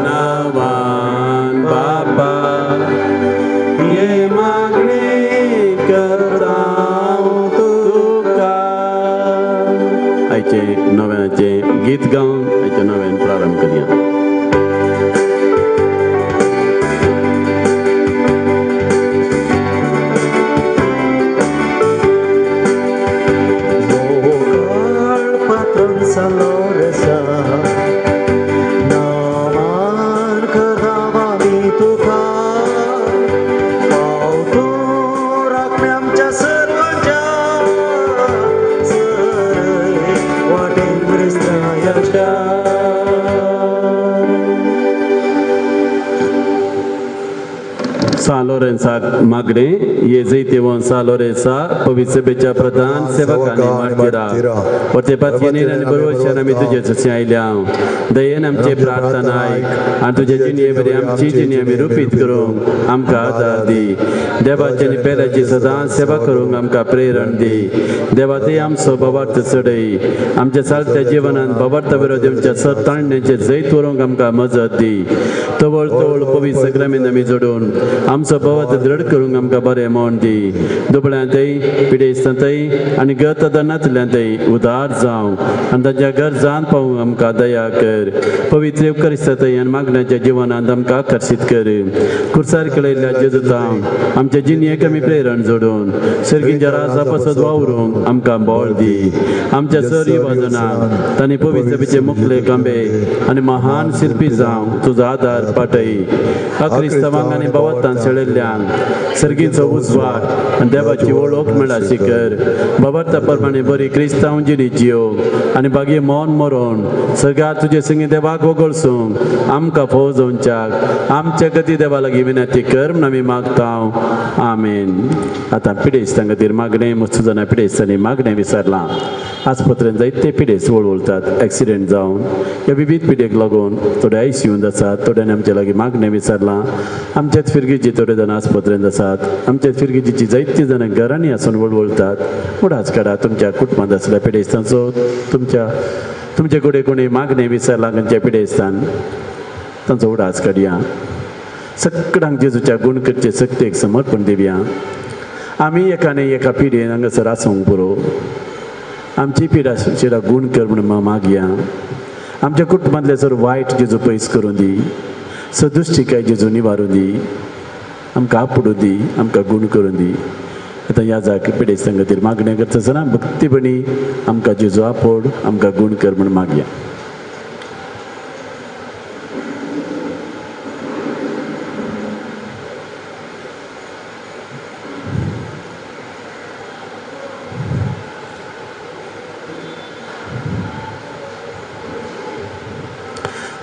नावान बापा ही मागणी करता तुका। आयचे नव्याचे गीत गावन आयचे नव्यान प्रारंभ करया। सान लोरेंसाक मागणे ये जैतेवन सान लोरेंसा पवित्र सभेच्या प्रधान सेवकांनी मार्टिरा परते पातयेन आनी बरोवशान आमी तुजे जशें आयल्या, दयेन आमचे प्रार्थना आयक आनी तुजे जिणये बरी आमची जिणी आमी रुपीत करूंक आमकां आदार दी। देवाची आनी पेल्याची सदांच सेवा करूंक आमकां प्रेरण दी। देवा ते आमचो बाबार्थ चडय, आमच्या चालत्या जिवनांत बाबार्थ विरोधी आमच्या सताणण्याचें जैत व्हरूंक आमकां मजत दी। तवळ तवळ पवित्र सगळ्यांनी आमी जोडून आमचो भावार्थ दृढ करूंक आमकां बरें म्हण दी। दुबळ्यांतय पिडेस्तांतय आनी गत नातल्यांतय उदार जावं आनी तांच्या गरजान पावूंक आमकां दया कर। पवित्र क्रिस्तांतय आनी मागण्याच्या जिवनांत आमकां आकर्शीत कर। कुर्सार केळयल्ल्या जेजुतां आमच्या जिणयेक आमी प्रेरण जोडून सर्गींच्या राजा पासत वावरूंक आमकां बळ दी। आमच्या सर युवाजनांक तांणी पवित्र सभेचे मुखले कांबे आनी महान शिल्पी जावंक तुजो आदार पाटय। क्रिस्तावांक आनी बाबातान सेळयल्ल्यांक सर्गीचो उजवाड आनी देवाची वळख मेळाशी कर। बाबार्था प्रमाणे बरी क्रिस्तांव जिणी जियो आनी बागी मन मरोन सगळ्या तुजे संगी देवाक वगळसूंक आमकां फोव जावच्याक आमच्या गती देवा लागीं विनंती कर म्हूण आमी मागता। आमेन। आतां पिडेस्तां खातीर मागणें, मस्त जाणां पिडेस्तांनी मागणें विसरलां। आस्पत्रेन जायते पिडेस्त वळवळतात एक्सिडेंट जावन ह्या विविध पिडेक लागून थोडे आयसीयूंत आसात, थोड्यांनी आमचे लागीं मागणें विसरलां। आमच्याच फिरगीची थोडे जाणां आस्पत्रेंत आसात, आमच्याच फिरगीची जायतीं जाणां घरांनी आसून वळवळतात। उडास काडा तुमच्या कुटुंबांत आसल्या पिडेस्तांचो, तुमच्या तुमचे कडेन कोणी मागणें विसरलां खंयच्या पिडेस्तान तांचो उडास काडया। सगळ्यांक जेजूच्या गुण करचे शक्तेक समर्पण दिवया। आमी एकाने एका पिढयेन हांगासर आसूंक पुरो, आमची पिडा शिरा गुण कर म्हणून मागया। आमच्या कुटुंबांतले सर वायट जेजू पयस करून दी, सदुश्टिकाय जेजू निवारून दी, आमकां आपुडूं दी, आमकां गुण करून दी। आतां ह्या जाग पिडेस्तां खातीर मागणें करता आसतना भक्तीपणी आमकां जेजू आपोड, आमकां गुण कर म्हूण मागया।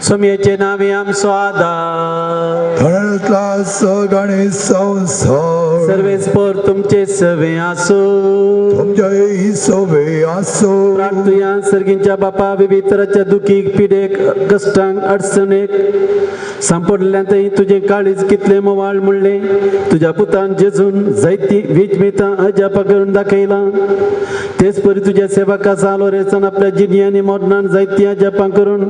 स्वामीचे नावे आमचो आदार, धरणतला सग आनी संवसार सर्वेस्पर तुमचे सवे आसो तुमचे सवे आसो. प्रार्थुया सर्गींच्या बापा विविध तराच्या दुखीक पिडेक कश्टांक अडचणेक सांपडल्यांतय तुजें काळीज कितलें मोवाळ म्हणलें तुज्या पुतान जेजून जायती वीज अजापा करून दाखयलां. तेच परी तुज्या सेवका सालोरेसान आपल्या जिन्यांनी मरणान जायती अजापां करून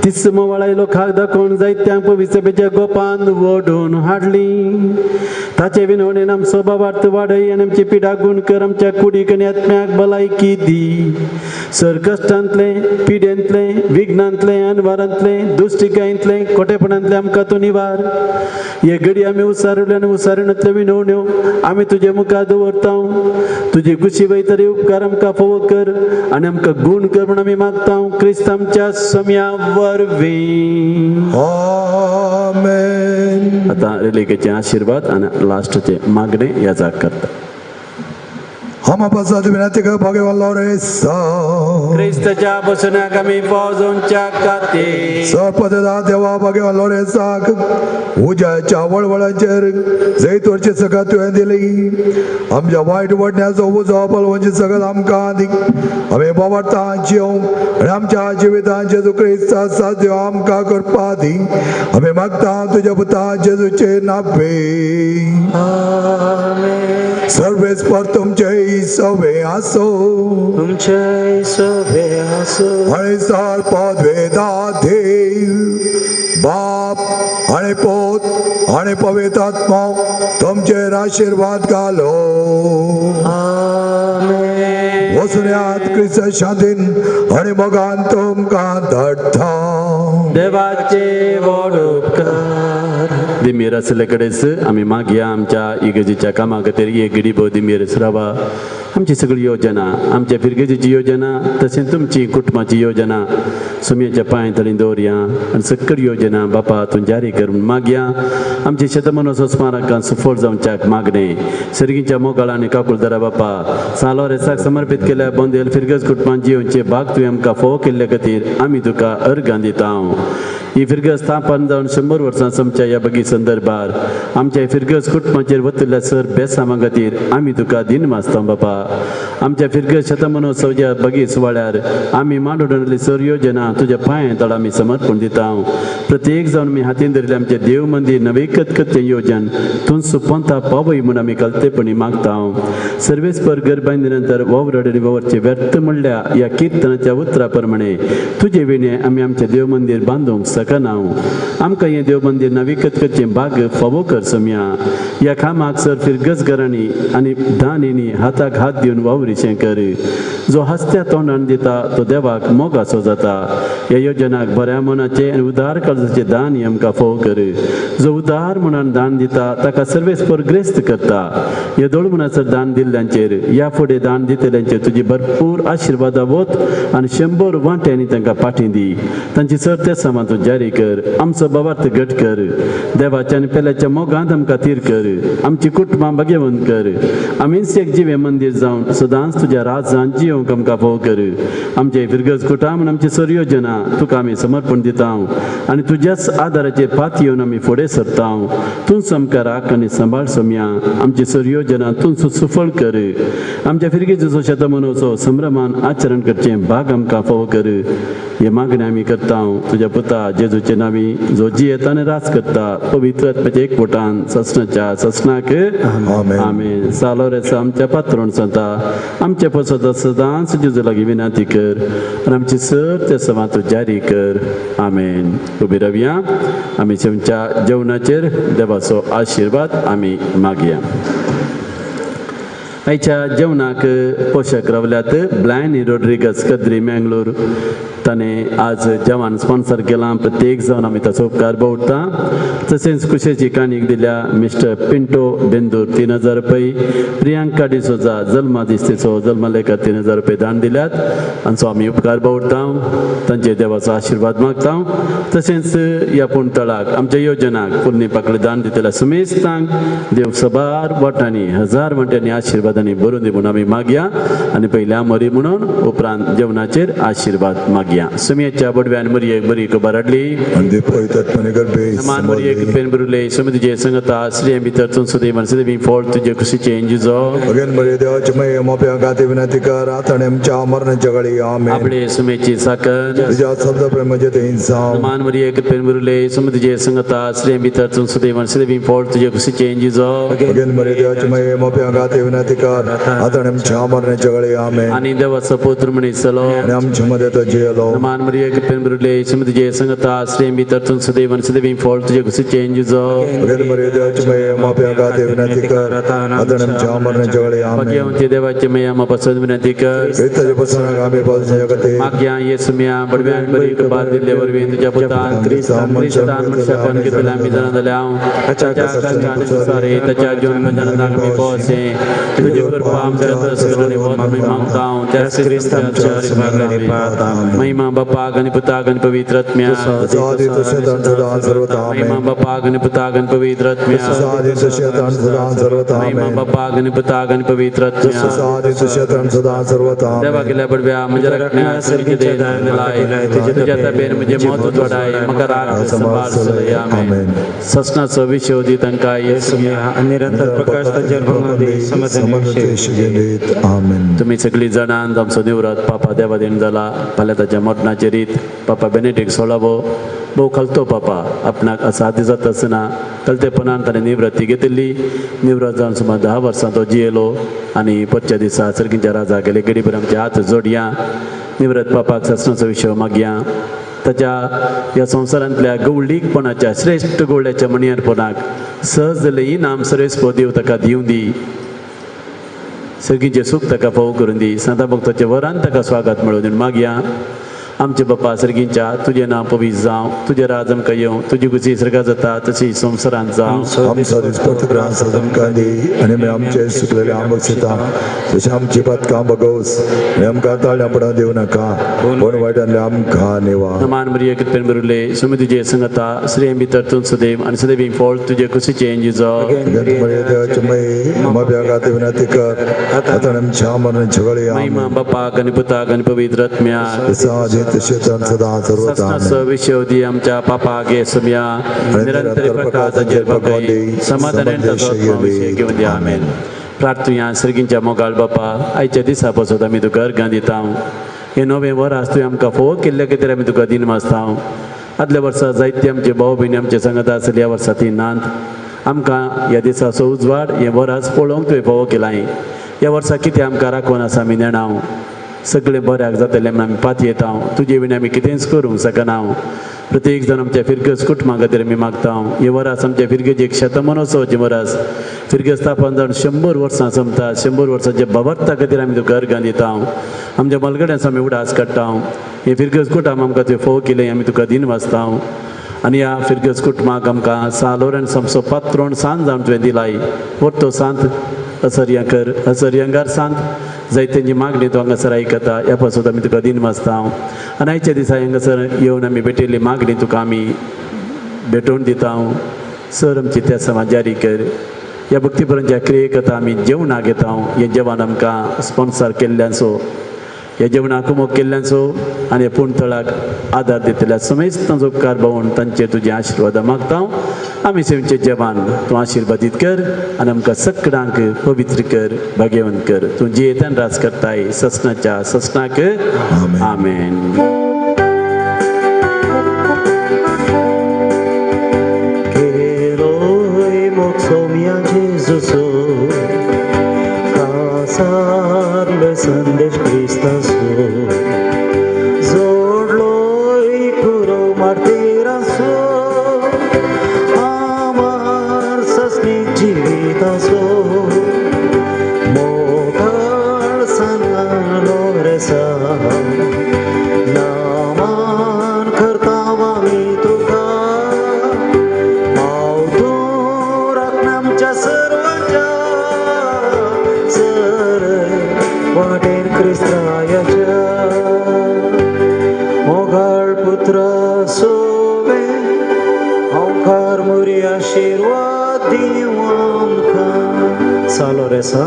तीस मोवाळाय लोकांक दाखोवन जायत्यांक पवित्रपेच्या गोपान ओडून हाडली. ताचे विनवणेन आमचो बाबार्थ वाडय आनी आमची पिडा गुण कर आमच्या कुडीक आनी आत्म्याक भलायकी दी. सर कश्टांतलें पिडेंतलें विघ्नांतलें अनवारांतलें दुश्टिकायेंतलें खोटेपणांतलें आमकां तूं निवार. हे घडी आमी उसारले आनी उसारणतल्यो विनवण्यो आमी तुजे मुखार दवरता. तुजे कुशी वयतरी उपकार आमकां फोव कर आनी आमकां गूण कर म्हूण आमी मागता क्रिस्त आमच्या सम्या वरवीं. आमेन. आतां रेलिकेचे आशिर्वाद आनी लास्टचे मागणें ह्या जाग करता. हम आपसात विनंती कर भगवान लोरेसा क्रिस्तच्या बसण्याक आमी पावजोवच्या खातीर सपददा देवा भगवान लोरेसाक उज्याच्या वळवळांचेर जैतवरची सगळं तुवें दिली. आमच्या वायट वडण्याचो उजो बलवंची सगळं आमकां दी. आमी बोवाळता जिवंक आनी आमच्या जिवितान जेजू क्रिस्ता साथ आमकां करपा दी. आमी मागता तुज्या पुता जेजूचे नावे. सर्वेस्पर तुमचे सवे आसो तुमचे सवे आसो. आणि सार पदवेदा देव बाप आणि पोत आणि पवित्र आत्मा तुमचेर आशीर्वाद घालो. वसुन्यात क्रिस्त शांतीन आणि मोगान तुमकां धाडटा. देवाचे व्हड उपकार. दिमीर आसले कडेच आमी मागया आमच्या इगर्जेच्या कामा खातीर एक गरीब दिमीर रावा. आमची सगळी योजना आमच्या फिरगेजीची योजना तशेंच तुमची कुटुंबाची योजना सुमयाच्या पांय तळी दवरया आनी सगळी योजना बापा तूं जारी कर म्हूण मागया. आमची शतमानोत्सव स्मारकां सुफळ जावच्याक मागणें सर्गीच्या मोगाळ आनी काकुळदारा बापा सालोरेसाक समर्पीत केल्या बोंदेल फिरगज कुटुंबान जियोवचे भाग तुवें आमकां फोव केल्ले खातीर आमी तुका अर्गां दिता. ही फिरगज स्थापन जावन 100 वर्सां आमच्या ह्या बगी संदर्भार आमच्या फिरगज कुटुंबाचेर वतल्या सर बेसामा खातीर आमी तुका दिन मासता बापा. आमच्या फिरगज शतमानोत्सवाच्या बगी सुवाळ्यार आमी मांडून सर योजना तुज्या पांय तळ आमी समर्पण दिता. प्रत्येक जावन आमी हातीन धरिल्लें आमचें देव मंदीर नवेकत करचें योजन तूं सुपंता पावय म्हूण आमी कलतेपणी मागता. सर्वेस्पर गर्भांदी नंतर वावरड आनी वावरचें व्यर्थ म्हणल्या ह्या किर्तनाच्या उतरा प्रमाणे तुजे विणे आमी आमचें देव मंदीर बांदूंक शकना. आमकां हें देव मंदीर नवीकत करचें भाग फावो कर सम्या. ह्या कामाक सर फिरगज घरांनी आनी दानींनी हाताक हात दिवन वावरीचें कर. जो हसत्या तोंडान दिता तो देवाक मोगाचो जाता. ह्या योजनाक बऱ्या मनाचें आनी उदार काळजाचें दान आमकां फोव कर. जो उदार मनान दान दिता ताका सर्वेस्पर ग्रेस्त करता. ह्या दोळमनाचो दान दिल्ल्यांचेर ह्या फुडें दान दितल्यांचेर तुजी भरपूर आशिर्वादा वत आनी 100 वांट्यांनी तांकां पाठी दी. तांची सर ते सामान तूं जारी कर. आमचो बाबार्थ घट कर. देवाच्या आनी पेल्याच्या मोगांत आमकां तीर कर. आमची कुटुंबां भाग्यवंत कर. आमीच एक जिवें मंदीर जावन सदांच तुज्या राजान जियोंक आमकां फोव कर. आमचे फिरगज कुटां म्हूण आमची सर योजना तुका आमी समर्पण दिता आनी तुज्याच आदाराचेर पात येवन आमी फुडें सरता. तूंच आमकां राख आनी सांबाळ सोमया. आमची सर योजना तूंच सुफळ कर. आमच्या फिरगेजीचो शतमानोत्सव संभ्रमान आचरण करचें भाग आमकां फोव कर. हे मागणें आमी करता तुज्या पुता जेजूचे नावी जो जियेता आनी राज करता पवित्र आत्म्याच्या एकवटान ससनाच्या ससनाक आमेन. सालोरेसा आमच्या पात्रोण सांता आमच्या पसत सदांच जेजू लागीं विनंती कर आनी आमची सर ते समा तूं जारी कर. आमेन. उबी रावया. आमी आमच्या जेवणाचेर देवाचो आशिर्वाद आमी मागया. आयच्या जेवणाक पोशक रावल्यात ब्लायनी रोड्रिगस कद्री मँगलोर ताणें आज जेवण स्पॉन्सर केलां. प्रत्येक जावन आमी ताचो उपकार बावडटा. तशेंच कुशेची काणीक दिल्या मिस्टर पिंटो बेंदूर 3000 रुपये, प्रियांका डिसोजा जल्मा दिस्तेचो जल्मालेखा 3000 रुपये दान दिल्यात आनी सो आमी उपकार बावडटा. तांचे देवाचो आशिर्वाद मागता. तशेंच ह्या पूणतळाक आमच्या योजनाक पुर्णी पाकळी दान दितल्या सुमेस्तांक देव सबार वाटांनी 1000 वांट्यांनी आशिर्वादांनी भरून दी म्हणून आमी मागया आनी पयल्या मरी म्हणून उपरांत जेवणाचेर आशिर्वाद मागया. मागया. सुमयेच्या बडव्यान मरियेक बरी खबर हाडली. मान मरिये कृपेन भरिल्ले, स्वामी तुजे संगता, स्त्रियां भितर तूं सदैव आनी सदैव फळ तुजे कुशीचें जिजो. आपले सुमेची साकर मान मरिये कृपेन भरिल्ले, स्वामी तुजे संगता, स्त्रियां भितर तूं सदैव आनी सदैव फळ तुजे कुशीचें जिजो. आनी देवाचो पुत्र म्हणिसलो. मान मरिये कृपेन भरिल्ले, स्वामी तुजे संगता, स्त्रियां भितर तूं सदैव आनी सदैव फळ तुजे कुशीचें जिजो. भाग्यवंती देवाचे मया म्हाका विनंती कर. मागया येसुम्या बडव्यान बरी कृपा दिल्ले वरवीं तुज्या पुतान क्रिस्तान मनशापण घेतल्या आमी जाणा जाल्या ताच्या कश्टान संवसारे ताच्या जीवन आमी पोसे तुजी कृपा आमच्या आमी मागता त्याच क्रिस्ताच्या महिमा बापाक आनी पुताक आनी पवित्र आत्म्या. महिमा बापाक आनी पुताक आनी पवित्र आत्म्या. महिमा बापाक आनी पुताक आनी पवित्र आत्म्या. देवा गेल्या बडव्या म्हज्या राखण्या तुज्या ताबेन म्हजें मत उजवाडाय म्हाका राख सांबाळ चलय. आमेन. ससनाचो विशय दी तांकां निरंतर प्रकाश तांचेर भोंगूं दी. तुमी सगळीं जाणां आमचो निवृत्त पापा देवा देण जाला. फाल्यां ताच्या मरणाचे रीत पापा बेनेडीक सोळावो भोव खलतो पापा आपणाक असाध्य जाता आसतना कलतेपणान ताणें निवृत्ती घेतिल्ली. निवृत्त जावन सुमार 10 वर्सां तो जियेलो आनी परच्या दिसा सर्गीच्या राजा गेले. गडीभर आमचे हात जोडया, निवृत्त पापाक सासणाचो विशय मागया. ताच्या ह्या संवसारांतल्या गवळीकपणाच्या श्रेश्ठ गवळ्याच्या मणयारपणाक सहज जाल्लें इनाम सर्वेस्पो देव ताका दिवं दी. सर्गीचें सूख ताका फावो करून दी. सांता भक्ताच्या वरान ताका स्वागत मेळोवन दी. मागया आमचे बापा सर्गींच्या, तुजें नांव पवित्र जावं, तुजें राज आमकां येवं, तुजी खुशी सर्गां जाता तशी संवसारांत जावं. आमचो दिसपट्टो ग्रास आमकां दी आनी आमचे सुकलेले आंबक दिता तशें आमची पातकां बगोवस आनी आमकां ताळ्यापणां दिवं नाका, पूण वायटांतले आमकां निवा. मान मरिये कृपेन भरिल्ले, स्वामी तुजे संगता, स्त्रियां भितर तूं सदैव आनी सदैव फळ तुजे कुशीचें जिजो. विनंती कर आतां आमच्या मरण झगडया. महिमा बापाक आनी पुताक आनी पवित्र आत्म्या. विशय दी आमच्या पापाक येसुम्या निरंतर प्रकाशाचेर भगवंती समाधानान ताचो आत्मविशय घेवन दी. आमेन. प्रार्थुया. सर्गींच्या मोगाळ बापा, आयच्या दिसा पासून आमी तुका अर्घां दिता. हें नवें वर्स तुवें आमकां फोव केल्ले खातीर आमी तुका दिनवासता. आदल्या वर्सा जायते आमचे भाव भयणी आमचे सांगता आसले, ह्या वर्सा ती नात. आमकां ह्या दिसाचो उजवाड हें वर्स पळोवंक तुवें फावो केलां. ह्या वर्सा कितें आमकां राखून आसा आमी नेणाव सगळें बऱ्याक जातलें म्हूण आमी पातयेता. तुजे विणें आमी कितेंच करूंक शकना. प्रत्येक जाण आमच्या फिरगज कुटुंबा खातीर आमी मागता. हें वर्स आमच्या फिरगजेक शतमानोत्सवाचें वर्स, फिरगज स्थापन जावन 100 वर्सां सोंपता. 100 वर्सांच्या बाबर्ता खातीर आमी तुका अर्घां दिता. आमच्या मलगड्यांचो आमी उडास काडटा. हें फिरगज कुटुंब आमकां तुवें फोव केलें, आमी तुका दिनवासता. आनी ह्या फिरगज कुटुंबाक आमकां सा लोरन्स आमचो पात्रोण सांत जावन तुवें दिलाय. वर्तो सांत असर्यांकर असर्यंगार सांत जायत्यांची मागणी तूं हांगासर आयकता. ह्या पासून आमी तुका दिनवासता. आनी आयच्या दिसा हांगासर येवन आमी भेटिल्ली मागणी तुका आमी भेटोवन दिता. सर आमची त्या समाज जारी कर. ह्या भक्तीपरांच्या क्रिये कथा आमी जेवणाक घेता. हें जेवण आमकां स्पॉन्सर केल्ल्यांचो, ह्या जेवणाक मोग केल्ल्यांचो आनी पूण तळाक आदार दितल्या समेस्तांचो उपकार भावून तांचेर तुजे आशिर्वाद मागता. आमी सेवचें जेवण तूं आशिर्वादीत कर आनी आमकां सगळ्यांक पवित्र कर, भाग्यवंत कर. तूं जियेतान राज करताय ससनाच्या ससनाक. आमेन. संदेश क्रिस्ताचो जोडलोय कुरो मार्तीराचो आमार सस्नीक जिविताचो मोगाळ सनालो रेसा नामान करता आमी तुका पाव तूं राखण आमच्या सर्वांच्या सर वाटेर क्रिस्तायाच्या मोगाळ पुत्र सोवे ओंकार मुरी आशिर्वाद दिवं आमकां. सालो रेसा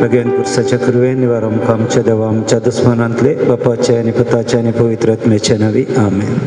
भगवान पुरसाच्या कृपेन निवार आमकां आमच्या देवा आमच्या दुस्मानांतले बापाचे आनी पुताचे आनी पवित्र आत्म्याचे नांवी आमेन.